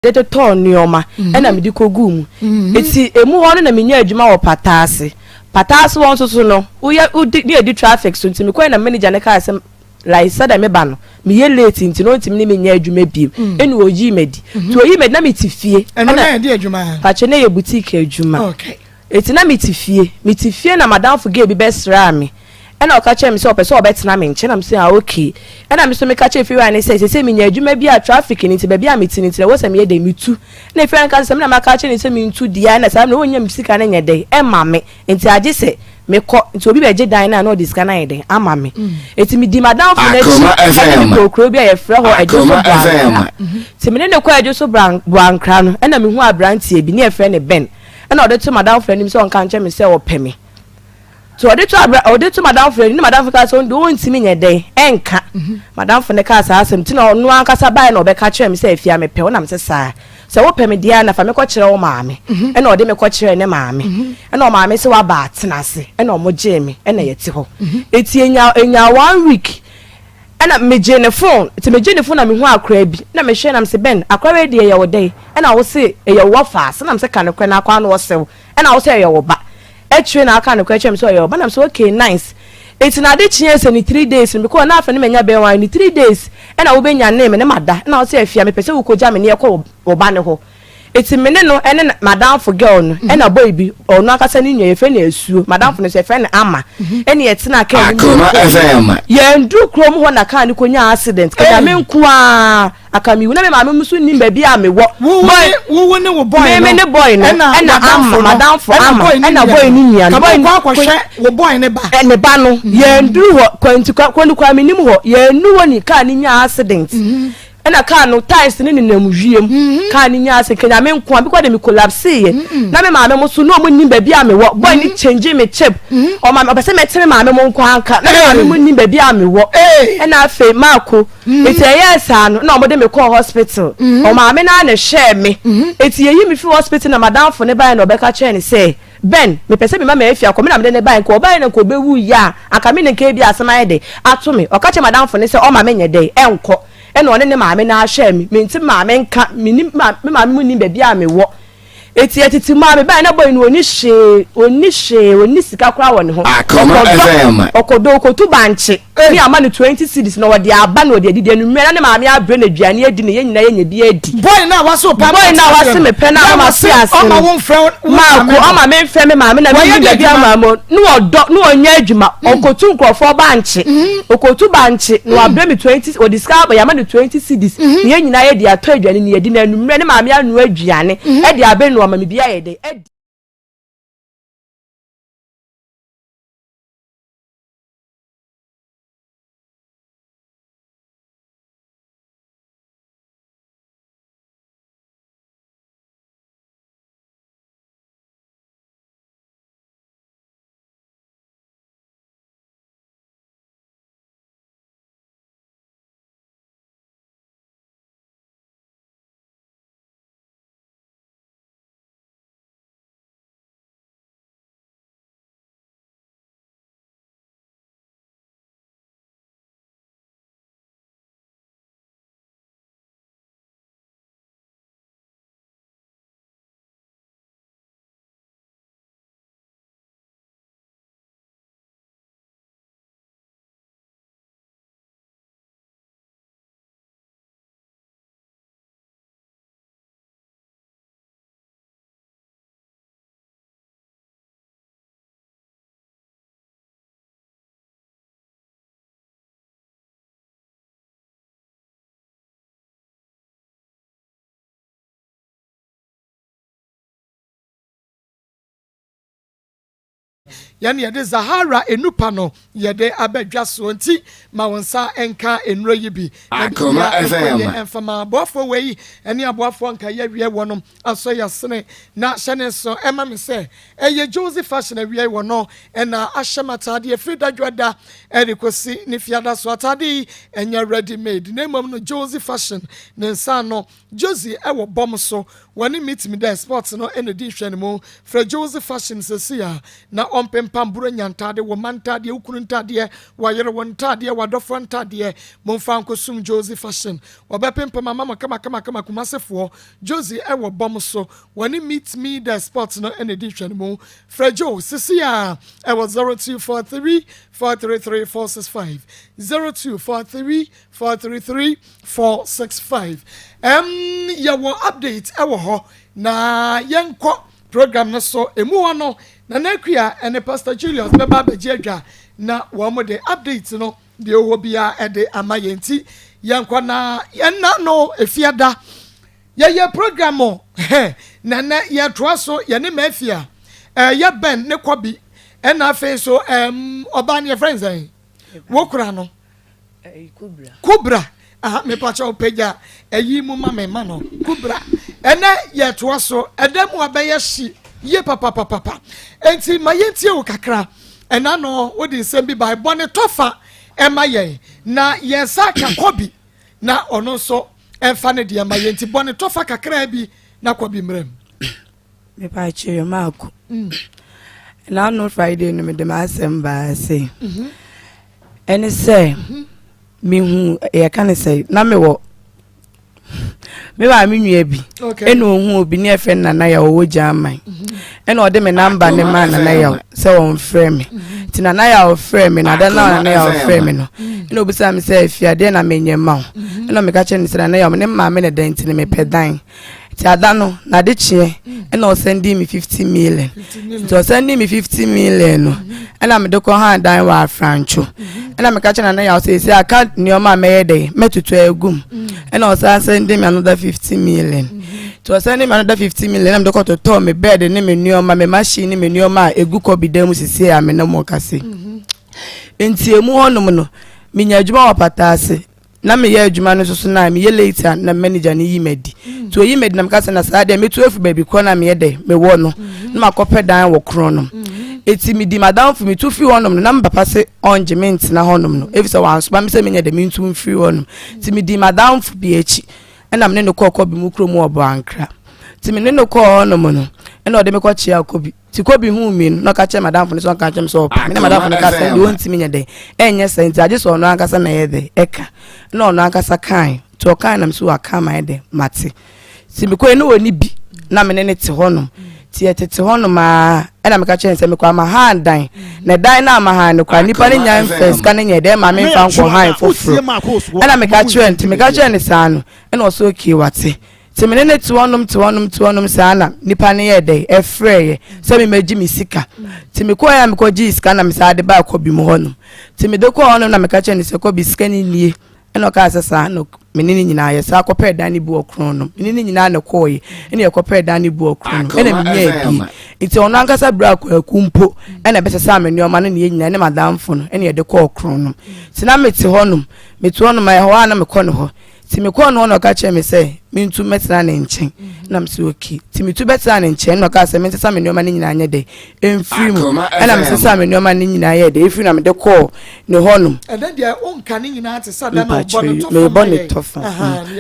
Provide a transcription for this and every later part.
De totɔɔ nneɛma ɛna mede kɔguu mu. Eti emu hɔ no na menya adwuma wɔ pata ase. Pata ase hɔ nso so no, woyɛ wodi ne yɛdi traffic so, nti mekɔɛ na manager no kaa sɛ like sɛdeɛ meba no meyɛ late nti na ɔntumi ne me nyɛ adwuma biem, ɛna ɔyii me adi. Nti ɔyii me adi na mete fie. Ɛno na yɛde adwuma? Pakyɛ, na yɛ boutique adwuma. Eti na mete fie. Mete fie na madamfo girl bi bɛsraa me, ɛna ɔka kyerɛ me sɛ ɔpɛ sɛ ɔbɛtena me nkyɛn, na me sɛ, "Ah, okay." Ɛna me so meka kyerɛ fiewura ne sɛ sese menya adwuma bi a traffic ne nti baabi a mete ne nti na ɛwɔ sɛ meyɛ dɛ metu. Na fiewura no ka sɛ me na maka kyerɛ ne sɛ mentu deɛ, ɛna saa na ɔnya me sika no nyɛ dɛ ɛma me, nti agye sɛ mekɔ nti obi bɛgye dan no a na ɔde sika no ayɛ dɛn ama me. Eti medi madamfo no akyi ɛne me kɔ kuro bi a yɛfrɛ hɔ Adwo so Boankra. Nti mene ne kɔ Adwo so Boankra no, ɛna mehu aberanteɛ bi ne yɛfrɛ ne Ben, ɛna ɔde to madamfo anim sɛ ɔnka nkyɛn me sɛ ɔpɛ me. Nti ɔde to abra ɔde to madamfo anim ne madamfo kaa sɛ ɔno deɛ ɔntumi nyɛ dɛn ɛnka. Madamfo no kaa saa asɛm nti na ɔno ankasa baeɛ na ɔbɛka kyerɛ me sɛ, "Afia, mepɛ wo." Na me sɛ, "Saa, sɛ wopɛ me deɛ a na fa me kɔkyerɛ wo maame." Ɛna ɔde me kɔkyerɛ ne maame, ɛna ɔmaame sɛ waba atena ase, ɛna ɔmo gyee me, ɛna yɛte hɔ. Eti enya one week ɛna megye ne phone. Nti megye ne phone na mehu akora bi na mehwɛ na mese, "Ben, akora wei deɛ ɛyɛ wo dɛn? Ɛna wo se ɛyɛ wo wɔfa ase?" Na mese, "Ka ne korɛ na akora no ɔsɛw ɛna wo sɛ ɛyɛ wo ba akyire na aka ne korɛ kyerɛ me sɛ ɔyɛ wo ba." Na mese, "Okay, nice." Eti na ade kyeɛ sɛ ne 3 days no because na afɛ ne manya bɛn wɔn ne 3 days ɛna wobɛnya ne me ne ma da, ɛna wo sɛ, "Afia, mepɛ sɛ wokɔgya me ne yɛkɔ wo ba ne hɔ." Eti me ne no ɛne madamfo girl no ɛna boy bi, ɔno ankasa ne nua yɛfrɛ no Asuo, madamfo no nso yɛfrɛ no Ama, ɛne yɛtena kaa no mu. Yɛn duru kurom hɔ na kaa no kɔnya accident. Kanya me nko a aka mi wu na me maame mu nso nim baabi a mewɔ. Boy, wo ne wo boy no? Me ne boy no ɛna Ama, madamfo Ama, ɛna boy ne nua no. Boy kɔ akɔhwɛ wo boy ne ba? Ne ba no. Yɛn duru hɔ kwanti kwan kwan mi nim hɔ, yɛn nu hɔ ni kaa no nya accident, ɛna kaa no tyres ne nenam wiem. Kaa no nya accident, kanya me nko a because de me collapse yɛ na me maame mo so na ɔmo nim baabi a mewɔ. Boy ne change me chip, ɔma ɔpɛ sɛ mɛte me maame mo nko anka na me maame mo nim baabi a mewɔ. Ɛna afei maako eti ɛyɛ saa no na ɔmo de me kɔɔ hospital. Ɔmaame naa na ɛhwɛɛ me. Eti yɛyi me fi hospital na madamfo ne baeɛ na ɔbɛka kyerɛ ne sɛ, "Ben, mepɛ sɛ mema ma afi akɔ." Me na mede ne baeɛ, nka ɔbaeɛ na nka ɔbɛwu yie a anka me ne nka ebi asɛm ayɛ de ato me. Ɔka kyerɛ madamfo ne sɛ ɔma me nyɛ dɛ ɛnkɔ, ɛna ɔne ne maame na ahwɛ me. Mente maame nka menim me maame mu nim baabi a mewɔ. Eti ɛtete mu a mebaeɛ na boy no ɔni hwee, ɔni hwee, ɔni sika koraa wɔ ne ho. Ɔkɔdɔ, ɔkɔdɔ, ɔkɔtu bankye ne ama no 20 cedis na ɔde aba na ɔde adidi. Anummerɛ na ne maame abrɛ no aduane adi na yɛn nyinaa yɛnya bi adi. Boy na waso pa? Boy na wase me pɛ na ama se ase no. Ɔma wo mfrɛ wo maako? Ɔma me mfrɛ me maame na me ni baabi ama mo ne ɔdɔ ne ɔnyɛ adwuma. Ɔkɔtu nkurɔfoɔ bankye, ɔkɔtu bankye na wabrɛ me 20, ɔde sika aba, yɛama no 20 cedis na yɛn nyinaa yɛde atɔ aduane ne yɛdi. Na anummerɛ ne maame anoa aduane ɛde abɛ no ɔma me bi ayɛ dɛ adi. Yɛne yɛde Zahara enupa no yɛde abɛdwa soɔ, nti ma wo nsa nka nnuro yi bi na Akoma biribiara nkɔ FM. yie ɛmfama aboafoɔ wei ɛne aboafoɔ nka yɛwie wɔ no asɔ yɛsene na hyɛ ne nso ɛma me sɛ ɛyɛ Josie Fashion. Awie wɔ no ɛna ahyɛ m ataadeɛ firi dadwada ɛde kɔsi ne fiada so. Ataade yi ɛnyɛ ready made, na mmom no Josie Fashion ne nsa no. Josie ɛwɔ bɔm so wɔne meet me dɛ sports no ɛna di nhwɛ ne mu. Frɛ Josie Fashion sɛsi a na ɔmpempa. Wɔbɛpempam Buronya ntaade, wo mma ntaadeɛ, wo kunu ntaadeɛ, w'ayere wo ntaadeɛ, w'adɔfoɔ ntaadeɛ. Momfa nkɔsom Josie Fashion. Wɔbɛpempam ama mo kamakamakama. Kumasefoɔ, Josie wɔ bɔm so. Wɔne Meet Me The Spot no na ɛdi nhwɛanimu. Frɛ Joe sisi a ɛwɔ 0243 433 465, 0243 433 465. Ɛm yɛwɔ update ɛwɔ hɔ na yɛnkɔ program no so. Emu hɔ no, Nana Akua ɛne Pastor Julius bɛba abɛgye adwa na wɔn de update no deɛ ɛwɔ biara ɛde ama yɛn, nti yɛnkɔ na yɛnna no efiada yɛyɛ program o. Na nɛ yɛtoa so yɛne Mafia ɛyɛ Ben ne Kɔbi, ɛna afei nso ɔbaa no yɛfrɛ nsɛn wokura no Kubra. Aha, mepakyɛ pagya ɛyi mu ma me ma no Kubra. Ɛnɛ yɛtoa so, ɛdɛ mu abɛyɛ hye yie papapapapa, enti ma yɛntie wo kakra. Ɛna no wode nsɛm bi ba ɛbɔ ne tɔfa ɛma yɛn na yɛn nsa ka Kɔbi na ɔno nso ɛmfa ne deɛ ma yɛn, nti bɔ ne tɔfa kakra bi na Kɔbi mmerɛ mu. Mepakyɛ maako n'ano Friday no, mede m'asɛm baa se ɛne sɛ mehu yɛka ne sɛ na mewɔ me maame nua bi ɛna ohun obi ne ɛfɛ Nana Yaw ɔwɔ German, ɛna ɔde me number ne ma Nana Yaw sɛ ɔnfrɛ me. Nti Nana Yaw frɛ me na ada na Nana Yaw frɛ me no, ɛna obisa me sɛ afiadeɛ na menyɛ ma wo, ɛna meka kyerɛ ne sɛ Nana Yaw, me ne maame ne dan nti ne mepɛ dan. Nti ada no n'ade kyeɛ ɛna ɔsend me 50 million. Nti ɔsend me 50 million no, ɛna mede kɔ han dan wɔ Afrantwo. Ɛna meka kyerɛ Nana Yaw sɛ esi aka nneɛma a mɛyɛ dɛ mɛtoto agum, ɛna ɔsan send me another 50 million. Nti ɔsend me another 50 million na mede kɔ totɔ me bed ne me nneɛma, me machine ne me nneɛma a egu kɔ bi dan mu sisi a me ne mo kase. Nti emu hɔnom no, menya adwuma wɔ pata ase na meyɛ adwuma no soso na meyɛ late a, na manager no yi madi. Nti oyi madi na meka sɛ na saa deɛ metu afi baabi korɔ na meyɛ dɛ mewɔ no na makɔpɛ dan wɔ korɔ no. Eti medi madamfo metu firi hɔnom no, na me papa se ɔngye me ntena hɔnom no efi sɛ wansoma me sɛ menyɛ dɛ mentu mfiri hɔnom. Nti medi madamfo bi akyi ɛna me ne no kɔɔ Kɔbi mu kurom wɔ Boankra. Nti me ne no kɔɔ hɔnom no, ɛna ɔde me kɔkyea Kɔbi. Nti Kɔbi huu mi no na ɔka kyerɛ madamfo no sɛ ɔnka kyerɛ me sɛ ɔpɛ me, ne madamfo no ka sɛ deɛ ɔntumi nyɛ dɛ ɛnyɛ sɛ nti agye sɛ ɔno ankasa na ɛyɛ dɛ ɛka, na ɔno ankasa kae. Nti ɔkae nam so waka ama yɛ dɛ mate. Nti mekɔɛ ne ɔni bi na me ne ne te hɔnom. Nti yɛtete hɔnom aa, ɛna meka kyerɛ ne sɛ mekɔ ama han dan na dan no ama han no koraa nipa no nya mfa sika no nyɛ dɛ ma memfa nkɔ han foforɔ. Ɛna meka kyerɛ nti meka kyerɛ ne saa no, ɛna ɔsɛ okay, wate. Nti me ne ne te hɔnom, te hɔnom, te hɔnom saa na nipa no yɛ dɛ ɛfrɛɛyɛ sɛ memagye me sika. Nti mekɔɛ a mekɔgyee sika na mesaa de baa Kɔbi mu hɔnom. Nti mede kɔɔ hɔnom na meka kyerɛ ne sɛ Kɔbi, sika no nie. Ɛna ɔkaa sɛ saa na me ne ne nyinaa yɛsaa kɔpɛɛ dan no bi wɔ korɔn no. Me ne ne nyinaa na ɛkɔɔyɛ, ɛna yɛkɔpɛɛ dan no bi wɔ korɔn no, ɛna menyaa bie. Nti ɔno ankasa berɛ akwaku mpo ɛna ɛbɛsesaa me nneɛma no ne yɛn nyinaa ne madamfo no ɛna yɛde kɔɔ korɔn no. Nti na mete hɔnom, mete hɔnom a ɛhɔ a na mekɔ ne hɔ. Nti mekɔɔ no hɔ na ɔka kyerɛ me sɛ mentu mmɛtena ne nkyɛn, na mesɛ okay. Nti metu bɛtena ne nkyɛn na ɔka sɛ mensesa me nneɛma no nyinaa nyɛ dɛ ɛmfiri mu, ɛna mesesa me nneɛma no nyinaa yɛ dɛ ɛfiri na mede kɔɔ ne hɔnom. Ɛnɛ deɛ wonka ne nyinaa te sɛ da na ɔbɔ ne tɔfa. Mebɔ ne tɔfa.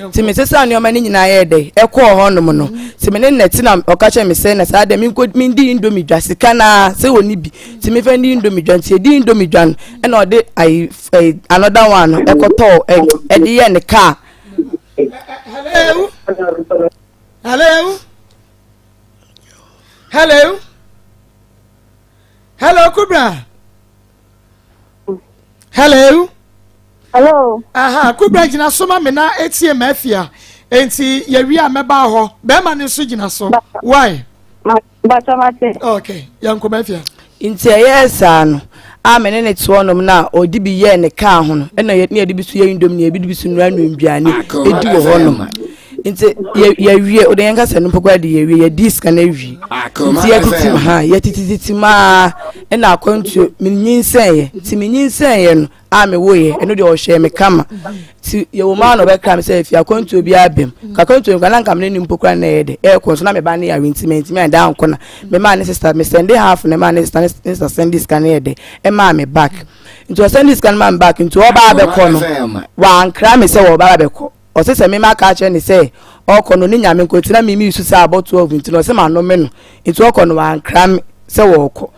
Nti mesesa nneɛma no nyinaa yɛ dɛ ɛkɔɔ hɔnom no. Nti me ne nnɛte na ɔka kyerɛ me sɛ na saa dɛ menkɔ mendi Indomie dwa, sika naa sɛ wɔni bi, nti mefa ndi Indomie dwa. Nti yɛdi Indomie dwa no, ɛna ɔde ayi another one no ɛkɔtɔɔ ɛde yɛ ne car. Hello, hello, hello, hello, Kubra, hello. Hello. Aha, Kubra, gyina so ma me na etie Mafia. Enti yɛwie a mɛba hɔ. Bɛrima no nso gyina so. Why? Batamate. Okay, yɛnkɔ Mafia. Nti ɛyɛɛ saa no a me ne ne te hɔnom na ɔde bi yɛɛ ne kaa ho no, ɛna yɛ ne yɛde bi so yɛ Indomie, yɛde bi so nua nua nduane edi wɔ hɔnom. Nti yɛ yɛwie ɔde yɛn kasa no mpo koraa de yɛwie, yɛdi sika no awie. Nti yɛtete ha, yɛtete tete maa ɛna akwantuo menyinsɛn yɛ. Nti menyinsɛn yɛ no a mewoeɛ, ɛno deɛ ɔhwɛɛ me kama. Nti yɛwɔ mu a na ɔbɛkra me sɛ afi akwantuo bi abɛm ka akwantuo nkwa na nka mene ne mpo koraa na ɛyɛ dɛ ɛɛkɔ nso na me ba ne yare nti mantumi anda ankɔ na memaa ne sister me send half na ɛmaa ne sister ne sister send sika no yɛ dɛ ɛmaa me back. Nti ɔsend sika no maa me back. Nti ɔbaa abɛkɔ no, wankra me sɛ wɔba abɛkɔ. Ɔsɛ sɛ mema ka kyerɛ ne sɛ ɔkɔ no ne Nyame nko nti na mimi su sɛ abɔ 12 nti na ɔsɛ ma nome no. Nti ɔkɔ no wankra me sɛ wɔɔkɔ.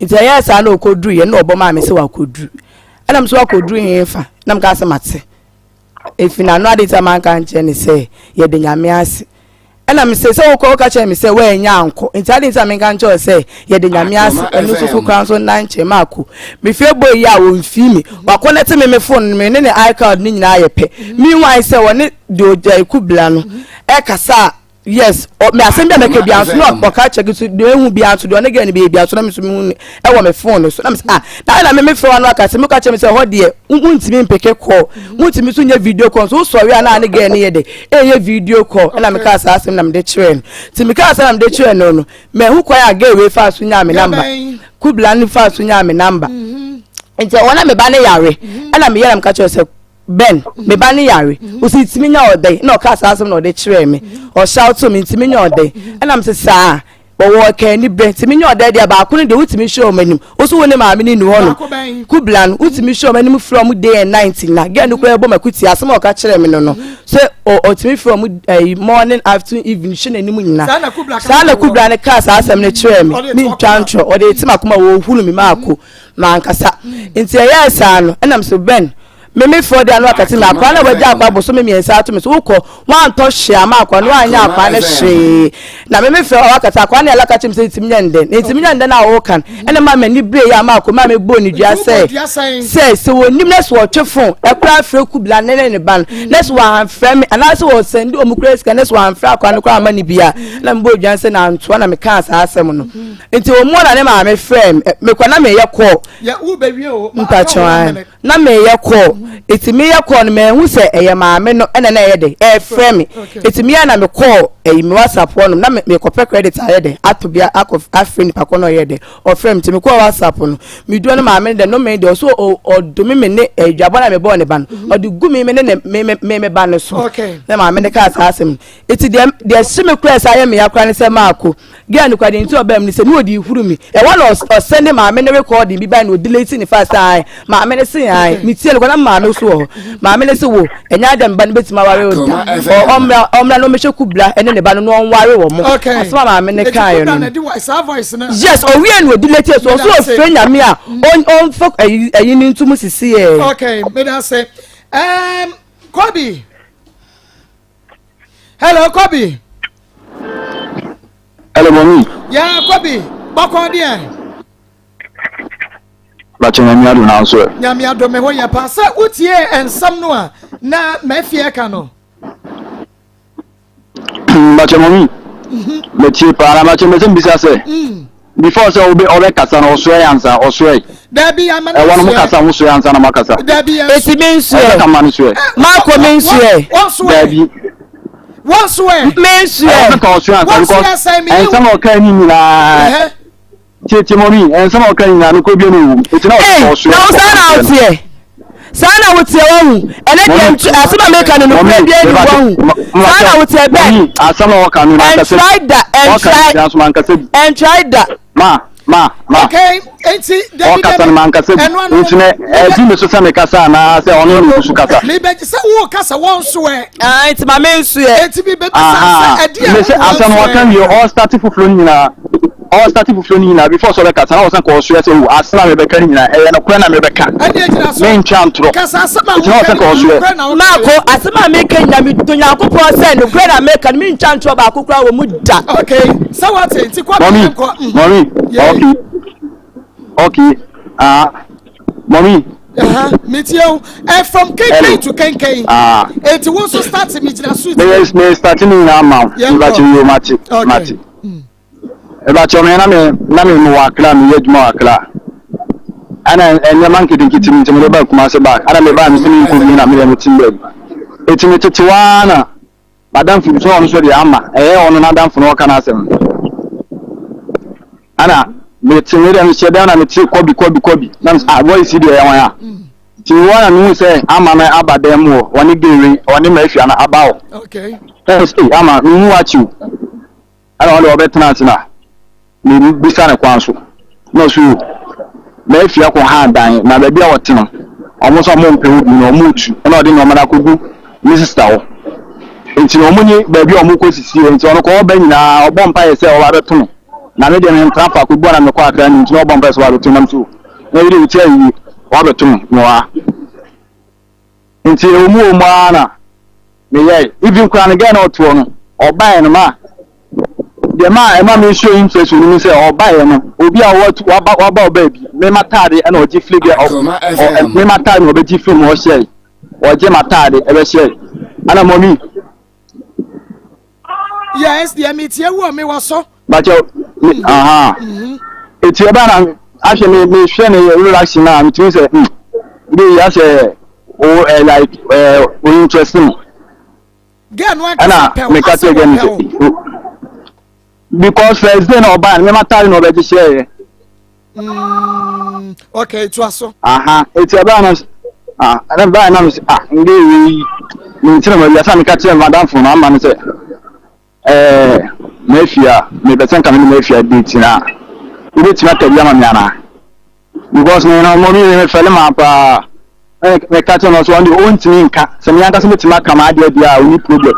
Nti ɛyɛɛ saa na ɔkɔduruiɛ na ɔbɔ maa me sɛ wakɔduru. Ɛna me nso wakɔduru hefa? Na mekaa sɛ mate. Ɛfi n'ano ade nti a manka ankyerɛ no sɛ yɛda Nyame ase. Ɛna me se sɛ wokɔ woka kyerɛ me sɛ woannya ankɔ nti ade nti a menka nkyerɛ wo sɛ yɛda Nyame ase. Ɛno nso so koraa nso nna nkyɛn maako. Me fie bɔ yi a wɔmfii me. Wakɔnɛte me me phone no me ne ne iCloud no nyinaa yɛ pɛ. Meanwhile sɛ wɔne deɛ ɔgyae kubla no ɛkasa a Yes, ɔ me asɛm bi a mɛka biara nso na ɔka kyerɛ nso deɛ ehu biara nso deɛ ɔne girl no bɛyɛ biara nso na me nso mehu no ɛwɔ me phone no so na me sɛ ah na na me me frɛ wa no aka sɛ meka kyerɛ me sɛ ɛhɔ deɛ wontumi mpeke call wontumi nso nyɛ video call nso wosɔre a na ne girl no yɛ dɛ ɛyɛ video call ɛna meka saa asɛm na mede kyerɛ no nti meka saa na mede kyerɛ no no mahu kwan a girl wei faa so nyaa me number kubla no faa so nyaa me number nti ɛwɔ na me ba ne yare ɛna meyɛ na meka kyerɛ sɛ Ben, me ba no yare. Ɔsi ntumi nya ɔdɛn? Ɛna ɔkaa saa asɛm na ɔde kyerɛɛ me. Ɔhyɛwto me ntumi nya ɔdɛn? Ɛna mese saa. Wɔwɔ ɔkani berɛ ntumi nya ɔdɛn deɛ baako no deɛ wotumi hwɛ wɔn anim. Wo so wo ne maame no nni hɔ no. Kubla no wotumi hwɛ wɔn anim frɛ wɔn day and night nyinaa. Girl no koraa bɔ m'akutia asɛm a ɔka kyerɛɛ me no no. Sɛ ɔtumi frɛ wɔn ɛyi morning afternoon evening hwɛ n'anim nyinaa. Saa na kubla no kaa saa asɛm no kyerɛɛ me. Mentwa ntorɔ ɔde rete m'akoma wɔhunu me maako mankasa. Nti ɛyɛɛ saa no ɛna mese Ben Me me frɔ de ano akɛse me akwaa na wagya akwaa bosome mmiɛnsa ato me so wokɔ wantɔ hwee ama akwaa no wanyɛ akwaa no hwee na me me frɛ hɔ akɛse akwaa no yɛla ka kyerɛ me sɛ ntimi nyɛ ndɛ na ntimi nyɛ ndɛ na woka no ɛna ma m'ani bere yɛ ama akɔ ma me bɔ ne dua sɛ sɛ sɛ wɔnim na sɛ wɔtwe fon ɛkora afrɛ kubla ne ne ne ba no na sɛ wɔamfrɛ me anaasɛ wɔsɛnde wɔn kura sika na sɛ wɔamfrɛ akwaa no koraa ama ne bia na mebɔ dua sɛ na antoa na mekaa saa asɛm no nti wɔn mu na ne maame frɛ me mekɔ na meyɛ kɔɔ mpakyɛw Na mereyɛ call, eti mereyɛ call no manhu sɛ ɛyɛ maame no ɛna na ɛyɛ dɛ ɛrefrɛ me. Eti me ara na me kɔɔ ɛyi me WhatsApp hɔ nom na me mekɔpɛ credit ayɛ dɛ ato bi akɔ afrɛ nipa kɔ na ɔyɛ dɛ ɔfrɛ me. Nti me kɔɔ WhatsApp no me duro no maame no dɛ no me deɛ ɔso ɔdome me ne ɛdwabɔ na me bɔɔ ne ba no ɔde gu me me ne ne me me me ba no so. Na maame no kaa saa asɛm no. Eti deɛ deɛ ɛhye me koraa ɛsan yɛ me ya koraa ne sɛ maako girl no koraa deɛ nti ɔbaa mu ne sɛ ne ɔde huru mi ɛhɔ na ɔsɛnde maame no recording bi bae na ɔdelete ne fast ae maame no se ae metie no koraa na maame so wɔ hɔ maame no se wo ɛnyɛ adeɛ me ba no bɛtumi aware wo da ɔmmra ɔmmra na ɔmmɛhwɛ kubla ɛne ne ba no na ɔnware wɔ mo asɛm a maame no kaeɛ no yes ɔwie na ɔdelete so ɔso ɔfrɛ nyame a ɔmfa ayi no ntom sisi ɛ. Okay, meda ase. Um, Kobe. Hello, Kobe. Hello, mommy. Yeah, Kobe. Bɔkɔ deɛ. Bàtchɛ nyame adum na nso ɛ. Nyame adum me ho yɛ paa sɛ wotie nsɛm no a na mafie ka no. Bàtchɛ mɔmi. Mɛtie paa na bàtchɛ mɛsɛ mbisa sɛ. Mm. Before sɛ ɔbɛ ɔbɛ kasa no ɔsoɛ ansa ɔsoɛ. Dabi ama no Ɛwɔ no mo kasa ho soɛ ansa na mo akasa. Dabi yɛn Eti mi nsoɛ. Ɛsɛ ka ma no soɛ. Mako mi nsoɛ. Wɔn soɛ. Dabi. Wɔn soɛ. Mi nsoɛ. Ɛwɔ sɛ ka ɔsoɛ ansa because ɛnsɛm a ɔka ni nyinaa. Tietie mɔmi ɛnsɛm a ɔka nyinaa no kɔ bi no wɔ mu. Eti na ɔsɛ ɔsoɛ. Na wo saa na ɔteɛ. Saa na woteɛ wahu. Ɛnɛ deɛ ntu asɛm a meka no nokorɛ biara ni wahu. Saa na woteɛ bɛn. Asɛm a ɔka no mankasa bi. Ɛntrae da ɛntrae. Ɔka no mankasa bi. Ɛntrae da. Ma ma ma. Okay, enti dabi dabi. Ɔkasa no mankasa bi. Nti na ɛdi me so sɛ mekasa anaa sɛ ɔno na ogu so kasa. Mebɛgye sɛ wo kasa wɔn so ɛ. Ah, nti ma me nso ɛ. Enti mebɛbisa sɛ ɛde a wo wɔn so ɛ. Asɛm ɔka wie ɔstarte foforɔ no nyinaa. Ɔrestate foforɔ no nyinaa before sɛ ɔbɛkasa na ɔsan kɔ ɔsoɛ sɛ oh asɛm a merebɛka no nyinaa ɛyɛ nokorɛ na merebɛka mentwa ntorɔ nti na ɔsan kɔ ɔsoɛ. Marko, asɛm a meka nyinaa medɔ Nyankopɔn sɛ nokorɛ na meka no mentwa ntorɔ baako koraa wɔ mu da. Okay, sɛ wate nti kɔ Mɔmi, mɔmi, okay, okay, ah, mɔmi. Metie o, eh, from kenken to kenken. Ah. Eti wo nso start me gyina so. Me me start ne nyinaa ma wo. Mbakyɛ yo mate, mate. Mepakyɛw me na me na me mewɔ Accra meyɛ adwuma wɔ Accra ɛna nneɛma nketenkete bi nti mede baa Kumasi back ɛna mebaa me sɛ menkɔ bi na meyɛ me te baabi eti me tete hɔ ara na madamfo bi sɛ ɔno nso deɛ ama ɛyɛ ɔno n'adamfo na ɔka n'asɛm no ɛna mete me deɛ mehyɛ dan na mete kɔbi kɔbi kɔbi na me ah voice yi deɛ ɛyɛ wɔn a nti mewɔ na mehu sɛ ama no aba dan mu hɔ ɔne gay ɔne mafia no aba hɔ ɛna sɛ ama mehu akyiw Ɛna ɔno deɛ ɔbɛtena ase na mebisa no kwan so. Na ɔse o, m'afie akɔ ha dan na baabi a ɔte no, wɔn nso wɔn mpɛ hɔ bio na wɔn retu. Ɛna ɔde nneɛma no akɔgu ne sista hɔ. Nti na wɔn ni baabi a wɔn kɔ sisi nti ɔno kɔ ɔba nyinaa ɔbɔ mpaeɛ sɛ ɔba abɛto no. Na me deɛ mentena faako bi a na mekɔ Accra no nti na ɔbɔ mpaeɛ sɛ wabɛto me nam so na ebi deɛ metia yie wabɛto me mewɔ ha nti ɛwɔ mu wɔ mu ara na meyɛe even koraa no girl na ɔtoɔ no ɔbaeɛ no ma deɛ ma ɛma me show interest wɔ ne mu sɛ ɔbaeɛ no obi a watu waba waba ɔbaa bi me m'ataade ɛna ɔgye firi gɛ ɔ me m'ataade na ɔbɛgye firi mu ɔhyɛe ɔgye m'ataade ɛbɛhyɛe ɛna mɔmi Yes, deɛ metie wo me wɔ so. Bakyɛ me aha. Eti ɛba na ahwɛ me me hwɛ ne reaction na metumi sɛ mm bi asɛ o ɛ like ɛ o interest me. Girl no ankasa pɛ wo asɛ wɔ pɛ wo. Because first day na ɔbaa no mɛma taade na ɔbɛgye hyɛɛ yɛ. Okay, to aso. Aha, eti ɛbaa no ah ɛna baa na mese ah nde wei me ntina ma wiase a meka kyerɛ madamfo no ama no sɛ ɛɛ mafia mepɛ sɛ nka me ne mafia date na wobɛtumi aka bi ama me anaa because me no mo me me fɛle ma paa meka kyerɛ no so ɔno deɛ ɔntumi nka sɛ me ankasa mɛtumi aka m'adeɛ deɛ a ɔni problem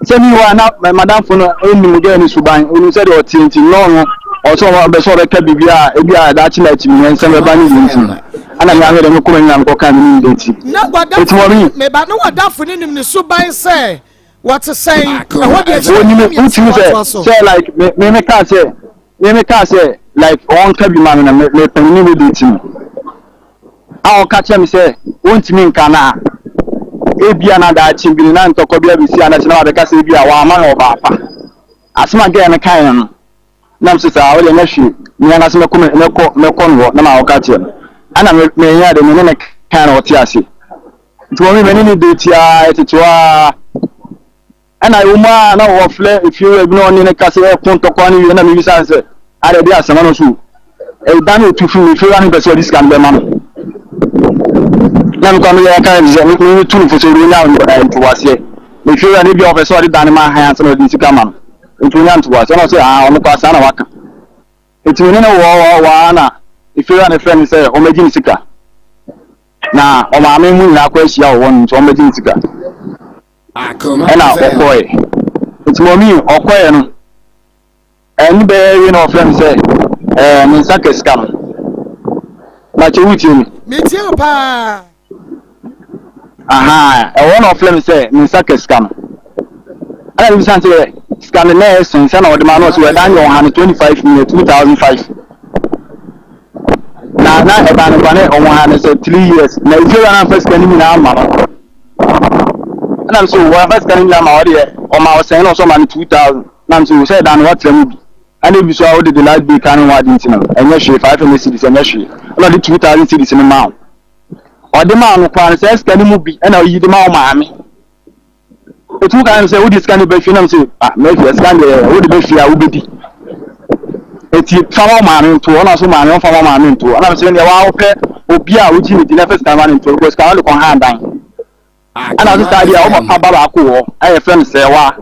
sɛ mi hɔ a na madamfo no ɛnim gɛɛ ne suban ɔnim sɛ deɛ ɔteɛ nti no no ɔsɛ ɔbɛ sɛ ɔbɛka biribi a ebi a daakye na akyi no nsɛm bɛba ne yie nti ɛna me ahwɛ dɛ mekɔ m'anim na mekɔka me ne ne nti na wadamfo meba na wadamfo ne nim ne suban sɛ wɔte sɛn ɛhɔ deɛ kyerɛ ɔnim wotumi sɛ sɛ like me me me kaa sɛ me me kaa sɛ like ɔnka bi ma me na me me pɛn ne ne date no a ɔka kyerɛ me sɛ ɔntumi nka no a, ebia na daakye bi no na ntɔkwa bi abɛsi anaasɛ na wabɛka sɛ ebia wamma no ɔbaa pa. Asɛm a girl no kaeɛ no, na mese saa, wodeɛ nyɛ hwee, me ankasa mɛkɔ mɛkɔ mɛkɔ no hɔ na makɔka akyerɛ no. Ɛna me menyɛ ade me ne no kaeɛ na ɔte aseɛ. Nti wɔn me ne no date ara, yɛtete hɔ ara. Ɛna ɛwɔ mu ara na wɔfrɛ efiewura bi na ɔne no kasa ɛko ntɔkwa no wie na mebisa no sɛ ada ɛde asɛm ano so ɛda no otu firi mu efiewura no mpɛ sɛ ɔde sika no bɛma no na mekɔ meyɛ ka sɛ metu no fo sɛ ɔnya ntoboaseɛ efiewura no bi a ɔpɛ sɛ ɔde dan no ma han ansa na ɔde sika ma no nti ɔnya ntoboaseɛ na ɔsɛ ah ɔno kɔ saa na waka nti me ne no wɔ wɔ wɔ na efiewura no frɛ no sɛ ɔmmɛgye ne sika na ɔmaame mu nyinaa kɔ ahyia wɔ hɔ no nti ɔmmɛgye ne sika Ɛna ɔkɔɔɛ. Nti mɔmi ɔkɔɔɛ no, ɛne bɛyɛ wie na ɔfrɛ me sɛ ɛɛ me nsa ka sika no. Makyɛ wotie me? Metie wo paa. Aha, ɛwɔ na ɔfrɛ me sɛ me nsa ka sika no. Ɛna mebisa no sɛ sika no na ɛyɛ sɛn sɛ na ɔde ma no ɔsɛ ɛdan yɛ ɔha no 25 million 2005. Na na ɛdan no kora ne ɔho ha no sɛ 3 years. Na efie wura no amfa sika no nyinaa amma no. Ɛna me sɛ wɔamfa sika no nyinaa ma wo deɛ ɔma wo sɛn na ɔsɛ ɔma no 2000 na me sɛ sɛ ɛda no woatra mu bi ɛna ebi so a wode the last day ka ne ho ade nti no ɛnyɛ hwee 500 cedis ɛnyɛ hwee ɛna ɔde 2000 cedis no maa wo ɔde maa no koraa no sɛ sika no mu bi ɛna ɔyi de ma wo maame ɛtu ka no sɛ wode sika no ba fie na me sɛ ah mafie sika deɛ wode ba fie a wobɛdi eti fa ma maame nto ɔna so maame ɔfa ma maame nto ɔna sɛ deɛ waa wopɛ obi a wogye ne di na fɛ sika ma ne nto because sika no de kɔ han dan ɛna so saa deɛ ɔma pa ba baako wɔ a yɛfrɛ no sɛwa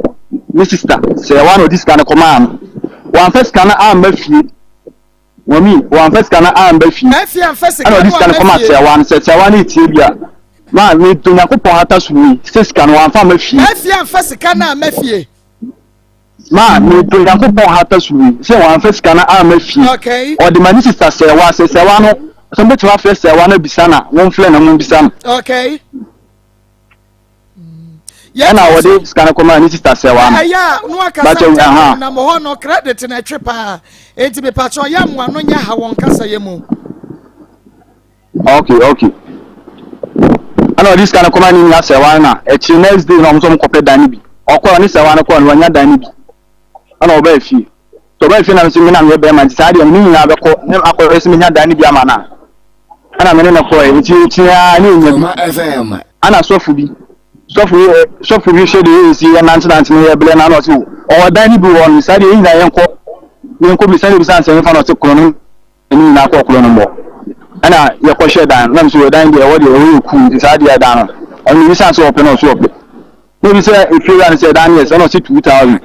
ne sista sɛwa na ɔde sika no kɔmaa no wɔamfa sika no amma fie mami wɔamfa sika no amma fie ɛna ɔde sika no kɔmaa sɛwa no sɛ sɛwa no etie bi a maa me do Nyankopɔn ata so wei sɛ sika no wɔamfa amma fie. Ɛfie amfa sika no amma fie. Ma meto Nyankopɔn hata so yi sɛ wamfa sika no amma fie. Okay. Ɔde ma ne sista Sɛwa sɛ Sɛwa no sɛ mobɛtumi afrɛ Sɛwa no abisa no a momfrɛ no mombisa no. Okay. Ɛna wɔde sika no kɔmaa ne sista Sɛwa no. Ɛyɛ a no akasa ntɛm na mo hɔ no credit na ɛtwe paa. Enti mepakyɛ ɔyɛ mmoa no nyɛ ha wɔn kasa yɛ mu. Okay okay. Ɛna ɔde sika no kɔma ne nua sɛwa no na akyire next day na ɔmo nso ɔmo kɔpɛ dan no bi. Ɔkɔɔ ɔne sɛwa no kɔɔ no wanya dan no bi. Ɛna ɔbaa fie. Nti ɔbaa fie na me nso me na meyɛ bɛrima nti saa deɛ me ne nyinaa bɛkɔ ne akɔhwɛ sɛ menya dan no bi ama no a. Ɛna me ne no kɔɛ nti akyire ara ne ɔnya bi. Ɛna sɔfo bi sɔfo yi sɔfo bi hwɛ deɛ yɛsi yɛ nante nante no yɛ blɛ na ɔse ɔwɔ dan no bi wɔ hɔ no saa deɛ yɛn nyinaa yɛnkɔ yɛnkɔ bi sani bi san sɛ yɛmfa no ɔse korɔ no ne nyinaa kɔɔ kuro no mmɔ ɛna yɛkɔhwɛ dan no na mesɛ dan deɛ ɛwɔ deɛ ɛwɔ yɛ cool nti saa deɛ dan no ɔno mebisa sɛ ɔpɛ na ɔso ɔpɛ na ebi sɛ efie wura no sɛ dan no yɛ sɛ na ɔsɛ 2000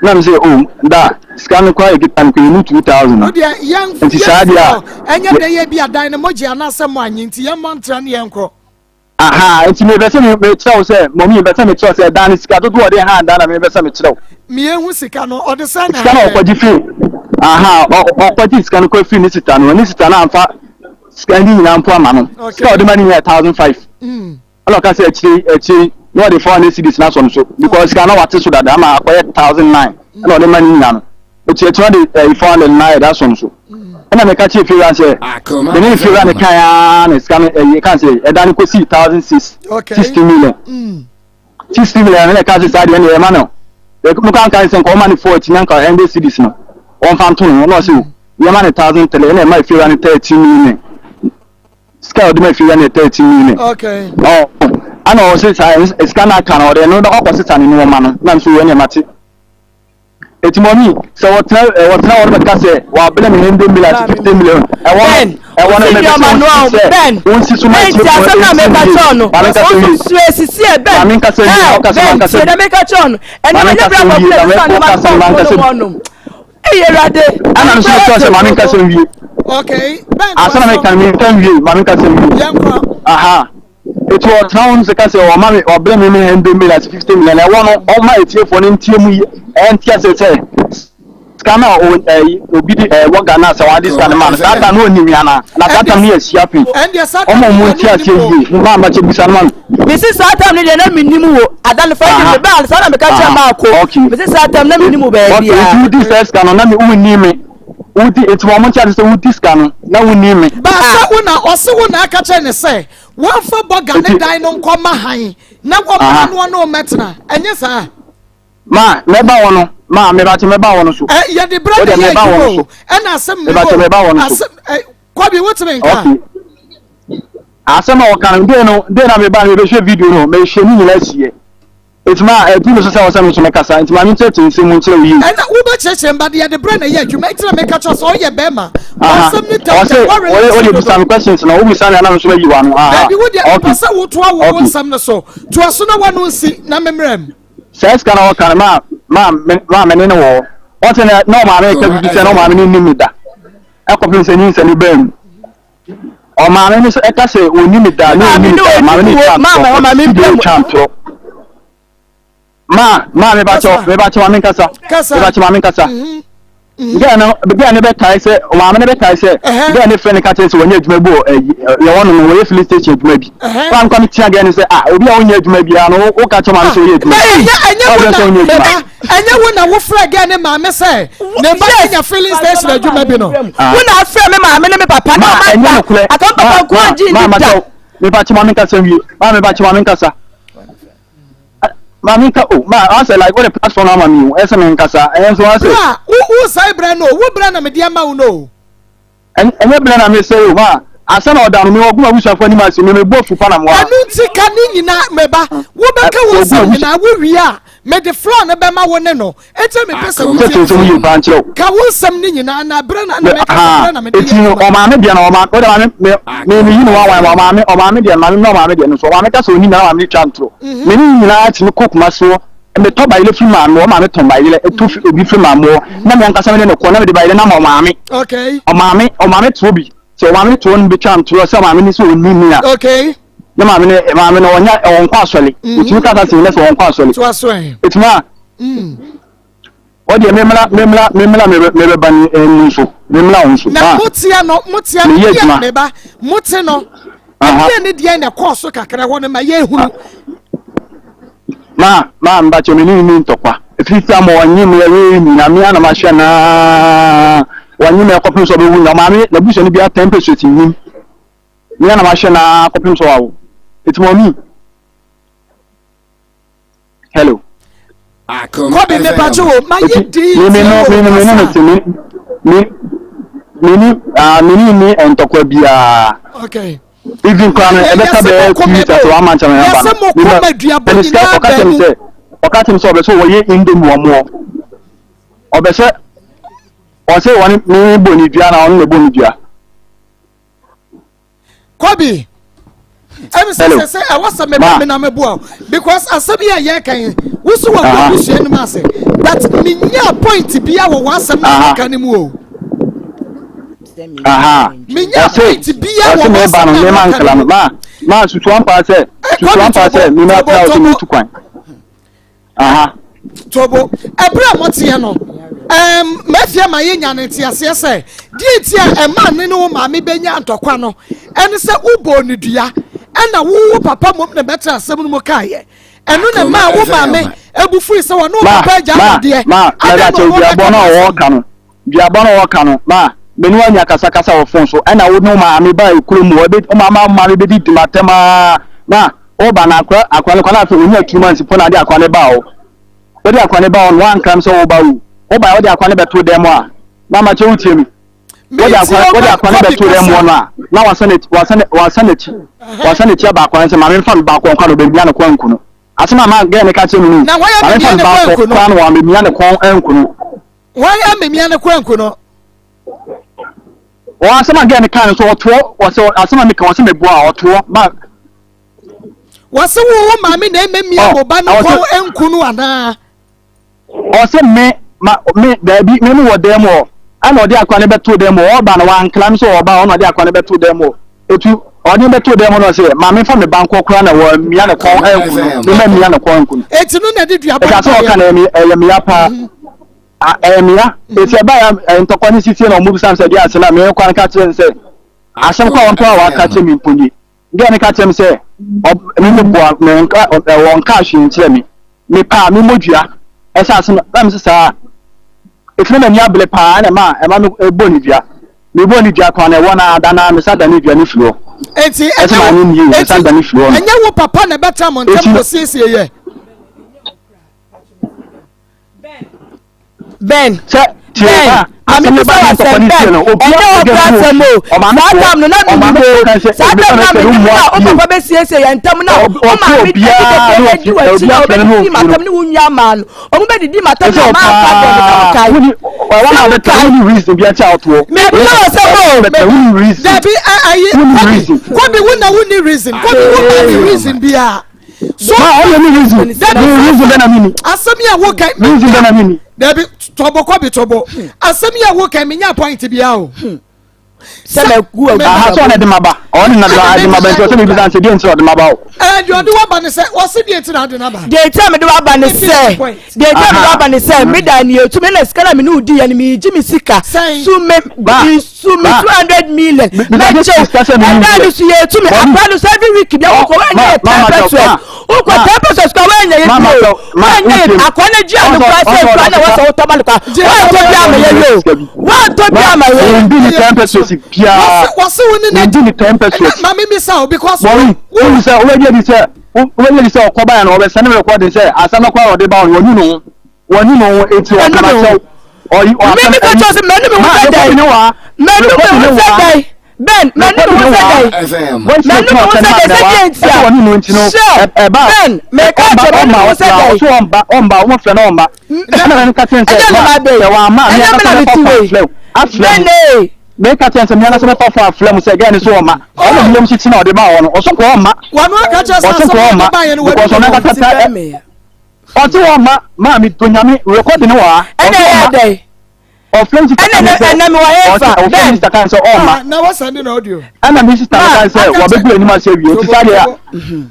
na mesɛ o oh, da sika no koraa yɛkita no kɔ yɛmu 2000 no nti saa deɛ a ɛnyɛ dɛ yɛ bi adan no mogye anaasɛ mo anye nti yɛmmɔ ntra ne yɛnkɔ. Aha, nti mepɛ sɛ mekyerɛ wo sɛ, mɔmi, mepɛ sɛ mekyerɛ wo sɛ ɛdan no sika dodoɔ ɔde ha dan na mepɛ sɛ mekyerɛ wo. Miehu sika no, ɔde sɛ na Sika na ɔkɔgye firi, aha, ɔkɔgye sika no kɔ firi ne sista no, ne sista no amfa sika no nyinaa mpo ama no. Sika ɔde ma no nyinaa 1,500. Ɛna ɔka sɛ akyire akyire na ɔde 400 cedis no asɔ no so because sika no wate so dada ama akɔyɛ 1,900 ɛna ɔde ma no nyinaa no. Eti akyire ɔde ɛyi 400 no ayɛ de asɔ no so. Ɛna meka kyerɛ fiewura sɛ mene ne fiewura ne kan ara na sika no ɛyi kan sɛ ɛda no kɔsi 1,600 60 million. 60 million ɛna ɛka sɛ saa deɛ ɛna ɛma no. Meka nka sɛ nka ɔma no 40 na nka 100 cedis no ɔmfa nto no na ɔsɛ o yɛma no 1,300 ɛna ɛma fiewura no 13 million. Sika a ɔde ma fie wura no yɛ 13 million. Okay. Ɔ ana ɔse saa sika no aka no ɔde ɛno bɛkɔ akɔsesa ne nneɛma no na nso wɔ nneɛma te. Eti mɔmi sɛ wɔtena wɔtena hɔ no bɛka sɛ wɔabrɛ me 100 million ase 50 million ɛwɔ no ɛwɔ no mepɛ sɛ wɔnsi sɛ wɔnsi so ma Ben ti asɛm na meka kyerɛ no Maame nkasa wie. Osusu esisi ɛ Ben Maame nkasa wie, Ɛ, ɔkasa, Ben mankasa tie na meka kyerɛ no ɛnna Maame menya nkasa bere wie, akɔpɛ na sisa mɛkɔ nneɛma kasa no no kɔ mankasa no bi. hɔ nom Eyi Awurade Ɛna nso mɛkyerɛ sɛ maame nkasa nwie. Okay. Ben Asɛm na meka no menka nwie, maame nkasa nwie. Yɛnkɔ. Aha. Eti ɔtena hɔ no sɛ ka sɛ ɔma me ɔbrɛ me me 100 million ase 50 million ɛwɔ no ɔma etiefoɔ no ntie mu yi ɛnte ase sɛ sika no a ɛyi obi de ɛwɔ Ghana sɛ wɔn ade sika no ma no saa ta no ɔnim mi ana na saa tam no yɛ asia pii Ɛndeɛ saa ɔma tam ɔmo no nte aseɛ yie mo maa mbakyɛ bisa no ma no. Mesi saa tam no deɛ na mennim wo ada no fa de me baa saa na meka kyerɛ maako Okay. mesi saa tam na mennim wo Okay, nti baabiara. wodi saa sika no na me wonni me wodi nti wɔn nte ase sɛ wodi sika no na wonni me. Baasa wo na ɔse wo na aka kyerɛ ne sɛ wɔmfa bɔga ne Eti- dan no nkɔma han na wɔmmra Aha. no ɔne wo mmɛtena ɛnyɛ saa? Ma mɛba hɔ no ma mebakyɛ mɛba hɔ no so. Ɛ yɛde brɛ Wo na deɛ ɛyɛ mɛba hɔ adwuma no o so. ɛna asɛm Mebakyɛ mebɔ mɛba hɔ no so. asɛm ɛ Kwabi wotumi nka Okay. Asɛm a wɔka no dee no dee na meba no mebɛhwɛ video no mehwɛ ne nyinaa siiɛ. Nti ma ɛdu me so sɛ wɔsɛ me nso mɛkasa nti ma menkyerɛkyerɛ nsɛm mu nkyerɛ wo yie. Ɛna wobɛkyerɛkyerɛ mba de yɛde brɛ na ɛyɛ adwuma nti na meka kyerɛ sɛ ɔyɛ bɛrima bɔ Aha. asɛm no Ɔse tɛmtɛm wɔyɛ wɔrelax wɔde dodo. bisa me questions no wobisa me a na me nso mayi w'ano. Aha. Dabi wo deɛ mepɛ Okay. sɛ wotoa wo wo Okay. nsɛm no so toa so na w'ano nsi na memmrɛ mu. Saa sika na ɔka no ma ma me ma me ne no wɔ hɔ. Ɔse na na ɔmaame reka biribi sɛ na ɔmaame no nnim me da. Ɛkɔpem sɛ nyinsɛn no baa mu. Ɔmaame no ɛka sɛ ɔnni me da na ɔnni me da maame no twa ntorɔ ɔsi deɛ ɔtwa ntorɔ. Ma ma me ba kyɛw me ba kyɛw maame nkasa me ba kyɛw maame nkasa. Gɛɛ no gɛɛ no bɛkae sɛ maame no bɛkae sɛ gɛɛ no frɛ no ka kyerɛ sɛ wɔnyɛ adwuma bi wɔ ɛyi yɛwɔ no no wɔyɛ filling station adwuma bi. Wɔn nkwa mi tia gɛɛ no sɛ ah obi a ɔnyɛ adwuma biara no wo ka kyerɛ maame sɛ ɔyɛ adwuma. Ɛnyɛ wo na meba ɛnyɛ wo na wofrɛ gɛɛ ne maame sɛ ne ba nya filling station adwuma bi no. Wo na afrɛ me maame ne me papa na ɔma da aka me papa nko angye ndi da. Mepa kyɛ maame nkasa wie maame ba kyɛ maame nkasa. Maame nka o ma asɛ like wode platform ama mi o ɛsɛ me nkasa ɛyɛ nso asɛ. Bra wo wo sɛe brɛ no o wo brɛ na mede ama wo no o. Ɛnyɛ brɛ na mesɛe o ma asɛ na ɔda no me ɔgu m'abusuafo anim ase me mebɔ afu pa na moa. Ɛno nti ka ne nyinaa me ba wobɛka wo nsɛm nyinaa wo wie a mede floor no bɛma wo ne no Enti mepɛ sɛ wotie Kyerɛkyerɛ nsɛm yie paa nkyerɛ wo. Ka wo nsɛm no nyinaa na berɛ na na meka sɛ berɛ na mede yɛ adwuma. Ɔmaame deɛ no ɔmaame wode maame me me meyi ne wanwan ma ɔmaame ɔmaame deɛ no maame na ɔmaame deɛ no nso ɔmaame ka sɛ onim na maame no twa ntorɔ. Mhm. Me ne ne nyinaa tumi kɔ Kumasi hɔ metɔ bayerɛ firi maame hɔ maame tɔn bayerɛ ɛtɔ fi obi firi maame hɔ mhm. na me ankasa me ne no kɔ na mede bayerɛ no ama ɔmaame. Okay. Ɔmaame ɔmaame toɔ bi sɛ ɔmaame toɔ no bɛtwa ntorɔ sɛ ɔmaame no sɛ ɔnim me a. Okay. Ne maame no maame no ɔnya ɔnkɔ asɔre. Otumi kasa sɛ sɛ ɔnkɔ asɔre. To aso ɛ. Etumi a. Ɔdeɛ memla memla memla mebɛba ne mu nso memla wo nso. Na moteɛ no moteɛ no deɛ meba mote no ɛdeɛ ne deɛ na ɛkɔɔ so kakra hɔ no ma yɛhunu. Ma ma mbakyɛ me ne ne ntɔkwa ɛfiri sɛ ama ɔnye me ɛwɛ nyina me ana mahwɛ naa ɔnye me ɛkɔpem sɛ ɔbɛwu nya maame n'abusua no bi atɛn pɛ so nim. Me ara na mahwɛ no ara kɔpem sɛ wawo. It's mommy. Hello. Kɔbi mepatwo wo ma yɛ di me me no me no me no me te me me me ni ah me ni ni ntɔkwa biara. Okay. Even kora no ɛbɛka bɛyɛ 2 weeks asɛ wama nkyɛn na ba no. Me ma ɛne sika ɔka kyerɛ me sɛ ɔka kyerɛ me sɛ ɔbɛ sɛ wɔyɛ indomie wɔn wɔ ɔbɛ sɛ ɔsɛ wɔn me bɔ ne dua na ɔno na ɛbɔ ne dua. Kobi, ɛmi sɛ sɛ sɛ ɛwɔ sɛ meba mi na mi boa o because asɛm yi a yɛ kan yi wosi wɔ kɔ abusua no mu ase but mi nya point bi a wɔ wɔ asɛm na ɔka ne mu o. Mi nya point bi a wɔ wɔ asɛm na ɔka ne mu. Ma susu ampa sɛ susu ampa sɛ me na tra wo sɛ metu kwan. Aha. Tobo, ɛberɛ a moteɛ no, ɛɛm, mafie ma yɛnya no nteaseɛ sɛ, deɛ nti a ɛmaa ne ne wo maame bɛnya ntɔkwa no, ɛne sɛ wobɔɔ no dua, ɛna wo wo papa mmom na bɛtra asɛm no mu kaeɛ. Ɛno na ɛmaa wo maame abu fui sɛ wɔne wo papa agya awadeɛ. Ma, ma, mɛda kyɛw duabɔ no a wɔka no, duabɔ no a wɔka no, ma, me ne wo anya kasakasa wɔ fon so, ɛna wo ne wo maame baa kurom hɔ, ebe, wo maame, wo maame bɛdi di m'atɛm aa, ma, woba na akora, akora no kɔ na afei onya 2 months mpo na ade akora no baa hɔ. Wode akora no baa hɔ no, woankra me sɛ woba o. Wobae, wode akora no bɛtoo dan mu a, ma, makyɛ wotie me. Wode akora, wode akora no bɛtoo dan mu hɔ no a, na wasan n'akyi, wasan, wasan n'akyi, wasan n'akyi aba akora no sɛ, maame mfa me ba kɔ nkwa na ɔbɛmia ne kɔn anku no. Asɛm a ma gɛɛ no ka kyerɛ me no, Na hwan maame mfa amemia me ne ba kɔn kɔ anku no? koraa na wamemia ne kɔn anku no. Hwan amemia ne kɔn anku no? Wɔ asɛm a gɛɛ no kaa no so ɔtoɔ, wɔsɛ asɛm a meka wɔsɛ meboa a ɔtoɔ ma. Wɔsɛ wo wo maame na ɛmɛmia mo ba no kɔn anku no anaa? Ɔse me ma me daabi me me wɔ dan mu hɔ ɛna ɔde akwa no bɛto dan mu hɔ ɔba no wankla me sɛ ɔba ɔna ɔde akwa no bɛto dan mu hɔ etu ɔde bɛto dan mu no ɔse ma me fa me ba nkɔ koraa na wɔamia ne kɔn anku no me ma mia ne kɔn anku no. Eti no na ɛde duaba no baeɛ. Ɛka sɛ ɔka no ɛyɛ mia paa ɛyɛ mia eti ɛba ya ntɔkwa ne sisie na ɔmo bisa me sɛ deɛ ase na me kwan ka kyerɛ no sɛ asɛm kɔ a wɔn pɛ a wɔaka kyerɛ me mpo nie. Girl no ka kyerɛ me sɛ ɔb me me boa me nka ɔ wɔnkaa hwee nkyerɛ me. Mepɛ a memmɔ dua ɛsɛ ase no na mese saa. Ɛfiri na m'ani abere paa ɛna ɛma ɛma me bɔ ne dua. Mebɔɔ ne dua koraa no ɛwɔ no ara da no ara mesan dane dua no firi hɔ. Enti Ɛsɛ ɛnyɛ maa wo ne yie mesan enti dane firi hɔ no. ɛnyɛ wo papa na ɛbɛtra mo ntam Enti kɔsiesie yɛ? Ben, Sɛ tie Ben, ba ma asɛm ne mebisa ba wo ne ntɔkwa asɛm, ne Ben, sie no obi ɛnyɛ a wo ɔgya kora mu asɛm o, ɔmaame saa foɔ tam no na menim ɔmaame o, foɔ kan sɛ saa ebi tam na no na sɛ menim no na mua wo bio papa bɛsiesie yɛn ntam na wo ɔfrɛ maame adi obiara dɛdɛ ne adi ɔfrɛ w'akyi na obiara frɛ no ne ɔbɛdidi ɔmfie no m'atam ne wo nua maa no, ɔmo bɛdidi m'atam ɛsɛ na mamfa dɔ no sɛ ɔpaa wokae, woni ɔwɔ sɛ na ɔbɛtɛ wokae, woni reason bi akyɛ ɔtoɔ mebisa wo asɛm o. bɛtɛ woni reason Dabi ɛ ayi woni Kobi reason Kobi wo na wo ni reason Kobi wo ma ni reason biara. So ma ɔyɛ mi reason Dabi mi reason bɛ na mi ni asɛm yi a wo kan reason bɛ na mi ni Dabi tɔbɔ Kobi tɔbɔ asɛm yi a wo kan mi nya point biara o. Sɛ mɛgu agu aha sɛ ɔna de ma ba ɔne na de ma ba nti ɔsɛ mi bisa nsɛ deɛ nti na ɔde ma ba o. Ɛɛ deɛ ɔde waba ne sɛ ɔsi deɛ nti na ɔde n'aba. Deɛ nti a mede waba ne sɛ deɛ nti a mede waba ne sɛ me da ne etu me na sika na me ne odi yɛ no me gye me sika su me su me 200 million mɛkyɛw ɛda ne so yɛ etu me akora no so every week bi awokɔ wɔnyɛ yɛ 10 pesos wokɔ 10 pesos kɔ wɔnyɛ yɛ bi o wɔnyɛ yɛ akora no gye ano kora sɛ kora na wɔsɛ wotɔ ma no kora wɔntɔ bi ama yɛ yɛ o wɔntɔ bi ama yɛ. Wɔndi ne 10 pesos biara. Wɔsi wo ne na Wɔndi ne 10 pesos. Maame mi sa o because. Wɔn wɔn sɛ wɔbɛgye di sɛ wɔbɛgye di sɛ ɔkɔ ba yɛn no wɔbɛsɛn ne recording sɛ asɛm no kora ɔde ba wɔn wɔn nu ne ho wɔn nu ne ho eti Mɛnu ɔkana me ho. kyɛw ɔyi Me mi ka kyerɛ sɛ mɛnu me ho sɛ dɛn mɛnu me ho sɛ dɛn Ben mɛnu me ho sɛ dɛn mɛnu me ho sɛ dɛn sɛ deɛ nti a sure Ben mɛka kyerɛ mɛnu me ho sɛ dɛn ɔso ɔmba ɔmba ɔmo frɛ no ɔmba ɛna mɛka kyerɛ sɛ ɛnyɛ ne ma bɛ sɛ wama mi ɛnyɛ me ankasa na me mɛfa ti fon wei aflɛ aflɛ Ben mu ee mɛka kyerɛ sɛ mi ankasa mɛfa fon aflɛ mu sɛ gɛɛ ne so ɔma ɔmo mi yam kyikyi na ɔde ba hɔ no ɔso kɔ ɔma Wɔn aka kyerɛ sɛ ɔso asɛm kɔ a ɔma ɔde ba yɛ no because wɔn ɔno ankasa ti ta bɛ me ɔte ɔma maame donyame rekɔdi ne wɔ ha ɛna ɔso ɛyɛ ɔma dɛn ɔfrɛ mi sista ɛna kan ɛna sɛ ɛna me wɔ ɔte hefa ɔfrɛ mi Ben sista kan sɛ ɔma Na wɔsɛn de na audio. ɛna mi sista ma kan sɛ Aka kyerɛ wabɛgu anim ase awie nti tɔbɔ saa deɛ tɔbɔ.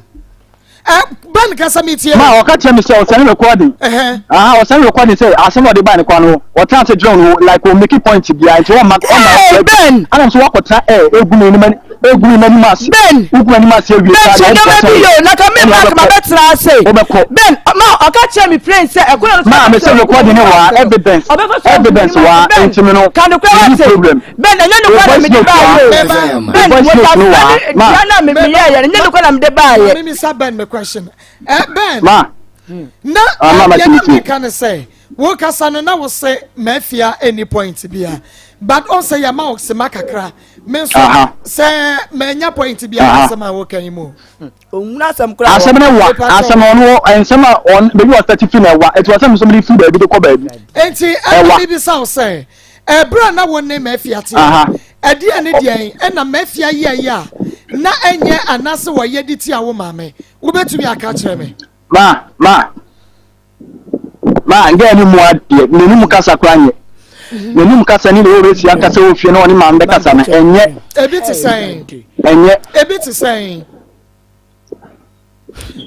Ɛ Ben kasa mi tie ma o. ɔka kyerɛ me sɛ ɔsɛne recording Ɛhɛn. aha ɔsɛne recording sɛ asɛm a ɔde baa ne kwan no ɔtena ase dwene ho like ɔ make point biara nti ɔma ɔma ee ɔfrɛ bi Ben ɛna nso wakɔtena ɛ egu me anim egu me anim ase Ben wogu m'anim ase awie Ben saa hyɛ deɛ nneɛma ɔmpɛ sɛ bi wo yɛ o na ka me ɛna mark ma wobɛkɔ bɛtena ase wobɛkɔ Ben ma ɔka kyerɛ me plain sɛ ɛkwan no so maa ɔbɛfa me so sɛ agu recording ne m'anim waa ase no evidence ɔbɛfa so agu evidence m'anim ase waa Ben nti me no ka nokorɛ menni wate problem Ben ɛnyɛ wo nokorɛ na voice mede note waa baayɛ o Meba Ben wo voice note no wɔtafrɛ waa ne ma dua no a me- meba meyɛɛyɛ no ɛnyɛ nokorɛ na mede baayɛ maame mi sa Ben me question. Ɛ Ben ma na ah ma ma deɛ ti na mi ti meka ne sɛ wo kasa no na wo se mafia any point bia but ɔn sɛ yɛma wo sema kakra me nso aha sɛ manya point bia aha asɛm a woka yi mu. Ɔnhunu asɛm koraa a asɛm ɔka. no wa Mepa asɛm kyɛw. ɔno nsɛm a ɔn baabi wɔ start fi na ɛwa ɛti wɔsɛm nso mede fi baabi de kɔ baabi Enti ɛna ɛwa mebisa wo sɛ ɛberɛ a na wo ne mafia teɛ no aha ɛdeɛ ne deɛn ɛna mafia yɛeɛ a na ɛnyɛ anaasɛ wɔyɛ de tia wo maame wobɛtumi aka akyerɛ me? Ma ma ma ngɛ ne mu adeɛ n'anim kasa koraa nyɛ n'anim kasa ne deɛ ɔbɛsi akasa wɔ fie na ɔne maame bɛkasa no ɛnyɛ Ebi te sɛn? ɛnyɛ Ebi te sɛn?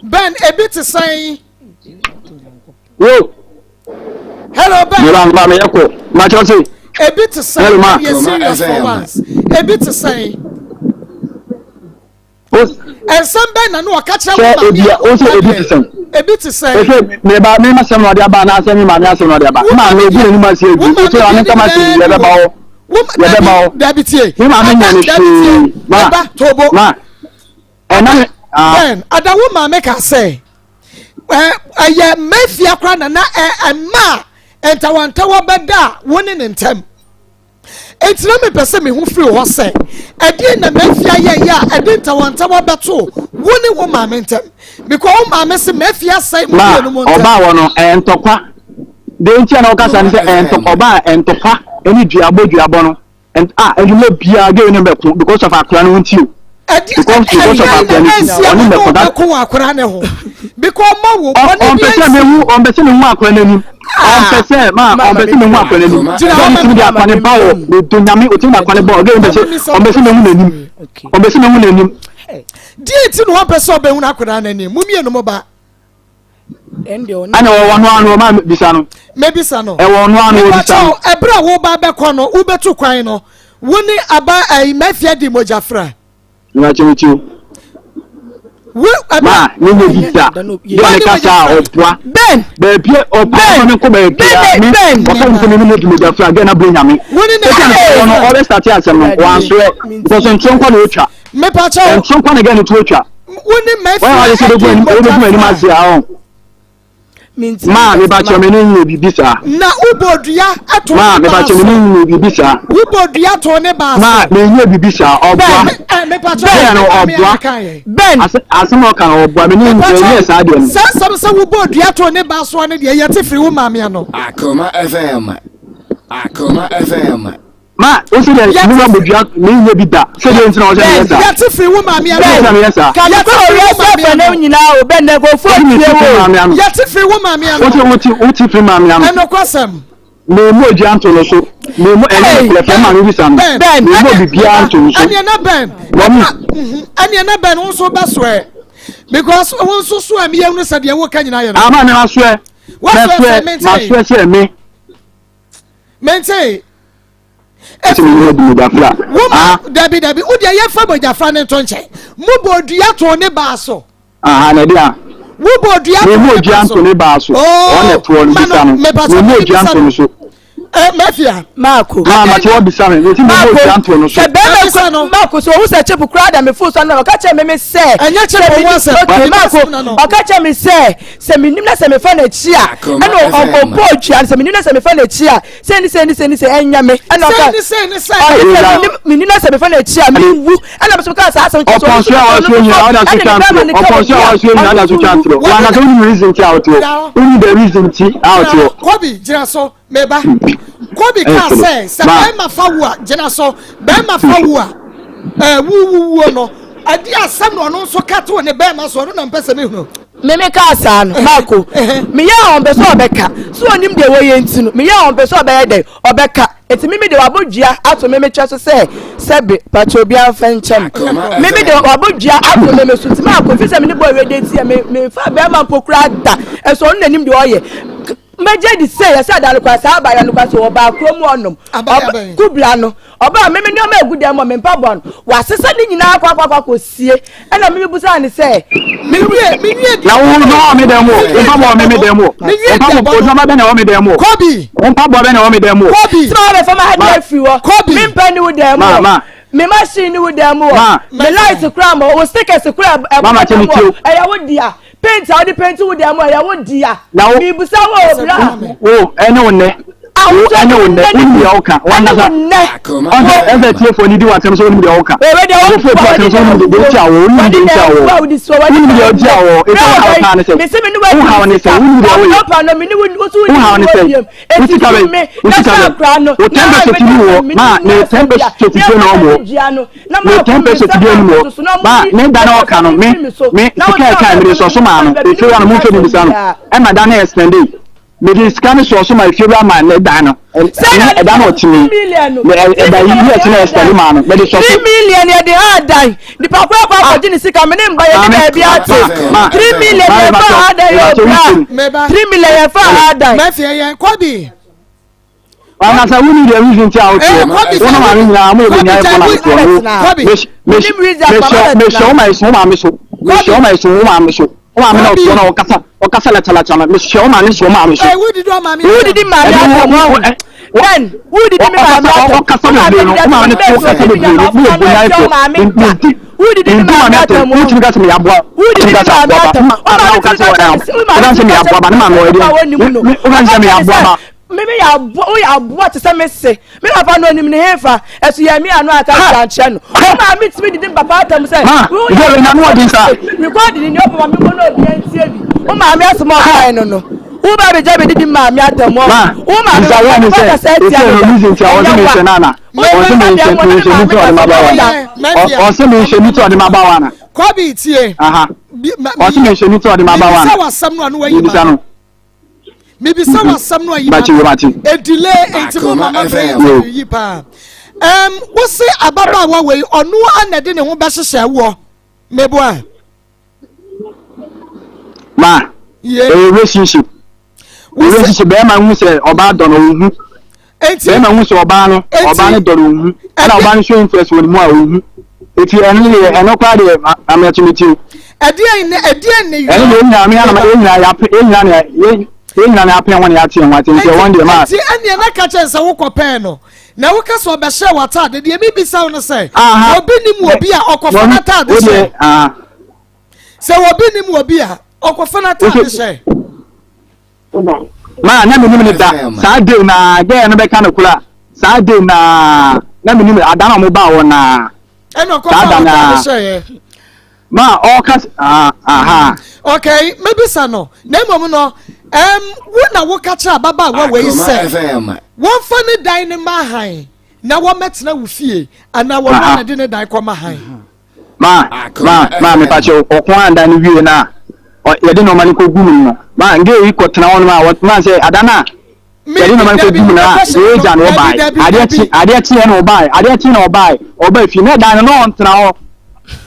Ben, ebi te sɛn? Yo. Hello, Ben. Meba meba meyɛ kɔ. Makyerɛ se. Ebi te sɛn? Hello, ma. Yɛ serious for once. Ebi te sɛn? Nsɛm bɛn na ne ɔka kyerɛ wo maame ebi a ɔsɛ ebi te sɛn? Ebi te sɛn? Efe meba me ma sɛm na ɔde aba anaasɛ me maame asɛm na ɔde aba. Me maame obi n'anim ase egu. Ɔsɛ ɔne nkama ase yɛbɛba hɔ. Yɛbɛba hɔ. Dabi tie. Me maame nya ne hwee. Ma. Tobo. Ma. Ɛna me. Ben, ada wo maame ka sɛ ɛyɛ mafia koraa na na ɛma ntawantawa bɛda a wo ne ne ntam. Enti na mepɛ sɛ mehu firi hɔ sɛ, ɛdeɛn na Mafia yɛeɛ a ɛde ntawantawa bɛtoo wo ne wo maame ntam? Because wo maame se Mafia asɛe mo mmienu mo ntam. Ma ɔbaa wɔ no, ɛyɛ ntɔkwa. Deɛ nti a na ɔkasa ne sɛ ɛyɛ ntɔkwa, ɔbaa ntɔkwa ne duabɔ duabɔ no. And ah, adwuma biara girl no bɛko because of akora no ho nti o. Because because of akora no nti ɔne bɛko that. Ɔbɛko wɔ akora no ho because ɔma wo bɔne bi Ɔmpɛ sɛ mehu ɔmpɛ sɛ mehu akora no anim. Ɔmpɛ sɛ ma ɔmpɛ sɛ mehu akora no anim. Girl no tumi de akora no ba wɔ medo nyame otumi de akora no ba wɔ girl no mpɛ sɛ ɔmpɛ sɛ mehu n'anim. Ɔmpɛ sɛ mehu n'anim. Deɛ nti na ɔmpɛ sɛ ɔbɛhunu akora no anim mo mmienu mo ba. Ɛna ɛwɔ ɔno ano ɔma bisa no. Mebisa no. Ɛwɔ ɔno ano ɔbisa no. Ɛberɛ a woba bɛkɔ no wobɛtu kwan no wo ne aba ayi mafia di mogya fra. Mmerakye me tiw. Wo Ma ne nyɛ bi da. Deɛ ne kasa a ɔboa. Ben. Baabi ɔpa ɔma me nkɔ baabi a me ɔka me sɛ me ne mo di mogya fra gɛ na bere nyame. Wo ne ne. Ɛsiane sɛ ɔno ɔbɛ starte asɛm no wansoɛ because ntoro nkɔ na ɔtwa. Mepakyɛw. Ntoro nkɔ na gɛ ne to atwa. Wo ne Wɔn a wɔde sɛ bɛgu anim wɔbɛgu m'anim ase a ɔn. Maa mebakyɛ me ne nyɛ biribi saa. Na wobɔ dua to ne Maa baa mebakyɛ me so. ne nyɛ biribi saa. Wobɔ dua to ne baa so. Maa menyɛ biribi saa ɔboa. Mepakyɛ Bɛn no ɔboa. Ben. Asɛm a ɔka no ɔboa me ne nyɛ saa deɛ no. Saa asɛm sɛ wobɔ dua to ne baa soɔ no deɛ yɛte firi wo maame ano. Akoma FM. Akoma FM. Ma o se dɛ me ma bodua me nyɛ bi da sɛ deɛ nti na ɔsɛ meyɛ saa. Yɛte firi wo maame ano. Sɛ meyɛ saa. Ka ne kɔ owia sɛ fɛ ne nyinaa o bɛn dɛ nkurɔfoɔ tie wo. Yɛte firi wo maame ano. Wote wote wote firi maame ano. Ɛnokwasɛm. Me mu odua nto no so. Me mu ɛne nokorɛ fɛ maame bisa no. Ben. Me mu obibiara nto no so. Ɛneɛ na Ben. Ɛneɛ na Ben wo nso bɛsoɛ. Because wo nso soɛ me yɛhunu sɛ deɛ woka nyinaa yɛ no. Ama me masoɛ. Masoɛ masoɛ sɛ me. Mente. Ɛsɛ mi yɛ mogyafra. Wo ma dabi dabi wo deɛ yɛfa mogyafra ne nto nkyɛn. Mo bɔ dua to ne baa so. Aha na ɛde a. Wo bɔ dua to ne baa so. Mo dua nto ne baa so. Oh, Ɔna ɛtoɔ no bisa no. Mo mo dua nto no so. Eh, mafia. Maako. Maa ma te wɔ bisa mi. Mesi mo mo dua nto no so. Sɛ bɛrima ko maako so ohun sɛ chip kura da mi fon so anam ɔka kyerɛ mi mi sɛ. Ɛnyɛ chip wɔn asɛm. Okay maako ɔka kyerɛ mi sɛ. Sɛ menim na sɛ mefa n'akyi a, ɛna ɔbɔ dua no. Sɛ menim na sɛ mefa n'akyi a, sei ne sei ne sei ne sei ɛnyɛ me. Ɛna ɔka Sei ne sei ne sei. Ɔne sɛ menim menim na sɛ mefa n'akyi a menwu. Ɛna mesɛ kaa saa asɛm kyerɛ sɛ Ɔpɔn so a ɔsuo nyina ɔda so twa ntoro. Ɔpɔn so a ɔsuo nyina ɔda so twa ntoro. Wankasa wonim reason ti a wote hɔ. Wonim the reason ti a wote hɔ. Kobi gyina so. Meba. Kobi kaa sɛ, sɛ bɛrima fa wo a, gyina so, bɛrima fa wo a, ɛɛ wuwuwuo no, ɛde asɛm na ɔno nso ka too ne bɛrima so, ɔno na mpɛ sɛ mehunu. Me me kaa saa no, Marco, meyɛ a ɔmpɛ sɛ ɔbɛka, so ɔnim deɛ wɔyɛ nti no, meyɛ a ɔmpɛ sɛ ɔbɛyɛ dɛn, ɔbɛka. Enti me me de wabɔ dua ato me me kyɛ so sɛ sɛbe pakyɛ obiara mfa nkyɛ me. Me me de wabɔ dua ato me me so nti Marco, ɛfiri sɛ me ne boy wei date yɛ, me memfaa bɛrima mpo koraa da, nso ɔno na nim deɛ ɔyɛ. Mɛgye adi sɛ yɛsɛ ada no kwa saa abaayewa no kwa sɛ ɔbaa kurom hɔnom. Abaayewa bɛn? Kubla no. Ɔbaa me me nneɛma egu dan mu a me mpaboa no wasesa ne nyinaa akɔ akɔ akɔ akɔsie. Ɛna me mebusaa no sɛ. Mewie mewie Na wo nso wɔ me dan mu o. Wo mpaboa wɔ me me dan mu o. Mewie Wo mpaboa duabɔ no. nneɛma bɛn na ɛwɔ me dan mu o. Kobi. Wo mpaboa bɛn na ɛwɔ me dan mu o. Kobi. Sɛ ma bɛfa m'adeɛ afiri hɔ. Kobi. Me mpa ni wo dan mu Ma hɔ. ma. Me machine ni wo dan mu hɔ. Ma. Me light koraa ma wo stickers koraa ɛbɔ Ma ma dan kyɛ me mu tie hɔ. o. Ɛyɛ wo dea. Paint a wode paint wo dan mu ɛyɛ wo dea. Na wo. Mebisa wo o bra. Wo ɛne wo nnɛ. Wo ɛne wo nnɛ. Wonim deɛ woka. Wankasa. Ɔsɛ ɛsɛ tiefoɔ ni di w'asɛm sɛ wonim deɛ woka. Wofoɔ di w'asɛm sɛ wonim deɛ wotia wɔ. Wonim deɛ wotia wɔ. Wonim deɛ wotia wɔ. Ɛsɛ wo haw paa ne sɛ. Wo haw ne sɛ wonim deɛ woyɛ. Wo haw ne sɛ. Wo sika bɛn. Wo sika bɛn. Wo 10 percent ni wɔ. Ma ne 10 percent die na ɔmo. Ne 10 percent die ni wɔ. Ma ne da na ɔka no me me sika ɛka mi de sɔ so maa no. Efiri wa no mo nfɛ mi bisa no. Ɛma da na ɛsɛnde. Mede sika no sɔɔ so ma efiewura maa ne dan no. Ɛda na ɔte mu. Ɛda yi bi ɛte na ɛsitɛli maa no. Mede sɔ so. 3 million yɛde ha dan. Nipa koro akɔ akɔgye ne sika me ne mba yɛde baabi ate. 3 million yɛfa ha dan yɛ obra. 3 million yɛfa ha dan. Mɛfie yɛn kɔbi. Anasa wuni deɛ reason ti a woteɛ. Wo ne maame nyinaa mo yɛ bɛ nyaa ɛfɔ na woteɛ no. Mehyɛ wo ma ɛso wo maame so. Mehyɛ wo ma ɛso wo maame so. Wo maame na ɔteɛ na ɔkasa ɔkasa lakyalakya no. Mehyɛ wo ma ne so wo maame so. Wudidi maame Wudidi maame atɛm ahu. Ben wudidi mi maame atɛm. Ɔkasa bebree no wo maame ne ɔkasa bebree no mo yɛ bɛ nyaa ɛfɔ. Wudidi mi maame atɛm. Wotumi ka sɛ meyɛ aboa. Wudidi mi maame atɛm. Wo maame tumi ka sɛ wo maame tumi ka sɛ ne maame ɔyɛ wo ka sɛ meyɛ aboa ba. Me me yɛ aboa, woyɛ aboa te sɛ me se. Me papa no onim ne hefa, ɛso yɛ me ano aka kyerɛ ankyerɛ no. Wo maame tumi didi me papa atam sɛ, Ma, woyɛ girl na aboa no te ɔden sɛ saa. me se. Rekɔɔdi ni ni ɔpapa me nkɔ na obi antie bi. Wo maame asɛm a ɔkae no no. Wo ba bɛgya bɛdidi me maame atam ɔ. Ma, Wo maame bisa wo yɛ ne papa sɛ, kasa atia ɛsɛ me no da. reason ti a ɔse Ɛnyɛ me wa. nhyɛ no ana? Wo Ɔse papa me deɛ nhyɛ mo me ne me nhyɛ ne maame ti a ɔde kasa ma ba wa da. Ɔse me nhyɛ ne ti a ɔde ma ba wa ana? Kɔbi tie. Aha. Ɔse me nhyɛ ne ti a ɔde ma ba wa ana? Mibisa w'asɛm no a no wayi Mibisa ma. no. Mibisa w'asɛm no a yi ma. Mate mate. Edile nti mo mama bere interview yi paa. Um, wose ababaawa wei ɔno a na ɛde ne ho bɛhyehyɛ woɔ. Meboa. Ma. Ye. Ɛyɛ relationship. Relationship bɛrima hu sɛ ɔbaa dɔ no ɔhu. Bɛrima hu sɛ ɔbaa no ɔbaa no dɔ no ɔhu. Ɛna ɔbaa no show interest wɔ ne mu a ɔhu. Eti ɛno deɛ ɛno koraa deɛ ameɛto me ti o. Ɛdeɛn ne ɛdeɛn ne Ɛno deɛ ɛnyina me anam ɛnyina yɛapɛ ɛnyina ne yɛ ɛnyina ne apɛ wɔn yɛate ho ate nti ɛwɔn deɛ maa. Nti ɛneɛ na ka kyɛn sɛ wokɔ pɛɛ no na woka sɛ ɔbɛhyɛ w'ataade deɛ mebisa wo no sɛ obi nim obi a ɔkɔfa n'ataade hyɛ sɛ obi nim obi a ɔkɔfa n'ataade hyɛ. Maa na menim ne da saa day na gɛɛ no bɛka no kora saa day na na menim ada na ɔmo baa hɔ naa ɛna saa ɔkɔfa da w'ataade naa hyɛeɛ. ma ɔka aha Okay, mebisa no na mmom no um, wo na woka kyerɛ ababaawa wei Akoma sɛ FM. wɔmfa ne dan no ma han na wɔmmɛtena wo fie anaa wɔn Aha. na de ne dan kɔma han. Ma ma ma mepakyɛw ɔko a dan no wie na yɛde nneɛma no kɔgu mu no ma nge yi kɔtena hɔ no ma wɔ ma sɛ ada no a yɛde nneɛma no kɔgu mu no a wei gya no ɔbae adeɛ kye adeɛ kyeɛ na ɔbae adeɛ kye na ɔbae ɔbae fie na dan no na ɔntena hɔ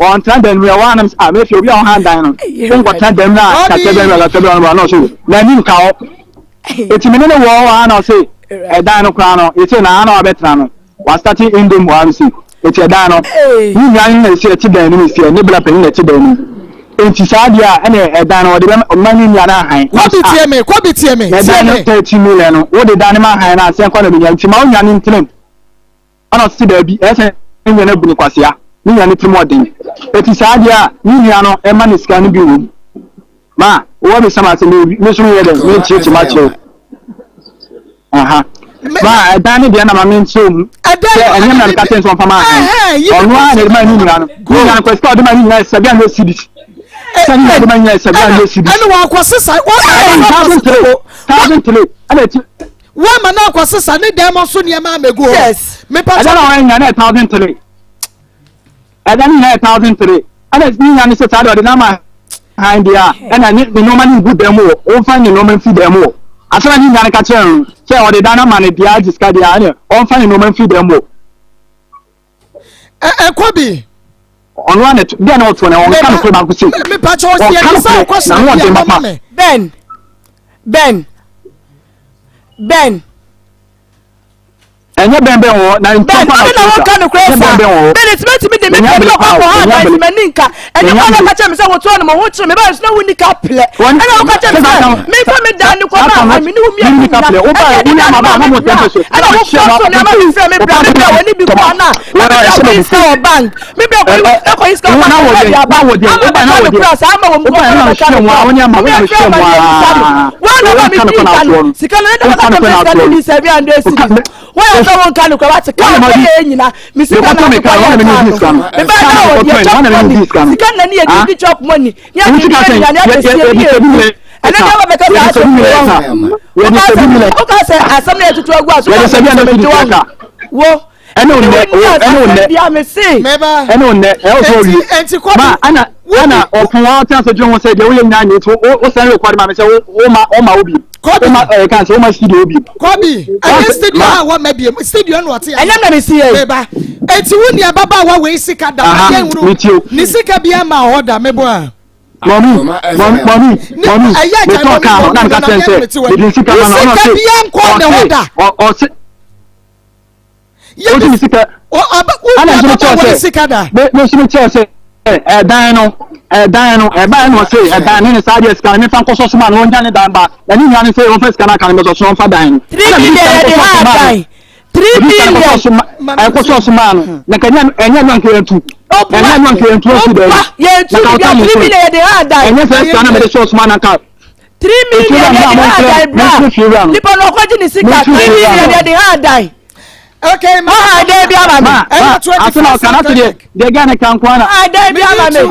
ɔntena dan mu ɛwɔ anam sɛ ah mefie obi a ɔha dan no wonkɔtena dan mu na kakra bi na kakra bi na ɔno ɔso na anim ka hɔ eti me ne ne wɔ hɔ a na ɔse ɛdan no koraa no yɛsɛ na ana wabɛtena no wastate indom hɔ ano si eti ɛdan no ne nua no na esi ɛte dan no mu esi ne bla panyin na ɛte dan no mu eti saa deɛ a ɛna ɛdan no ɔde bɛ ɔma ne nua no ahan Kɔbi tie me, kɔbi tie me, na tie ɛdan no me. 30 million no wode dan no ma ahan no asɛn kɔ na benya nti ma wo nua no ntenam. Ɛna ɔse daabi, ɛyɛ sɛ ne nua no abu no kwasea, ne nua no tirim ɔden. Eti saa deɛ a, ne nua no mma no sika no bi wom. Ma, wowɔ me sɛm ase, me, me nso meyɛ dɛn, Akoma mekyerɛkyerɛ mu akyerɛ wo. FM. Aha. Ma, ɛdan no deɛ na ma menkyerɛ mu. Ɛdan Sɛ no, ɛnyɛ me na meka kyerɛ no sɛ ɔmfa ma ahan. Ɛhɛn, yi Ɔno ara na ɛde maa ne nua no. Ne nua no kɔ sika a ɔde maa ne nyinaa yɛ 700 cedis. Sɛ ne nua de maa ne nyinaa yɛ 700 cedis. Ɛna wakɔ sesa, Ɛyɛ 1,003, 1,003, ɛna ɛti. Woama no akɔsesa ne dan mu so nneɛma amegu hɔ. Yes. Mepa Ɛda na wɔyɛ nyinaa na yɛ 1,003. Ɛda ne nyinaa yɛ 1,003. Ɛna ne nyinaa ne sɛ saa deɛ ɔde n'ama han deɛ a ɛna ne ne nneɛma no ngu dan mu wɔ. Ɔmfa ne nneɛma mfiri dan mu wɔ. Asɛm a ne nyinaa no ka kyerɛ no sɛ ɔde dan no ama no deɛ agye sika deɛ a ɛna ɔmfa ne nneɛma mfiri dan mu wɔ. Ɛkɔ bi. Ɔno ara na ɛto deɛ na ɔtoɔ no ɔnka nokorɛ baako sei. Mepa kyɛ ɔsi Ɔnka ɛbi sɛ nokorɛ ɔkɔ na sena ho bi ɔden a papa. mama me. Ben Ben Ben. Ɛnyɛ bɛn bɛn wɔ hɔ na Ben ntɔkwa na ɔne na ɔto wɔka nsa. nokorɛ Ɛnyɛ saa bɛn bɛn wɔ hɔ. Ben nti mɛtumi de me Menya pɛ bere ne paa kɔkɔ o, ha menya dan bere. sɛ m'ani nka ɛnyɛ Menya kwan na bere. ka kyerɛ me sɛ wotoɔ no mo ho kyerɛ me bɛyɛ so na wonni ka plɛ Wɔn ɛna woka kyerɛ me sɛ sɛ saa memfa me dan no kɔ saa ma no ha me ne wo mmienu wonni nyina ka plɛ. Wobaeɛ ɛne wo ne ɛde dan ama no ba ma na me mo bra tɛmpɛ so. ɛna Ɛna wofɔ mehyia so mo nneɛma me frɛ me bra me bra w'ani bi kɔ ana na me bra kɔyi sika wɔ bank me bra kɔyi kɔyi sika wɔ bank na de aba ama bɛka no kora saa ama wɔ mu kɔ na bɛka no kora wo me frɛ ma ne bisa no wɔn na ma me di sika no sika no ne dɛm ka kyerɛ me sika no di 700 cedis wɔn yɛ sɛ wɔn ka no kora wate kaa kɔ yɛ nyina me sika na ate kɔ yɛ kaa no me ba na wɔ deɛ chop money sika na ne yɛ di di chop money ne ate di yɛ nyina ne ate sie ne yɛ di ɛne deɛ wɔbɛka sɛ asɛm wɔ woka sɛ asɛm no yɛ tutu agu aso ka sɛ megye wɔn wo Ɛne wo nnɛ ɛne wo nnɛ ɛne wo nnɛ ɛwɔ sɛ owie ma ɛna ɛna ɔpon wa ɔtena so dwene ho sɛ deɛ woyɛ nyinaa nyɛ nti wo sɛn rekɔde ma me sɛ wo ma wo ma wo bi. Kobi. Woma ɛyɛ kan sɛ woma studio bi. Kobi, ɛyɛ studio a wɔma bi studio no ɔte. Ɛnyɛ na mesi yɛ. Meba. Eti wo nua ababaawa wei sika da ma yɛn hunu. Ne sika bi ama hɔ da mebo a. Mɔmi, mɔmi, mɔmi, mɔmi, metɔ kaa no na meka kyerɛ sɛ mede sika ma no ɔno ɔse sika bi ankɔ ne ho da. Ɔse wosi mi sika ɛna nso mi kyerɛ sɛ me nso mi kyerɛ sɛ ɛdan no ɛdan no ɛban no ɔse ɛdan ne ne saa deɛ sika no mefa nkɔsɔ soma no ɔnya ne dan ba na ne nua no sɛ ɔmfa sika no aka no bɛsɔ so ɔmfa dan no ɛna mi sika no kɔsɔ soma no three million ɛkɔsɔ soma no na nka ɛnyɛ no anka yɛntu ɛnyɛ no anka yɛntu asu baabi yɛntu bia three million yɛde ha dan ɛnyɛ sɛ sika no mede sɔ soma no anka 3 million yɛ de ha dan bra nipa na ɔkɔgye ne sika 3 million yɛ de ha dan. Okay, ma ha dan bi ama mi. Ma aso na ɔka n'aso deɛ deɛ gane ka nko ara. Ha dan bi ama mi.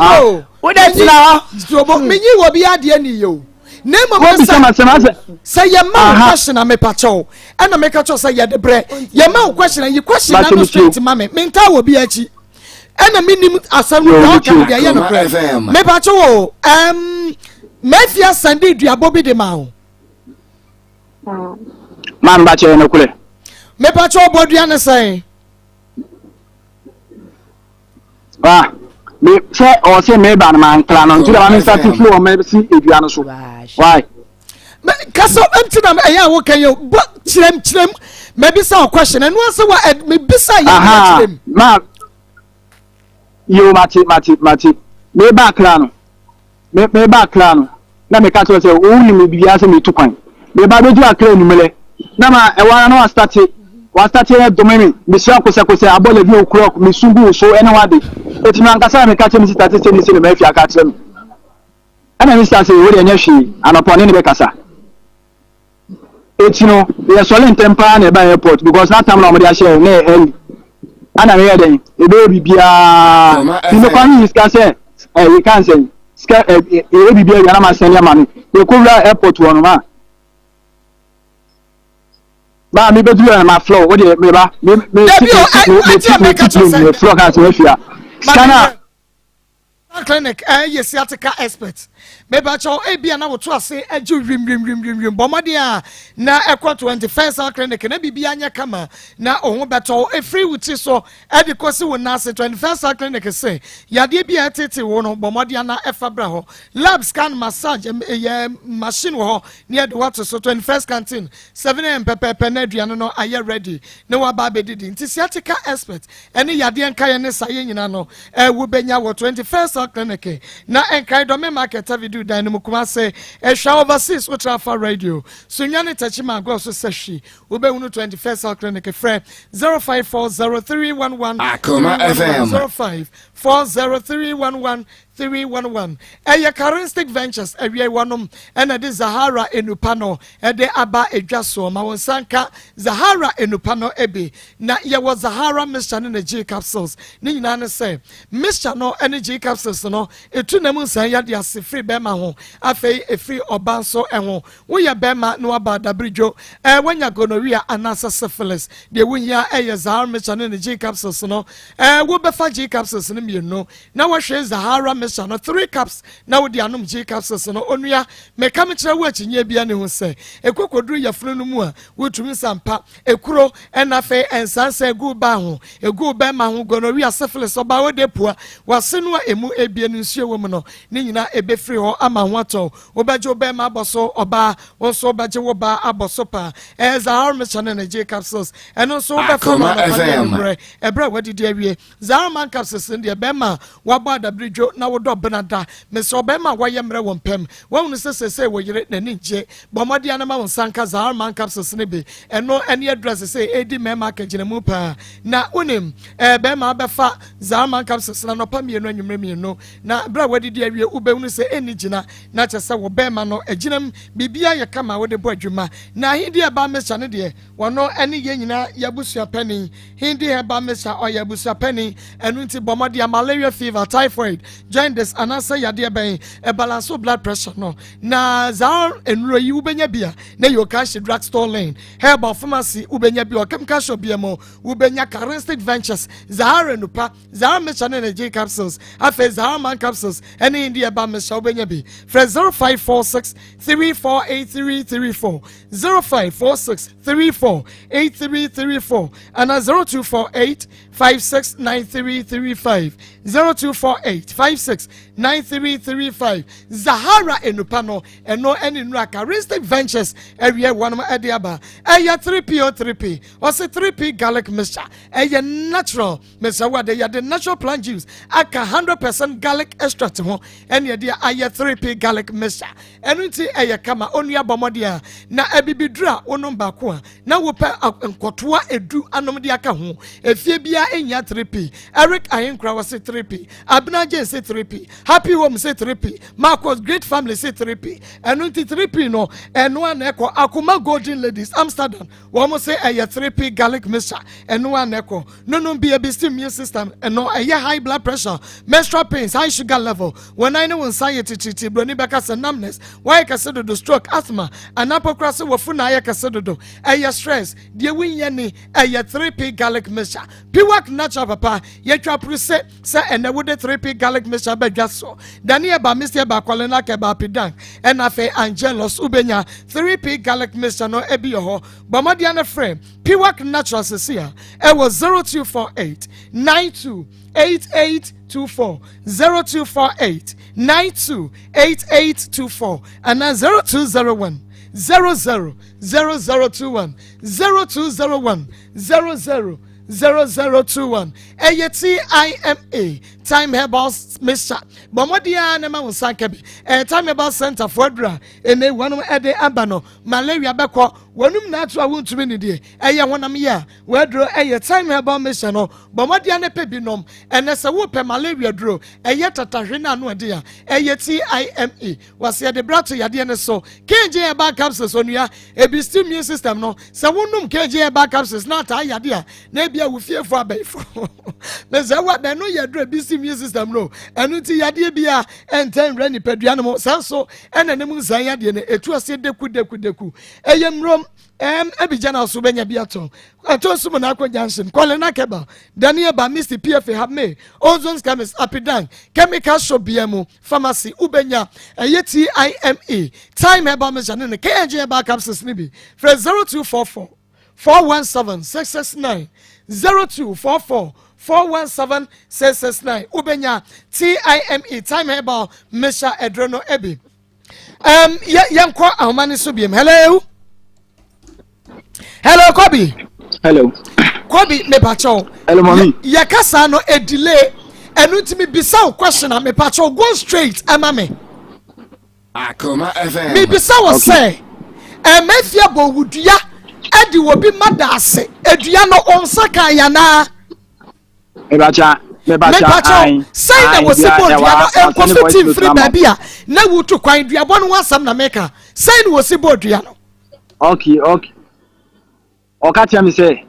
Wo de tena hɔ. Tuobo menyi wɔ bi adeɛ ni yɛ o. Na mmom sɛ sɛ yɛ ma wo question a mepa kyɛw ɛna meka kyɛw sɛ yɛde brɛ yɛ ma wo question a yi question na no straight ma me mentaa wɔ bi akyi ɛna menim asɛm no deɛ ɔka no deɛ ɛyɛ nokorɛ mepa kyɛw o ɛm mafia sande duabɔ bi de ma wo. Maa mba kyɛ nokorɛ. Mepa kyɛw bɔ dua ne sɛn. Ah, me sɛ ɔsɛ meba no mankra no nti na ma me nsa te firi ɔma si edua no so. Why? Kasa nti na ɛyɛ a woka yɛ bɔ kyerɛm kyerɛm mabisa wo question ɛno ase wa mebisa yɛ kyerɛm. Ma yo mate mate mate meba akra no Me meba Accra no, na meka kyerɛ sɛ wonim me biribiara sɛ metu kwan. Meba bɛduru Accra anwummerɛ, na ma ɛwɔ ara na wastate, wastate ɛdome me, mehyia kosɛkosɛ, abɔ 11 o'clock, mesu gu wo so ɛne ho ade. Eti me ankasa na meka kyerɛ me sista sɛ sei ne sei na m'afi aka akyerɛ me. Ɛna me sista se, wo deɛ ɛnyɛ hwee, anɔpa ɔne ne bɛkasa. Eti no yɛsɔre ntɛm paa na ɛba airport because na tam na wɔde ahyɛ yɛn na yɛ early. Ana meyɛ dɛn? Yɛbɛyɛ biribiara. Nti mekɔ ne sika sɛ ɛ yɛka nsɛn sika ɛ yɛyɛ biribiara wia na ma sɛn ama no. Yɛkɔwura airport hɔ no ma ba mi bɛduru yɛ ma flɔ o deɛ meba me me ti me me ti me ti plane me flɔ kan sɛ mafia sika na. Clinic ɛyɛ sciatica expert mebakyɛw ebia na woto ase agye wimwimwimwim bɔ mmɔden a na ɛkɔ 21st Health Clinic na biribi anyɛ kama na wo ho bɛtɔ ɛfiri wo ti so ɛde kɔsi wo nan ase. 21st Health Clinic se yadeɛ bi a ɛtete wo no, bɔ mmɔden na ɛfa bra hɔ. Lab, scan, massage, yɛ machine wɔ hɔ ne yɛde wato so. 21st Canteen, 7 a.m. pɛpɛɛpɛ na aduane no ayɛ ready na waba abɛdidi. Nti sciatica expert ɛne yadeɛ nkaeɛ ne saa yɛ nyinaa no wobɛnya wɔ 21st Health Clinic na nkae Dɔme Market Avenue dan no mu, Kumase. Ɛhwɛ overseas wotra afa radio Sunya ne Tɛkyima agorɔ so sɛ hwi wobɛhunu 21st Health Clinic. Frɛ 0540311311. Akoma FM. 0540311311. Ɛyɛ Charistic Ventures awia wɔnom ɛna de Zahara enupa no ɛde aba edwa soɔ. Ma wɔn nsa nka Zahara enupa no ebi na yɛwɔ Zahara mixture ne ne G capsules. Ne nyinaa ne sɛ mixture no ne G capsules no etu nam nsan yade ase firi bɛrima ho, afei efiri ɔba nso ɛho. Woyɛ bɛrima na waba adabiridwo, wanya gonorrhea anaasɛ syphilis, deɛ wohia ɛyɛ Zahara mixture ne ne G capsules no. Wobɛfa G capsules no mmienu na wɔhwɛ Zahara mixture no three cups na wode anom G capsules no. Onua, meka me kyerɛ wo, akyinnye bia ne ho sɛ ɛkɔkɔduru yɛfunu no mu a, wotumi sampa ekuro ɛna afei nsansan egu baa ho, egu bɛrima ho. Gonorrhea, syphilis, ɔbaa wode pua wase no a emu ebie no, nsuo wɔ mu no, ne nyinaa ebɛfiri hɔ ama ho atɔ. Wobɛgye wo bɛrima abɔ so, ɔbaa wo nso wobɛgye wo baa abɔ so paa. Ɛyɛ Zahara mixture ne ne G capsules. Ɛno nso wobɛfa no Akoma anɔpa ne FM. anwummerɛ ɛberɛ a wadidi awie. Zahara man capsules no deɛ, bɛrima a wabɔ adabiridwo na wodɔ bena da, mesrɛ, bɛrima a wayɛ mmerɛ wɔ mpam, wahunu sɛ sɛsɛ wɔ yere n'ani ngye, bɔ mmɔden anama wo nsa nka Zahara man capsules no bi. Ɛno ɛne adura sɛ ɛdi mmarima akagyinamu paa na wonim bɛrima bɛfa Zahara man capsules no anɔpa mmienu, anwummerɛ mmienu, na berɛ a wadidi awie, wobɛhunu sɛ ɛnni gyina na kyerɛ sɛ wɔ bɛrima no agyinam biribiara yɛ kama a wode bɔ adwuma. Na ahenni ɛba mixture no deɛ, Wɔno ne yɛn nyinaa y'abusua panin. Hindi Herbal Mixture ɔyɛ abusua panin. Ɛno nti bɔ mmɔden a malaria fever, typhoid, jaundice anaasɛ yadeɛ bɛn, ɛbalance wo blood pressure no. Na saa nnuro yi wobɛnya bi a na ɛyɛ Okashi Drug Store Lane, Herbal Pharmacy wobɛnya bi wɔ Chemical Shop bia mu, wobɛnya Charistic Ventures, Zahara Nupa, Zahara Mixture ne Energy Capsules, afei Zahara Man Capsules ɛne Hindi Herbal Mixture wobɛnya bi. Frɛ 0546 348334. 0546 34 8334 anaa 0248 56 9335 0248 56 9335 Zahara Enupa no ɛno ɛne nnura Charistic Ventures ɛwiɛ wɔnom ɛde aba ɛyɛ 3P o 3P ɔse 3P garlic mixture ɛyɛ natural Mesrɛ wo ade yɛde natural plant juice aka 100% garlic extract ho ɛne yɛde ayɛ 3P garlic mixture. Ɛno nti ɛyɛ kama onua bɔ mmɔden a na abibiduro a wonom baako a na wopɛ nkɔtoa edu anom de aka ho. Efie biara ehia 3P. Eric Ahenkura wɔ se 3P. Abena Jane se 3P. Happy Home se 3P. Marcos Great Family se 3P. Ɛno nti 3P no ɛno a na ɛkɔ Akoma Golden Ladies Amsterdam Wɔn se ɛyɛ 3P garlic mixture, ɛno a na ɛkɔ. Nonom bi ebi si immune system, ɛno ɛyɛ high blood pressure, menstrual pains, high sugar level, wɔn nan ne wɔn nsa yɛ titiritii, broni bɛka sɛ numbness, wɔayɛ kɛse dodo, stroke, asthma, anaa mpo koraa sɛ wafu na ayɛ kɛse dodo, ɛyɛ stress, deɛ wonyɛ ni, ɛyɛ 3P garlic mixture. Piwak natural papa, yɛtwa puru se sɛ ɛnɛ wode 3P garlic mixture ba dwa so. Dani ɛba, Misty ɛba, Kɔlenak ɛba, Apidank, ɛna afei Angelus wobɛnya 3P garlic mixture no ebi wɔ hɔ. Bɔ mmɔden na frɛ Piwak Natural sisi a ɛwɔ 0248 92 8824 0248 92 8824 anaa 0201 00 0021 0201 00 0021 ɛyɛ TIMA Time Herbal Mixture. Bɔ mmɔden ara na ma wo nsa nka bi. Ɛyɛ Time Herbal Center foɔ aduru a ɛnɛ wɔnom ɛde aba no. Malaria bɛkɔ wɔnom na ato a wontumi nidie. Ɛyɛ honam yɛ a wɔaduro ɛyɛ Time Herbal Mixture no. Bɔ mmɔden ara na pɛ bi nom. Ɛnɛ sɛ wopɛ malaria duro ɛyɛ tatahwe no ano ɛde a ɛyɛ TIME. Wɔse yɛde bra to yadeɛ no so. KJ Herbal Capsules onua ebi still immune system no. Sɛ wonom KJ Herbal Capsules na ataa yadeɛ a na ebia wo fiefo abɛyifo. Mesɛ wa na ɛno yɛ duro ebi still immune system no. Ɛno nti yadeɛ bi a ɛntɛ nwura nipadua no mu. Saa nso ɛna ne mu nsan yadeɛ no etu aseɛ deku deku deku. Ɛyɛ mmurom ɛm ebigya na so bɛnya bi atɔ. Ɛtɔ nso mu na akɔ junction. Kɔle na kɛba. Daniel ba Misty PFA ha me. Ozone Chemist Apidan Chemical Shop bia mu pharmacy wobɛnya ɛyɛ TIME Time Herbal Mixture ne ne KNG Herbal Capsules no bi. Frɛ 0244 417 669 0244 417 669 wobɛnya TIME Time Herbal Mixture aduro no bi. Um, yɛnkɔ ahoma no so biom. Hello? Hello, Kobi. Hello. Kobi, mepakyɛw. Hello, mami. Yɛka saa no, e delay. Ɛno nti mebisa wo question a mepakyɛw go straight ɛma me. Akoma FM. Mebisa wo sɛ, ɛmɛfia bɔ wo dua ɛde wɔ bi ma da ase. Edua no wo nsa kan yanaa? Mebacha, mebacha, Mepakyɛw, sɛn na wɔsi bɔ dua no nkɔfi ti mfiri baabi a na wotu kwan duabɔ no ho asɛm na meka. Sɛn na wɔsi bɔ dua no? Okay. Ɔka kyerɛ me sɛ,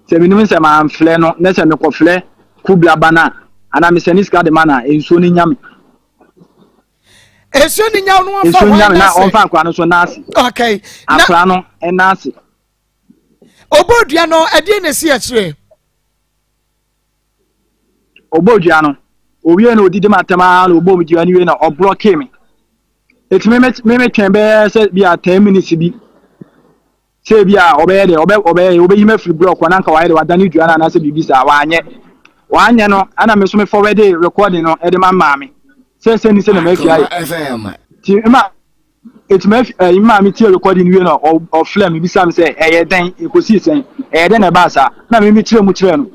sɛ menim sɛ mamflɛ no, na sɛ mekɔflɛ kubla ba no a, anaa mesɛ ne sika de ma no a, nsuo no nya me. Nsuo no nya no wɔmfa Nsuo nya hwan me na n'ase? ɔmfa akora no so n'ase. Okay. Na Akora no n'ase. ɔbɔ dua no ɛdeɛ na esi akyire? Ɔbɔ dua no, owie na odidi ma atɛm ara na ɔbɔ dua no wie na ɔblock me. Eti me me me twɛn bɛyɛ sɛ bi a 10 minutes bi. Sɛ bi a ɔbɛyɛ dɛ ɔbɛ ɔbɛyɛ ɔbɛyi me afiri block hɔ na nka wayɛ dɛ wadane dua no anaasɛ biribi saa wanyɛ. Wanyɛ no ɛna me so me forward recording no ɛde ma maame. Sɛ ni sɛ na mafi Akoma ayɛ. FM. Ti ma eti ma ɛyi maame tie recording wie na ɔflɛ me bisa me sɛ ɛyɛ dɛn ekosi sɛn ɛyɛ dɛn na ɛbaa saa na me kyerɛ mu kyerɛ no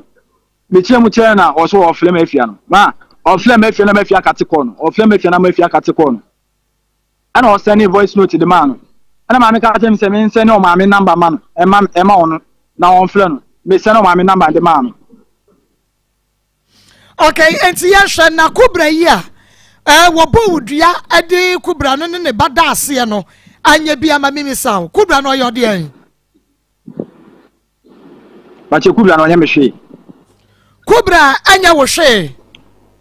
me kyerɛ mu kyerɛ no na ɔso ɔflɛ me afia no ma ɔflɛ me afia na ma afia kate kɔɔ no ɔflɛ me afia na ma afia kate kɔɔ no ɛna ɔsɛne voice note de maa no ɛna maame ka kyerɛ me sɛ me nsɛne ɔmaame number ma no ɛma ɛma ɔno na ɔnflɛ no me sɛne ɔmaame number de maa no. Okay, nti yɛhwɛ na kubra yi a wɔbɔ wo dua de kubra no ne ne ba da aseɛ no anyɛ bi ama mimi sa wo. Kubra no ɔyɛ ɔdeɛn? Bakyɛ Kubra no ɔnyɛ me hwee. Kubra ɛnyɛ wo hwee.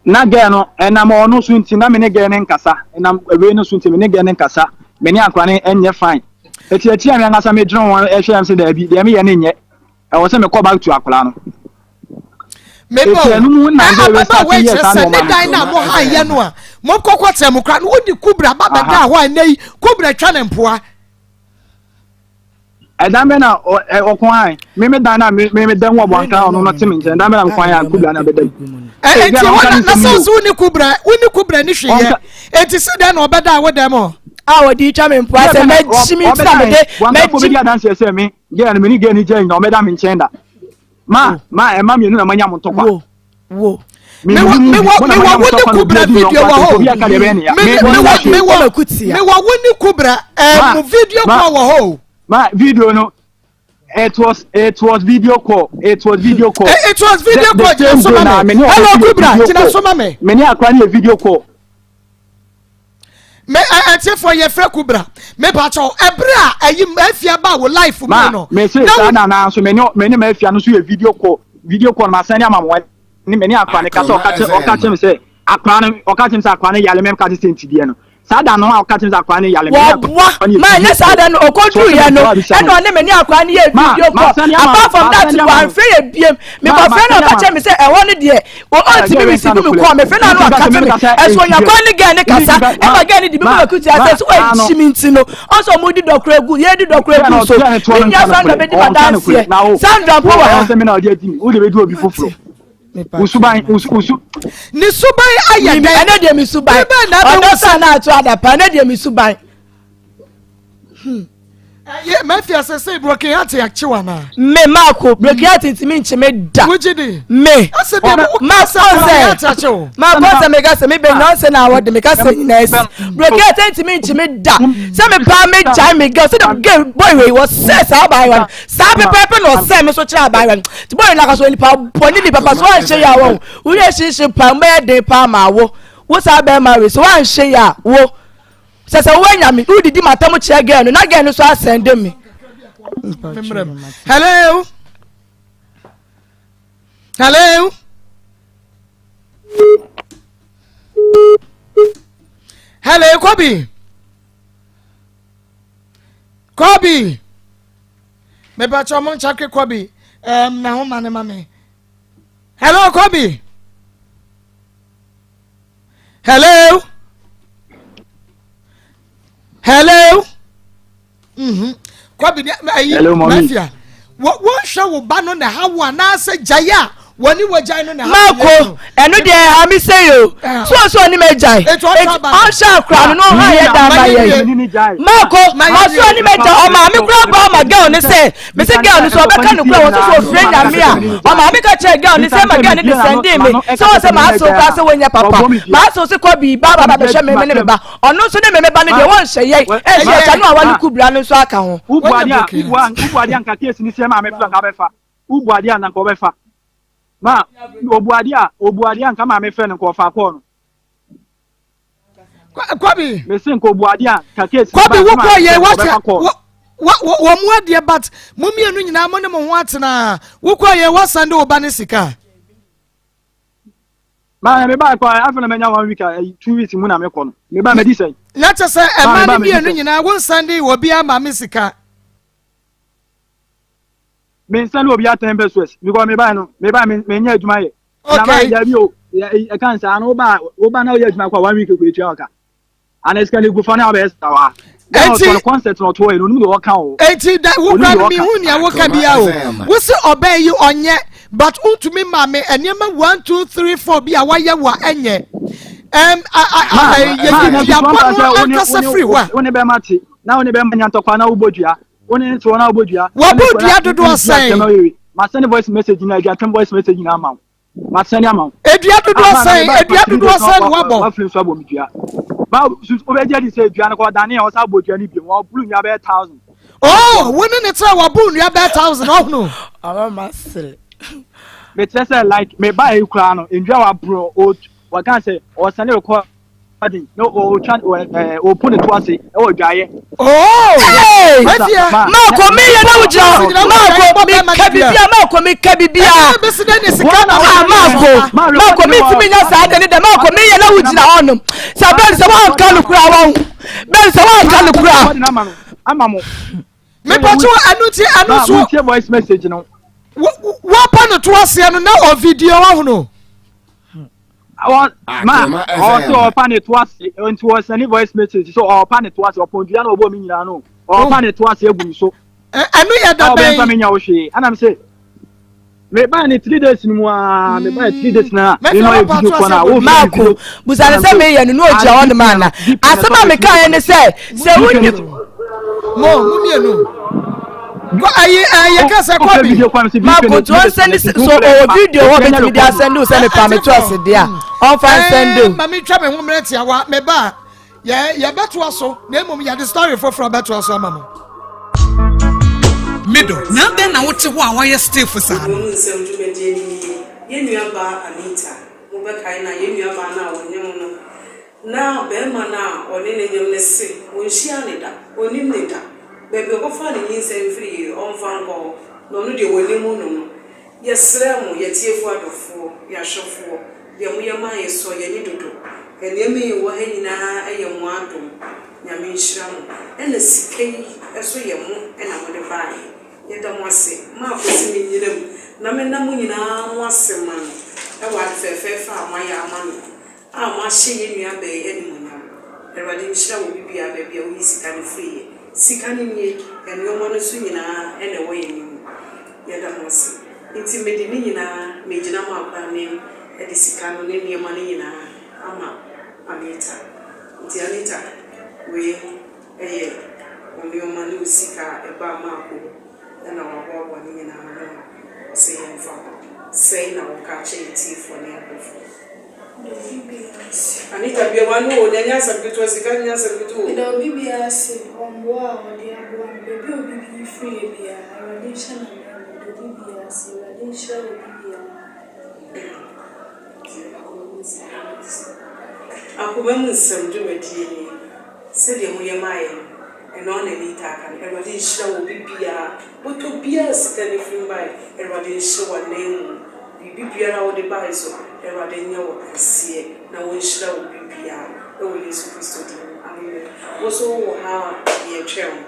Na girl no ɛnam ɔno so nti na me ne girl no nkasa ɛnam wei no so nti me ne girl no nkasa me ne akora no ɛnyɛ fine ɛti akyi a me ankasa me dwene ho ɛhwɛ ɛm sɛ daabi deɛ meyɛ no nyɛ ɛwɔ sɛ mekɔ back to akora no. Mebɔ o, ababaawa yi kyerɛ sɛ ne dan no a mo ha yɛ no a mo kɔkɔ tẹ mo kora no wodi Kubra ba bɛda hɔ a ɛnɛ yi Kubra twa ne mpoa. Ɛdan bɛ na ɔko an me me dan na me me dan wɔ bɔnkan ɔno no te me nkyɛn dan bɛ na mekwan a kubra na bɛda mu. Enti hɔ na na sɛ nso wone kubra wone kubra ne hwee yɛ enti si dɛn na ɔbɛda wo dɛm hɔ. A wɔde twa me mpoa sɛ mɛgye me ti na mede mɛgye. Wɔn bɛdi adanseɛ sɛ me gɛɛ no me ne gɛɛ no gya nyina ɔbɛda me nkyɛn da ma ma ɛma mmienu na manya mo ntɔkwa. Wo wo. Mewɔ mewɔ mewɔ wo ne kubra video wɔ hɔ. Mewɔ mewɔ mewɔ wo ne kubra ɛɛ mo video call wɔ hɔ o. Ma video no it was it was video call it was video call. It was video call gyina so ma me. Hello kubra gyina so ma me. Me ne akora ne yɛ video call. Me ɛtiefo yɛ frɛ kubra me pa kyɛw ɛbrɛ a ɛyi mafia ba wo life mu no. Me se saa na na nso me ne me ne mafia no so yɛ video call video call ma sɛn ne ama mo ne me ne akora ne kasa ɔka kyerɛ ɔka kyerɛ me sɛ akora no ɔka kyerɛ me sɛ akora no yale mɛm ka kyerɛ sɛ ntideɛ no saa da no a ɔka kyerɛ me sɛ akora no yale me ne akora no ma ɛnyɛ saa da no ɔkɔduru yɛ no ɛna ɔne me ne akora no yɛ video call apart from that wamfrɛ yɛ biem mekɔfrɛ no ɔka kyerɛ me sɛ ɛhɔ no deɛ ɔntumi receive me call mefrɛ no ano ɔka kyerɛ me ɛso onyakɔ ne girl ne kasa ɛma girl ne de bi mu bɛkuti asɛ so wɔakyi me nti no ɔsɛ ɔmo di dɔkora gu yɛ di dɔkora gu so me nua Sandra bɛdi ma danseɛ Sandra mpo wɔ ha. Usuban usu. Ne suban ayɛ dɛn? Ɛnɛ deɛ me suban. Ɔdɔ sa na ato adapa ɛnɛ deɛ me suban. Hmm. Ɛyɛ mafia sɛ sɛ broken heart akye wa na. Me maako broken heart ntumi nkye me da. Wogye di. Me. Asɛ deɛ mo ma sɛ broken heart akye wo. Maako sɛ meka sɛ me bɛ nyina ɔsɛ na awɔ de meka sɛ nyina asi. Broken heart ntumi nkye me da. Sɛ me paa me gyae me girl sɛ de girl boy wei wɔ sɛ saa abaayewa no saa pɛpɛɛpɛ na ɔsɛ me so kyerɛ abaayewa no. Ti boy no akaso nipa bɔ ne nipa pa so anhyɛ yɛ awɔ wo yɛ hyehye paa mbɛyɛ den paa ma wo wo saa bɛrima wei so anhyɛ yɛ a wo. Sɛ sɛ woanya me wodidi m'atam kyerɛ girl no na girl no so asɛnde me. Hello. Hello. Hello, Kobe. Kobe. Mepakyɛ mo nkyake Kobe. Um, na ho ma ne ma me. Hello, Kobe. Hello. Hello. Mm-hmm. Kwabi ne ayi mafia. Wɔnhwɛ wo ba no na ha wo anaasɛ gyae a wɔne wagyae no na ha Mako, ɛno deɛ ɛha me sɛ yo. So so ɔne m'agyae. Ɔnhyɛ akora no na ɔha yɛ da ama yɛn. Mako, ɔso ɔne m'agyae ɔmaame kora ba ɔma girl ne sɛ mese girl no sɛ ɔbɛka no kura wɔ so sɛ ɔfrɛ nyame a ɔmaame ka kyerɛ girl no sɛ ma girl no de sɛndee me sɛ wɔ sɛ maasew koraa sɛ wɔnyɛ papa maasew se kɔ bii ba ba bɛhwɛ me me ne me ba ɔno nso ne me me ba no deɛ wɔnhyɛ yɛ ɛhyɛ agya no a wale kubra no nso aka ho. Wobu adeɛ a nka case ni sɛ maame fla nka bɛfa wobu adeɛ a nka ɔbɛfa ma obu adeɛ a obu adeɛ a nka maame fɛ no nka ɔfa kɔɔ no. Kwabi. Mese nka obu adeɛ a nka case Kwabi wo kɔ yɛ wakyɛ wɔ mu adeɛ but mo mmienu nyinaa mo ne mo ho atena wo kɔ yɛ wasan de wo ba ne sika. Maa me ba kɔ afei na manya one week a 2 weeks mu na mekɔ no me ba madi sɛn. Na kyɛ sɛ ɛma ne mmienu nyinaa wo nsan de wɔ bi ama me sika. Me nsan de obi atɛn pesos because me ba no me ba me nyɛ adwuma yɛ. Na ba yɛ bi o ɛka nsa ano wo ba wo ba na woyɛ adwuma kɔ one week kɔ etua ɔka. Ana sika ne gu fa na abɛyɛ sa wa. Eti concert na ɔtoɔ yɛ no onim deɛ ɔka o. Eti da wo kura no mihu nea woka bia o. Wo se ɔbɛn yi ɔnyɛ but wontumi ma me nneɛma 1 2 3 4 bi a wayɛ wo a ɛnyɛ. Ɛm a a a yɛyi duabɔ no ankasa firi hɔ a. Wo ne bɛma te na wo ne bɛma nya ntɔkwa na wobɔ dua. Wo ne nso na wobɔ dua. Wɔbɔ dua dodoɔ sɛn? Ma send voice message na adwa voice message na ama wo. Masɛne ama wo. Edua dodoɔ sɛn? Edua dodoɔ sɛn na wabɔ? Wafiri nso abɔ me dua. Ba wobɛgye adi sɛ dua no kɔ ɔdane a ɔsan bɔ dua no bio. Wɔboro nnua bɛyɛ thousand. Oh, wo ne ne tena wɔbo nnua bɛyɛ thousand ɔhono. Ɔma ma sere. Mekyerɛ sɛ like me ba yi koraa no nnua waboro o wɔka sɛ ɔsɛne rekɔ den na ɔtwa ɛɛ ɔpu ne to ase ɛwɔ dwaeɛ. Oh! Hey! Mafia. Maako mi yɛ na wogyina hɔ. Maako mi. Meka bibia maako meka bibia. Bɛsi dɛ ne sika na Ah, maako maako mentumi nya saa de ne dɛ maako meyɛ na wogyina hɔnom sɛ bɛn sɛ woanka no koraa wahu bɛn sɛ woanka no koraa. Mepatwo ɛno nti ɛno so. Montie voice message no. Wapa no to aseɛ no na ɔvideo wahono. Ma ɔsɛ ɔpa ne to ase nti ɔsɛne voice message so ɔpa ne to ase ɔpɔn dua na ɔbɔ mi nyinaa no ɔpa ne to ase agu mi so. Ɛno yɛ da bɛn. Ɔbɛnfa mi nya wo hwee ɛna mi sɛ mebaa ne three days no mu aa mebaa three days na me na ɔyɛ video kɔ na wo maako busa ne sɛ meyɛ no na ɔgyina hɔ nom ana asɛm a mekaeɛ ne sɛ sɛ wonni mo mo mmienu kɔ ayi ɛyɛ kɛsɛ kɔ bi maako nti ɔnsɛnde so ɔwɔ video hɔ bɛtumi de asɛnde wo sɛ mepa meto ase deɛ a ɔmfa nsɛnde o ma metwa me ho mmerɛ tiawa meba a Yɛ yɛbɛtoa so na mmom yɛde story foforɔ bɛtoa so ama mo. Me dɔ, na adɛn na wote hɔ a woayɛ stiff saa no? Kurom nsɛm dwumadie no nie, Yɛn nua baa Anita, mo bɛkae no a, yɛn nua baa no a ɔnyem no, na barima no a ɔne no nyem no se ɔnhyiaa no da, ɔnnim no da, baabi a ɔkɔfaa ne nyinsɛn firiiɛ, ɔmfa nkɔ hɔ, na ɔno deɛ ɔnim no no. Yɛsrɛ mo, y'atiefo adɔfoɔ, y'ahwɛfoɔ, deɛ moyɛ ma yɛ sɔ y'ani dodo. Nneɛma yi wɔ ha nyinaa yɛ mo adom. Nyame nhyira mo. Ɛna sika yi nso yɛ mo na mode baeɛ. Yɛda mo ase. Ma akwasi me nyina mu na mena mo nyinaa mo ase ma no wɔ ade fɛɛfɛɛfɛ a moayɛ ama no. A moahyɛ yɛn nua baa yi animuonyam. Awurade nhyira wo bibia baabi a woyi sika no firiiɛ. Sika no nie, nnoɔma no nso nyinaa na ɛwɔ yɛn anim. Yɛda mo ase. Nti mede ne nyinaa megyina mo akora anim de sika no ne nnoɔma no nyinaa ama Anita. Nti Anita wei yɛ wo nnoɔma ne wo sika a ɛbaa Maako hɔ na waboaboa ne nyinaa ano a ɔse yɛmfa nkɔ. Sɛn na woka akyerɛ yɛn tiefoɔ ne ahwɛfoɔ? Meda obi biara ase. Anita bue w'ano o, na ɛnyɛ asɛm ketewa, sika nyɛ asɛm ketewa o. Meda obi biara ase wɔ mmoa a ɔde aboa me, baabi a obi bi firiiɛ biara, Awurade nhyɛ no ananmu, meda obi biara ase, Awurade nhyira obi biara. Akoma mu nsɛm dwumadie nie, sɛdeɛ moyɛ maa yɛn no, ɛno ara na Anita aka no, Awurade nhyira obi biara, bɔtɔ biara a sika no firi baeɛ, Awurade nhyɛ w'ananmu. Biribi biara a wode bae so, Awurade nyɛ wo kɛseɛ na wɔnhyira wo biribiara wɔ Yesu Kristo din mu, amen. Wo nso wo wɔ ha a yɛretwɛn wo,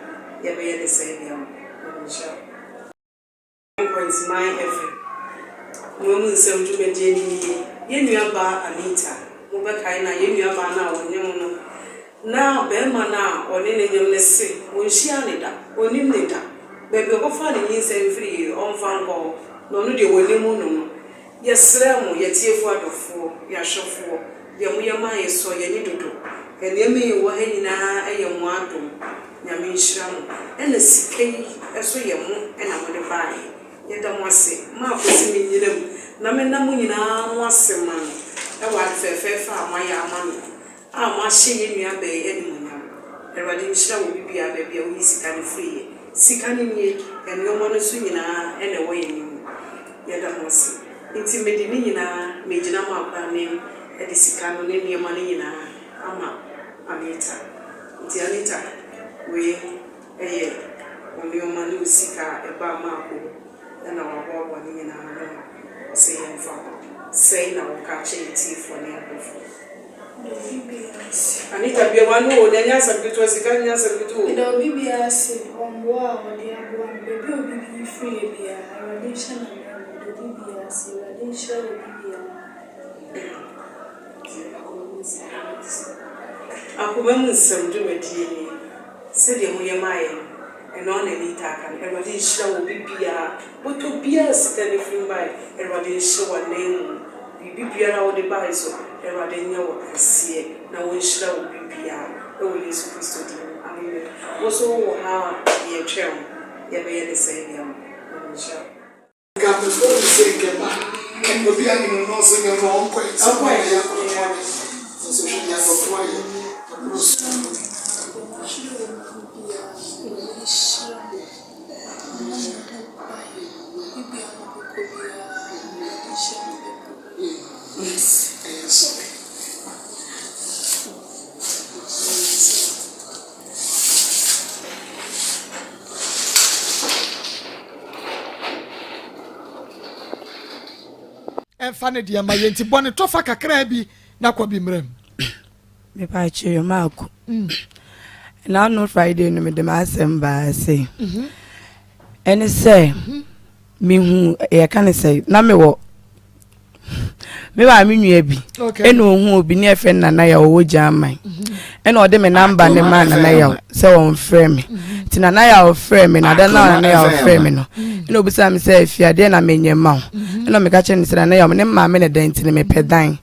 yɛbɛyɛ ne sɛn de ama wo, Nyame nhyira wo. 9.9 FM, Koma mu nsɛm dwumadie no nie, Yɛn nua baa Anita, mo bɛkae no a, yɛn nua baa no a wɔnyem no, na barima no a ɔne no nyem no se ɔnhyiaa no da, ɔnnim no da, baabi a ɔkɔfaa ne nyinsɛn firiiɛ, ɔmfa nkɔ hɔ. Na ɔno deɛ wɔnim no no. Yɛsrɛ mo, y'atiefo adɔfoɔ, y'ahwɛfoɔ, deɛ moyɛ ma yɛ sɔ y'ani dodo. Nneɛma yi wɔ ha nyinaa yɛ mo adom. Nyame nhyira mo. Ɛna sika yi nso yɛ mo na mode baeɛ. Yɛda mo ase. Ma akwasi me nyina mu na mena mo nyinaa mo ase ma no wɔ ade fɛɛfɛɛfɛ a moayɛ ama no. A moahyɛ yɛn nua baa yi animuonyam. Awurade nhyira wo biribiara baabi a woyi sika no firiiɛ. Sika no nie, nnoɔma no nso nyinaa na ɛwɔ yɛn anim. Yɛda mo ase. Nti mede ne nyinaa megyina mo akora anim de sika no ne nnoɔma no nyinaa ama Anita. Nti Anita wei yɛ wo nnoɔma ne wo sika a ɛbaa Maako hɔ na waboaboa ne nyinaa ano a ɔse yɛmfa nkɔ. Sɛn na woka kyerɛ yɛn tiefoɔ ne ahwɛfoɔ? Meda obi biara ase. Anita bue w'ano o, na ɛnyɛ asɛm ketewa, sika nyɛ asɛm ketewa o. Meda obi biara ase wɔ mmoa a ɔde aboa me, baabi a obi bi firiiɛ biara, Awurade nhyɛ no ananmu, meda obi biara ase, Awurade nhyira obi biara. Akoma mu nsɛm dwumadie nie, sɛdeɛ moyɛ maa yɛn no, ɛno ara na Anita aka no, Awurade nhyira obi biara, bɔtɔ biara a sika no firi baeɛ, Awurade nhyɛ w'ananmu. Biribi biara a wode bae so, Awurade nyɛ wo kɛseɛ na wɔnhyira wo biribiara wɔ Yesu Kristo din mu, amen. Wo nso wo wɔ ha a yɛretwɛn wo, yɛbɛyɛ ne sɛn de ama wo? Nyame nhyira wo. Nka mefrɛ no sɛ nkɛba obi anim no ɔsɛ nyɛ no ɔnkɔ ɛ sɛ ɔyɛ yɛ akɔtoa no nso hwɛ deɛ akɔtoa yɛ ɛboro so. Ɛyɛ sɔre. ɛmfa ne deɛ ma yɛn nti bɔ ne tɔfa kakraa bi na kɔ bi mmerɛ mu. Mepaakyɛw maako. Ɛna Friday no mede m'asɛm baa se. Ɛne sɛ mehu yɛka ne sɛ na mewɔ me maame nua bi ɛna ohun obi ne ɛfɛ Nana Yaw ɔwɔ German ɛna ɔde me namba ne ma Nana Yaw sɛ wɔn frɛ me. Nti Nana Yaw frɛ me na adan na Nana Yaw frɛ me no, ɛna obisa me sɛ, "Efi adeɛ na menyɛ ma wo?" Ɛna meka kyerɛ ne sɛ Nana Yaw, me ne maame na dan nti ne mepɛ dan.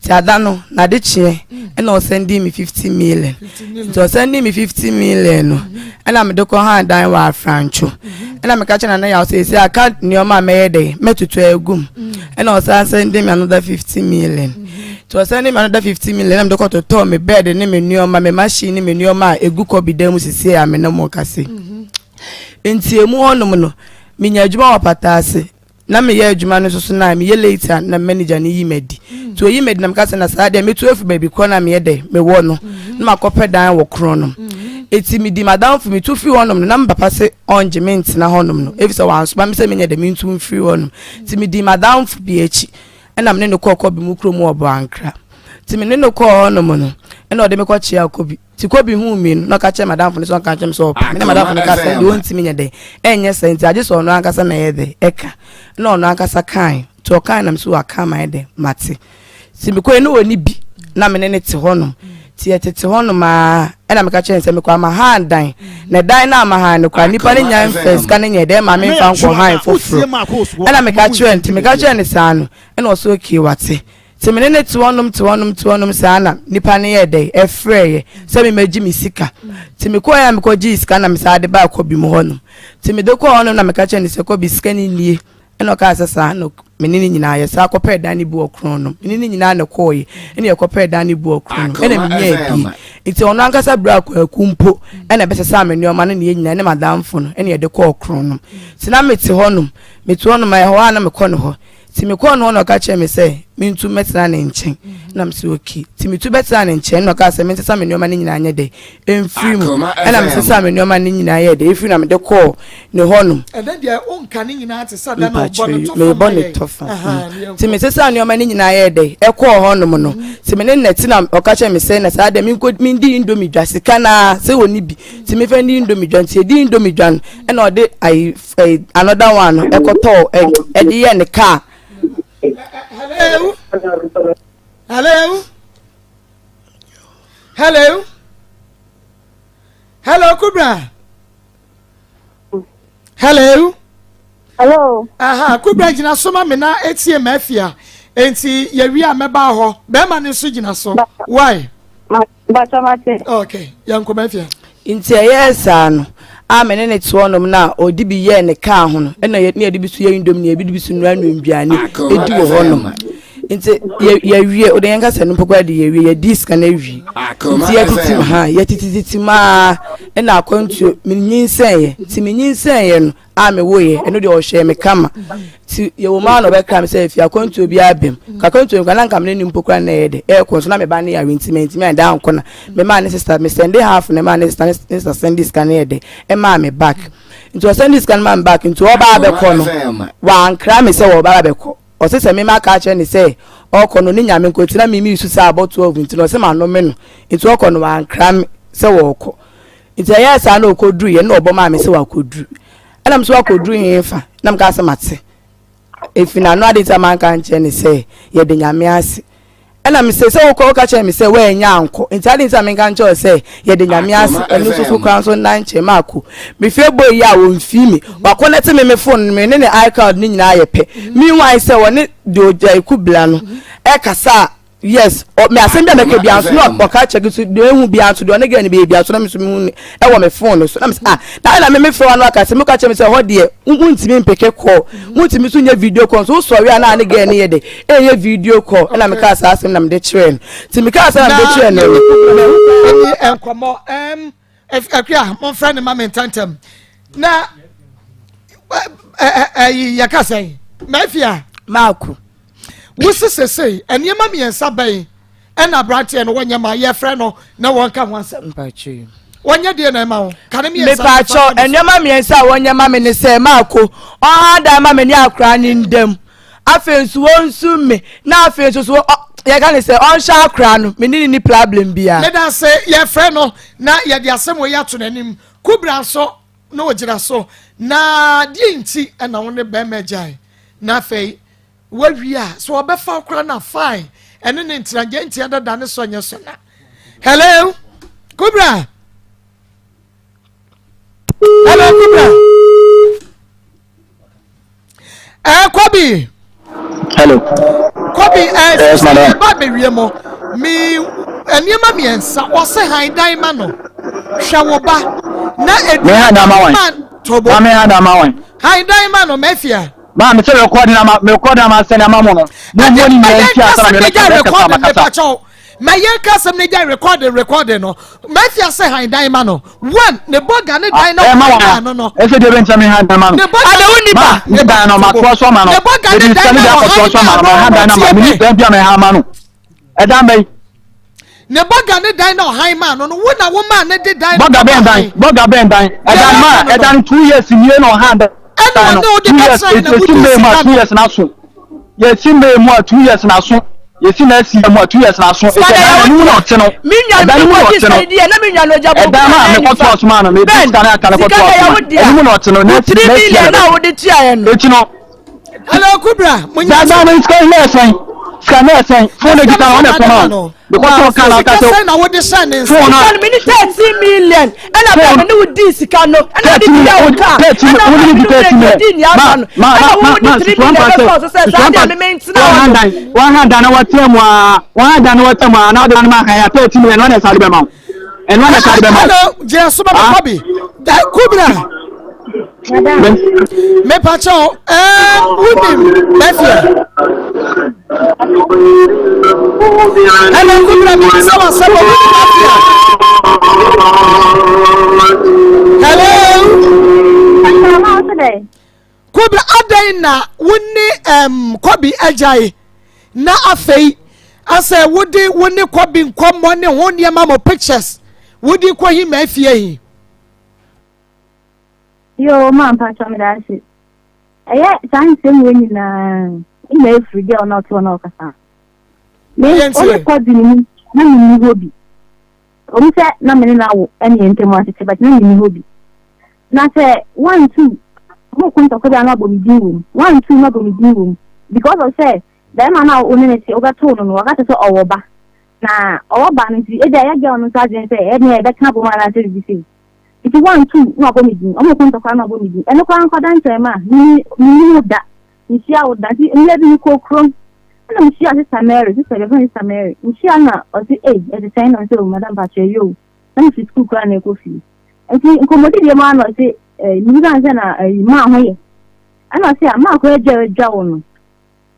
Nti ada no n'ade kyeɛ ɛna ɔsend me 50 million. Nti ɔsend me 50 million no, ɛna mede kɔ han dan wɔ Afrantwo. Ɛna meka kyerɛ Nana Yaw sɛ esi aka nneɛma a mɛyɛ dɛ mɛtoto agum. Ɛna ɔsan send me another 50 million. Nti ɔsend me another 50 million na mede kɔ totɔ me bed ne me nneɛma, me machine ne me nneɛma a egu kɔ bi dan mu sisi a me ne mo kase. Nti emu hɔnom no, menya adwuma wɔ pata ase na meyɛ adwuma no soso na meyɛ late a, na manager no yi madi. Nti oyi madi na meka sɛ na saa deɛ metu afi baabi korɔ na meyɛ dɛ mewɔ no na makɔpɛ dan wɔ korɔ no. Eti medi madamfo metu firi hɔnom no, na me papa se ɔngye me ntena hɔnom no efi sɛ wansoma me sɛ menyɛ dɛ mentu mfiri hɔnom. Nti medi madamfo bi akyi ɛna me ne no kɔɔ kɔbi mu kurom wɔ Boankra. Nti me ne no kɔɔ hɔnom no, ɛna ɔde me kɔkyea Kɔbi. Nti Kɔbi huu mi no na ɔka kyerɛ madamfo no sɛ ɔnka kyerɛ me sɛ ɔpɛ me. Ne madamfo no ka sɛ deɛ ɔntumi nyɛ dɛ ɛnyɛ sɛ nti agye sɛ ɔno ankasa na ɛyɛ dɛ ɛka. Na ɔno ankasa kae. Nti ɔkae nam so waka ama yɛ dɛ mate. Nti mekɔɛ ne ɔni bi na me ne ne te hɔnom. Nti yɛtete hɔnom aa, ɛna meka kyerɛ ne sɛ mekɔ ama han dan na dan no ama han no koraa nipa no nya mfa sika no nyɛ dɛ ma memfa nkɔ han foforɔ. Ɛna meka kyerɛ, nti meka kyerɛ ne saa no, ɛna ɔsɛ okay, wate. Nti me ne ne te hɔnom, te hɔnom, te hɔnom saa na nipa no yɛ dɛ ɛfrɛɛyɛ sɛ memagye me sika. Nti mekɔɛ a mekɔgyee sika na mesaa de baa Kɔbi mu hɔnom. Nti mede kɔɔ hɔnom na meka kyerɛ ne sɛ, "Kɔbi, sika no nie." Ɛna ɔkaa sɛ saa. Na me ne ne nyinaa yɛsaa kɔpɛɛ dan no bi wɔ korɔn no. Me ne ne nyinaa na ɛkɔɔyɛ, ɛna yɛkɔpɛɛ dan no bi wɔ korɔn no, ɛna menyaa bie. Nti ɔno ankasa berɛ akwaku mpo ɛna ɛbɛsesa me nneɛma no ne yɛn nyinaa ne madamfo no ɛna yɛde kɔɔ korɔn no. Nti na mete hɔnom, mete hɔnom a ɛhɔ a na mekɔ ne hɔ. Nti mekɔɔ no hɔ na ɔka kyerɛ me sɛ mentu mmɛtena ne nkyɛn. Na mesɛ okay. Nti metu bɛtena ne nkyɛn na ɔkaa sɛ mensesa me nneɛma no nyinaa nyɛ dɛ ɛmfiri mu. Ɛna mesesa me nneɛma no nyinaa yɛ dɛ ɛfiri na mede kɔɔ ne hɔnom. Ɛnɛ deɛ wonka ne nyinaa te sɛ da na ɔbɔ ne tɔfa. Mebɔ ne tɔfa. Nti mesesa nneɛma no nyinaa yɛ dɛ ɛkɔɔ hɔnom no. Nti me ne nnɛte na ɔka kyerɛ me sɛ na saa dɛ menkɔ mendi Indomie dwa, sika naa sɛ wɔni bi nti mefa ndi Indomie dwa. Nti yɛdi Indomie dwa no, ɛna ɔde ayi another one no ɛkɔtɔɔ ɛde yɛ ne car. Hello, hello, hello, hello, Kubra. Hello. Hello. Aha, Kubra, gyina so ma me na etie ma afia. Enti yɛwie a mɛba hɔ. Bɛrima no nso gyina so. Why? Bàtà mate. Okay, yɛn nkɔmɔ afia. Nti ɛyɛɛ saa no a me ne ne te hɔnom na ɔde bi yɛɛ ne kaa ho no, ɛna yɛ ne yɛde bi so yɛ Indomie na yɛde bi so nua nua nduane edi wɔ hɔnom. Nti yɛ yɛwie ɔde yɛn kasa no mpo koraa de yɛwie, yɛdi sika no awie. Nti yɛtete ha, yɛtete tete maa ɛna akwantuo menyinsɛn yɛ. Nti menyinsɛn yɛ no a mewoeɛ, ɛno deɛ ɔhwɛɛ me kama. Nti yɛwɔ mu a na ɔbɛkra me sɛ efi akwantuo bi abɛm ka akwantuo nkwa na nka mene ne mpo koraa na ɛyɛ dɛ ɛɛkɔ nso na me ba ne yare nti mantumi anda ankɔ. Na me maa ne sister, me send half na maa ne sister, ne sister send sika no yɛ dɛ ɛmaa me back. Nti ɔsend sika no maa me back. Nti ɔba abɛkɔ no, wankra me sɛ ɔba abɛkɔ. Ɔsɛ sɛ mema ka kyerɛ ne sɛ ɔkɔ no ne Nyame nko. Nti na mimi su sɛ abɔ 12 nti na ɔsɛ ma no me no. Nti ɔkɔ no wankra me sɛ wɔɔkɔ. Nti ɛyɛɛ saa na ɔkɔduru yɛ na ɔbɔ maa me sɛ wakɔduru. Ɛna me sɛ wakɔduru hefa? Na meka sɛ mate ɛfi n'ano ade. Nti a manka nkyerɛ ne sɛ yɛde Nyame ase. Ɛna me sɛ sɛ wokɔ woka kyerɛ me sɛ woanya ankɔ. Nti ade nti a menka nkyerɛ wo sɛ yɛde Nyame ase. Ɛno nso so koraa nso nna nkyɛn maako mefie bɔ yi a wɔmfii me wakɔnɛte me phone me ne ne iCloud ne nyinaa yɛ pɛ. Meanwhile sɛ wɔne deɛ ɔgya kubla no ɛkasa a, yes, me asɛm bi a mɛka bi nso na ɔka kyerɛ so deɛ ehu bi nso deɛ ɔne girl no bɛyɛ bi nso na me nso mehu ne ɛwɔ me phone no so. Na me sɛ, ah, na ɛna me me frɛ wa no aka sɛ meka kyerɛ me sɛ hɔ deɛ wontumi mpeke call, wontumi nso nyɛ video call nso wosɔre a na ne girl no yɛ de ɛyɛ video call. Ɛna meka saa asɛm na mede kyerɛ no. Nti meka asɛm na mede kyerɛ no. Ɛni nkɔmɔ akua, momfrɛ ne ma me ntɛntɛm na ɛyi yɛka sɛn mafia. Maako. Wosi sesei nneɛma mmiɛnsa bɛn ɛna aberanteɛ no wɔnyɛ ma yɛfrɛ no na wɔnka ho asɛm? Mpakyɛ. Wɔnyɛ deɛ na ɛma wo ka ne mmiɛnsa. Mepaakyɛw, nneɛma mmiɛnsa a wɔnyɛ ma me ne sɛ maako ɔha dan ma me ne akora ne ndam. Afei nso wɔnsu me na afei nso so ɔ yɛka ne sɛ ɔnhyɛ akora no me ne ne ni problem biara. Meda ase yɛfrɛ no na yɛde asɛm wei ato n'anim. Kubra nso na ɔgyina so na deɛ nti na wo ne bɛrima agyae na afei wawie a so ɔbɛfa wo koraa na fine ɛne ne ntena gye ntia dada ne sɔ nyɛ so na. Hello Kubra. Hello Kubra. Eh, Kobi. Hello. Kobi, eh, yes, madam. Ba bewie mo. Mi nneɛma mmiɛnsa ɔsɛ han dan ma no. Hwɛ wo ba. Na edu. Me han dan ma wɔn. Tobo. Ma me han dan ma wɔn. Han dan ma no mafia. Ma me sɛ recording ama me recording ama sɛ ama mo no. Mo mo ni nyɛ nti asana me bɛ kasa ma kasa. Ma yɛn ka asɛm no gya recording recording no. Mafia sɛ han dan ma no. One ne bɔga ne dan na ɔhan maa no no. Ɛsɛ deɛ bɛnkyɛn mi han dan ma no. Ne bɔga Ada wo nipa. Ne dan no ma toa so ama no. Ne bɔga ne dan na ɔhan maa no no no tie me. Dan bi a mɛ han ma no. Ɛdan bɛyi. Ne bɔga ne dan na ɔhan maa no no wo na wo maa ne de dan no. Bɔga bɛn dan bɔga bɛn dan ɛdan ma ɛdan 2 years nie na ɔhan dan. Ɛna ɔne wo de bɛtena na wodi sika no. 2 years na so. Yɛsi May mu a 2 years na so. Yɛsi next year mu a 2 years na so. Sika Ɛdan no mu na ɔte no. Me nua Ɛdan no mu na ɔte no. na me nua no gya bɔ Ɛdan no a mekɔto ɔsoma no mede sika no aka no kɔto ɔsoma. Ɛno mu na ɔte no next Three next year million na na wode tuaeɛ no. Eti no. Hello Kubra, mo nya. Dada no sika na ɛsɛn. Sika na ɛsɛn. Phone na kita na ɔna ɛfɔm a. Because ɔka na ɔka sɛ. Sika sɛn na wode hyɛ ne nsa. Phone na. Sika no me ne 13 million ɛna bɛn me ne wo di sika no ɛna wode tua wo kaa ɛna wo ne wo di ni aba no ɛna wo de 3 million bɛsɔ so sɛ saa deɛ me me ntena hɔ no. Wɔn ha dan na wɔtena mu aa wɔn ha dan na wɔtena mu aa na wɔde ma han ya 13 million ɛna ɛsa de bɛma wo ɛno na ɛsa de bɛma wo. Hello gyina so bɛma kɔbi Kubra. Mepakyɛw ɛɛ wonim Mafia. Hello Kubra mi bisa wa sɛ wonim Mafia. Hello. Kubra adɛn na wo ne ɛm Kɔbi agyae na afei asɛ wode wo ne Kɔbi nkɔmmɔ ne ho nneɛma mo pictures wode kɔhi Mafia yi. Yoo maa mpakyɛw meda ase. Ɛyɛ saa nsɛm wei nyinaa nya efiri girl na ɔte hɔ na ɔkasa. Me ɔne kɔdi ne mu na me nni hɔ bi. Ɔmu sɛ na me ne no awo ɛne yɛn ntam atete but na me nni hɔ bi. Na sɛ 1 2 mo ko ntɔkwa bi a na wabɔ me din wɔ mu. 1 2 na wabɔ me din wɔ mu because of sɛ bɛrima no a wo ne ne te wobɛtoo no no waka kyerɛ sɛ ɔwɔ ba. Na ɔwɔ ba no nti ebi a ɛyɛ girl no nso adwene sɛ ɛne ɛbɛtena bom anaasɛ biribi sei. Nti 1 2 na wabɔ me din. Ɔmo ko ntɔkwa na wabɔ me din. Ɛno koraa nkɔda nkyɛn ma me menni wo da. Mehyia wo da. Nti mmerɛ bi mekɔɔ kurom ɛna mehyia Sister Mary. Sister bi yɛfrɛ no Sister Mary. Mehyia no na ɔse ei ɛte sɛn na ɔse oh madam pakyɛ ɛyɛ o. Na mefiri sukuu koraa na ɛkɔ fie. Nti nkɔmmɔdidie mu ara na ɔse eh, mebisa no sɛ na ɛyi maa ho yɛ. Ɛna ɔse a maa koraa adwa adwa wo no.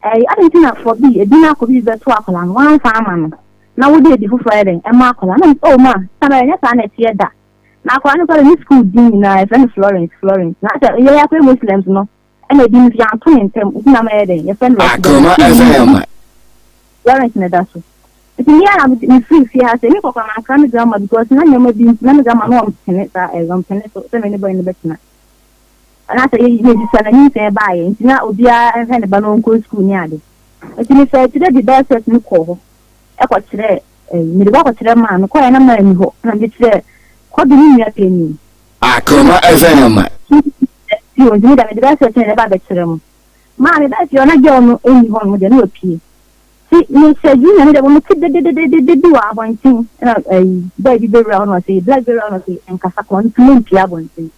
Ɛyi adɛn nti na fɔ bi ebi na akɔ bi bɛto akwadaa no wamfa ama no na wode edi foforɔ ayɛ dɛn ɛma akwadaa no. Na mese oh ma Sister Mary ɛnyɛ saa na ɛteɛ da. Na akwadaa no koraa de ne sukuu din nyinaa yɛfrɛ no Florence Florence. Na sɛ yɛyɛ akɔyɛ Muslims no ɛna ebi nso yɛanto ne ntɛm nti na ama yɛ dɛn yɛfrɛ no Akoma FM. Florence na ɛda so. Nti me ara mefiri fie ha sɛ mekɔ koraa mankra me grandma because na nneɛma bi nti na me grandma no ɔmpene saa ɛɛ ɔmpene so sɛ me ne boy no bɛtena. Anaasɛ yɛ yɛsisa na nyinsɛn baeɛ nti na obiara nhwɛ ne ba no ɔnkɔ sukuu ne ade. Nti mefaa akyire de bɛyɛ sɛ me kɔɔ hɔ ɛkɔkyerɛɛ ɛyi mede kɔ akɔkyerɛ maa mekɔeɛ na maa ni hɔ na mede kyerɛɛ kɔdu ne nua panin. Akoma FM. Yo, nti me da mede bɛyɛ sɛ kyɛn ɛba abɛkyerɛ mo. Maa me bɛɛ fie hɔ na girl no ɛnni hɔ nom deɛ na wapue. Nti mehyɛ junior no deɛ mete dedededede bi wɔ abɔnten ɛna ɛyi boy bi bɛwura hɔ na ɔse black bɛwura hɔ na ɔse nkasa kɔ ntumi mpue abɔnten.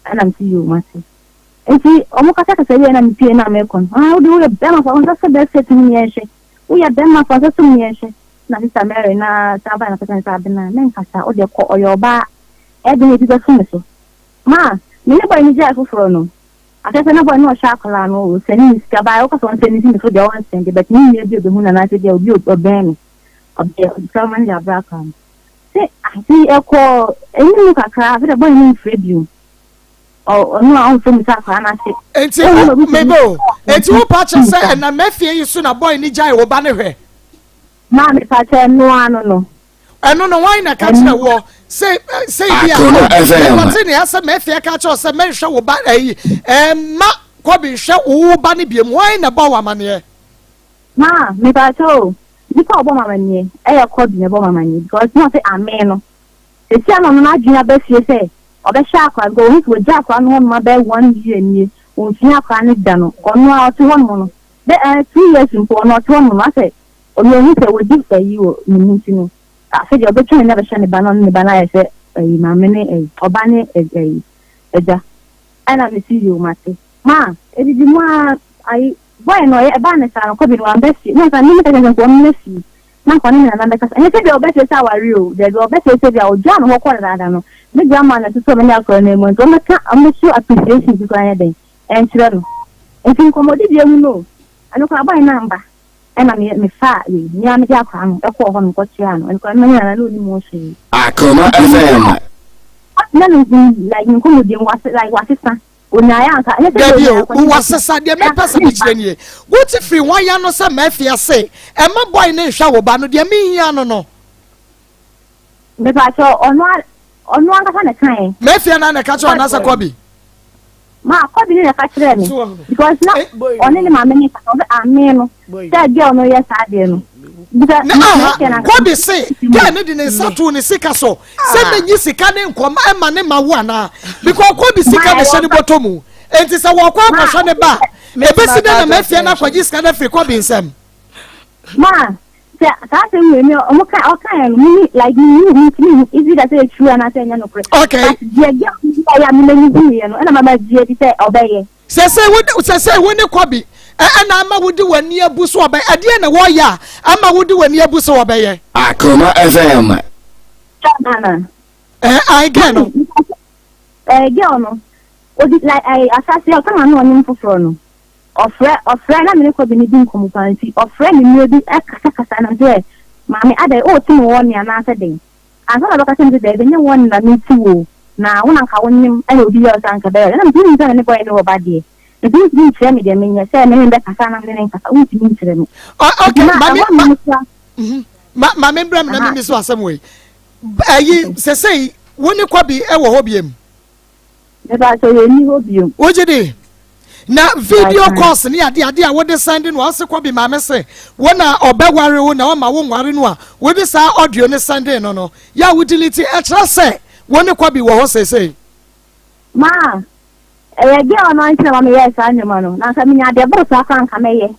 Ɛna mese yoo mate. Nti ɔmo kasakasa wie na mepue na mekɔ no, ah wode woyɛ bɛrima fa wo nsa sɔ bɛɛ set mu yɛnhwɛ. Woyɛ bɛrima fa nsa sɔ mu yɛnhwɛ. Na sister Mary na saa bae na ɔka kyerɛ me sɛ Abena menkasa wode kɔ ɔyɛ ɔbaa ɛden na ebi bɛfo me so. Ma me ne boy no gyae foforɔ no akyerɛ sɛ na boy no ɔhwɛ akwadaa no ɔsɛne me sika bae woka sɛ ɔnsɛne si me so deɛ ɔnsɛnde but me nua bi ɔbɛhu no anaasɛ bia obi ɔbɛn me ɔbɛ ɔde sika ma no de abrɛ akwadaa no. Sɛ ase ɛkɔ anim kakra afei deɛ boy no mfrɛ bio ɔno a ɔmfrɛ mu sɛ akwadaa no ase. Nti wo mebe o eti wo pa kyerɛ sɛ ɛnam mafie yi so na boy no gyae wo ba no hwɛ. Maa me pa kyɛ ɛno ano no. Ɛno no wan na ka kyerɛ woɔ sɛ sɛ bi a mekɔte nea sɛ mafie ka kyerɛ sɛ mɛnhwɛ wo ba ɛyi ɛma. Kɔbi nhwɛ wo ba no biom, hwan na ɛbɔɔ wo amaneɛ? Maa, mepakyɛw o, nipa a ɔbɔ me amaneɛ ɛyɛ Kɔbi na ɛbɔ me amaneɛ because na ɔse amee no, seesei a na ɔno n'adwene aba fie sɛ ɔbɛhwɛ akwadaa no because ohu sɛ wagya akwadaa no hɔnom abɛyɛ one year nie, ɔnsua akwadaa no da no, ɔno ara ɔte hɔnom no, bɛ ɛɛ two years mpo ɔno ɔte hɔnom no asɛ ɔno ohu sɛ wadi ayi wɔ ne mu nti no, afei deɛ ɔbɛtwa n'ani abɛhwɛ ne ba na ɔne ne ba no ayɛ sɛ ayi maame ne ayi ɔba ne ayi agya. Ɛna me se yoo mate. Ma edidi mu aa ayi boy no ɔyɛ ɛbaa ne saa no kɔbi no wamba fie na nka me meka kyerɛ no sɛ nka ɔmmra fie na nka ɔne me nana bɛkasa ɛnyɛ sɛ bia ɔbɛfie sɛ aware o daabi ɔbɛfie sɛ bia ɔgyaa me hɔ kɔɔ dadaada no me grandma na ɛtotoo me ne akɔraa no mu nti ɔmmɛka ɔmmɛshow appreciation bi koraa nyɛ dɛn ɛnkyerɛ no nti nkɔmmɔdidie mu no ɛno koraa boy no amba ɛna me mefaa wei me ara mede akwadaa no ɛkɔɔ hɔ nom kɔkyeaa no ɛno koraa me nana na ɔnim ho hwee. Akoma FM. Na ne like ne nkɔmmɔdie mu wase like wasesa onyaeɛ anka ɛnyɛ sɛ Dabi o, wasesa deɛ mepɛ sɛ mekyerɛ nie wote firi hwan ya no sɛ mafia se ɛma boy ne nhwɛ wo ba no deɛ mehia no no. Mepakyɛ ɔno ɔno ankasa na ɛkaeɛ. Mafia na na ɛka kyerɛ anaasɛ Kɔbi? Ma Kɔbi ne na ɛka kyerɛɛ me because na ɔne ne maame ne kasa ɔsɛ ame no sɛ girl no yɛ saa adeɛ no. Because na aha Kɔbi se girl no de ne nsa too ne sika so sɛ menyi sika ne nkɔma ɛma ne ma wo anaa because Kɔbi sika na ɛhyɛ ne bɔtɔ mu enti sɛ wɔkɔ akɔhwɛ ne ba ebesi dɛ na mafia no akɔgye sika no afiri Kɔbi nsam. Ma sɛ saa asɛm wei mi ɔmo ka ɔka yɛn no mi like mi mi mi ntumi hu is either sɛ etru anaasɛ ɛnyɛ nokorɛ. Okay. But deɛ girl no bi yɛ a mi m'ani hu yɛ no ɛna ma ma gye di sɛ ɔbɛyɛ. Sɛsɛ wo sɛsɛ wo ne kɔbi ɛna ama wo de w'ani abu so ɔbɛyɛ ɛdeɛ na wɔyɛ a ama wo de w'ani abu so ɔbɛyɛ. Akoma FM. Nana. Ɛɛ ayi girl no. Ɛɛ girl no odi like ɛɛ asase ɔsama na ɔnyem foforɔ no. Ɔfrɛ, ɔfrɛ, na me ne Kɔbe no di nkɔmmɔ paa nti, ɔfrɛ me mmerɛ bi kasakasa na mesɛ, Maame, adɛn, wote me wɔne anaasɛ dɛn? Ansa na ɔbɛka kyerɛ me sɛ, Daabi, ɛnyɛ wɔne na mete wo o, na wo na anka wonyem ɛna obi yɛ wo saa anka ɛbɛyɛ wo dɛn? Na mese, Wonim sɛ me ne bɔyɛ no wɔ ba deɛ, nti wontumi nkyerɛ me deɛ menyɛ, sɛ me ne no bɛkasa anaa me ne no nkasa, wontumi nkyerɛ me. Ok, Nti ma mame, ɛhɔ ma, nom koraa. mhm, ma, ma me mbrɛ me na Aha. mimi so asɛm wei. Ayi, sesei, wo ne Kɔbe wɔ hɔ biem? Mepakyɛw yɛn nni hɔ bio. Wogye di? Na video calls ne ade ade a wode sɛnde no a ɔse kɔ bi maame se wo na ɔbɛware wo na ɔma wo nware no a wode saa audio no sɛnde no no yɛ a wo delete ɛkyerɛ sɛ wo ne kɔ bi wɔ hɔ seesei. Ma ɛyɛ girl no nti na ma meyɛɛ saa nneɛma no na anka menya adeɛ boro saa koraa anka mɛyɛ.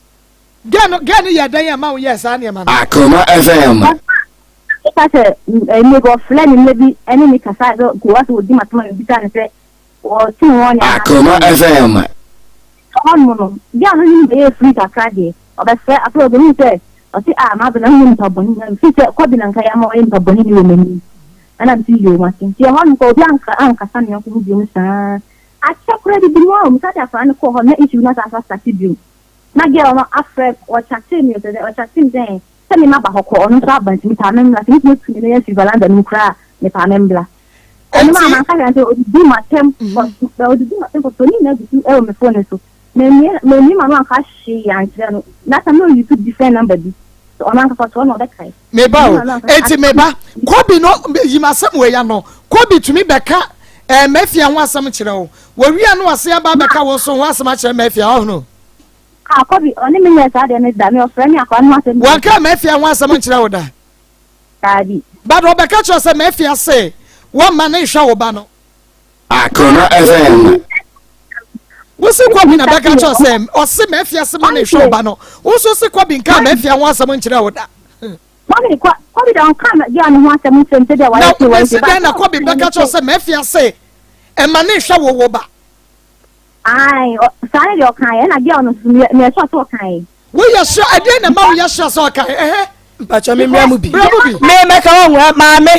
Girl no girl no yɛɛ dɛn ɛma wo yɛɛ saa nneɛma no? Akoma FM. Meka sɛ, Mmɛ bi ɔfrɛ me mmerɛ bi ne me kasa sɛ kowa sɛ ɔdi m'asɛm a mebisa no sɛ ɔte ho ɔne anaa Akoma FM. Ɛhɔ nom no, girl no ne me bɛyɛɛ free kakra deɛ, ɔbɛfrɛ, afei ɔbɛhuu sɛ ɔse ah Mabena wonyɛ nipa bɔne na mefiri sɛ Kɔbi na nka yɛ ama ɔyɛ nipa bɔne ni wɔ m'anim ɛna mese yoo mate nti ɛhɔ nom koraa obi anka ankasa me yɔnko ho biom saa akyɛ koraa didi mu a o mesan de akwadaa no kɔɔ hɔ na issue no asan asa starte biom na girl no afrɛ ɔchatee me ɔsɛ dɛ ɔchatee me sɛ Sɛ me maba hɔ kɔ, ɔno nso aba nti mepaa me mbra, sɛ metumi atu me nan afiri valanda no mu koraa a, mepaa me mbra. Ɔno maa manka hwee ansɛ ɔdidi m'atɛm, ɔdidi m'atɛm pɔtɔ, ne nyinaa gu so wɔ me phone no so. Mammue mammue m'ano anka hwee ankyerɛ no. That time na ɔuse different number bi, sɛ ɔno ankasa ɔte hɔ na ɔbɛkae. Meba o, enti meba. Kobi no, yi m'asɛm wei ano. Kobi tumi bɛka eh, Mafia ho asɛm kyerɛ wo. Wɔwie a na wasen aba abɛka wo nso ho asɛm akyerɛ Mafia, ɔhono? Ah Kobi, ɔne me nyɛɛ saa deɛ no da, me ɔfrɛ me akwadaa no ho asɛm bio. Wanka Mafia ho asɛm nkyerɛ wo da? Daabi. But ɔbɛka kyerɛ wo sɛ Mafia se wɔmma no nhwɛ wo ba no. Akoma FM. Wo se Kobi na bɛka kyerɛ wo sɛ ɔse Mafia se ma no nhwɛ wo ba no. Wo nso se Kobi nkaa Mafia ho asɛm nkyerɛ wo da. Mami, Kobi deɛ ɔnkaa girl no ho asɛm nkyerɛ me sɛdeɛ wayɛ sei Na wayɛ mese sei, but dɛn na Kobi bɛka kyerɛ wo sɛ Mafia se mma no nhwɛ wo wo ba? Ae, saa ne deɛ ɔkaeɛ, ɛna girl no nso meyɛ meyɛ sure sɛ ɔkaeɛ. Woyɛ sure? Ɛdeɛn na ɛma woyɛ sure sɛ ɔkaeɛ? Ɛhɛ. Mpakyɛ me mmra mu bi. Bra mu bi. Me mɛka wɔn ɛ maame.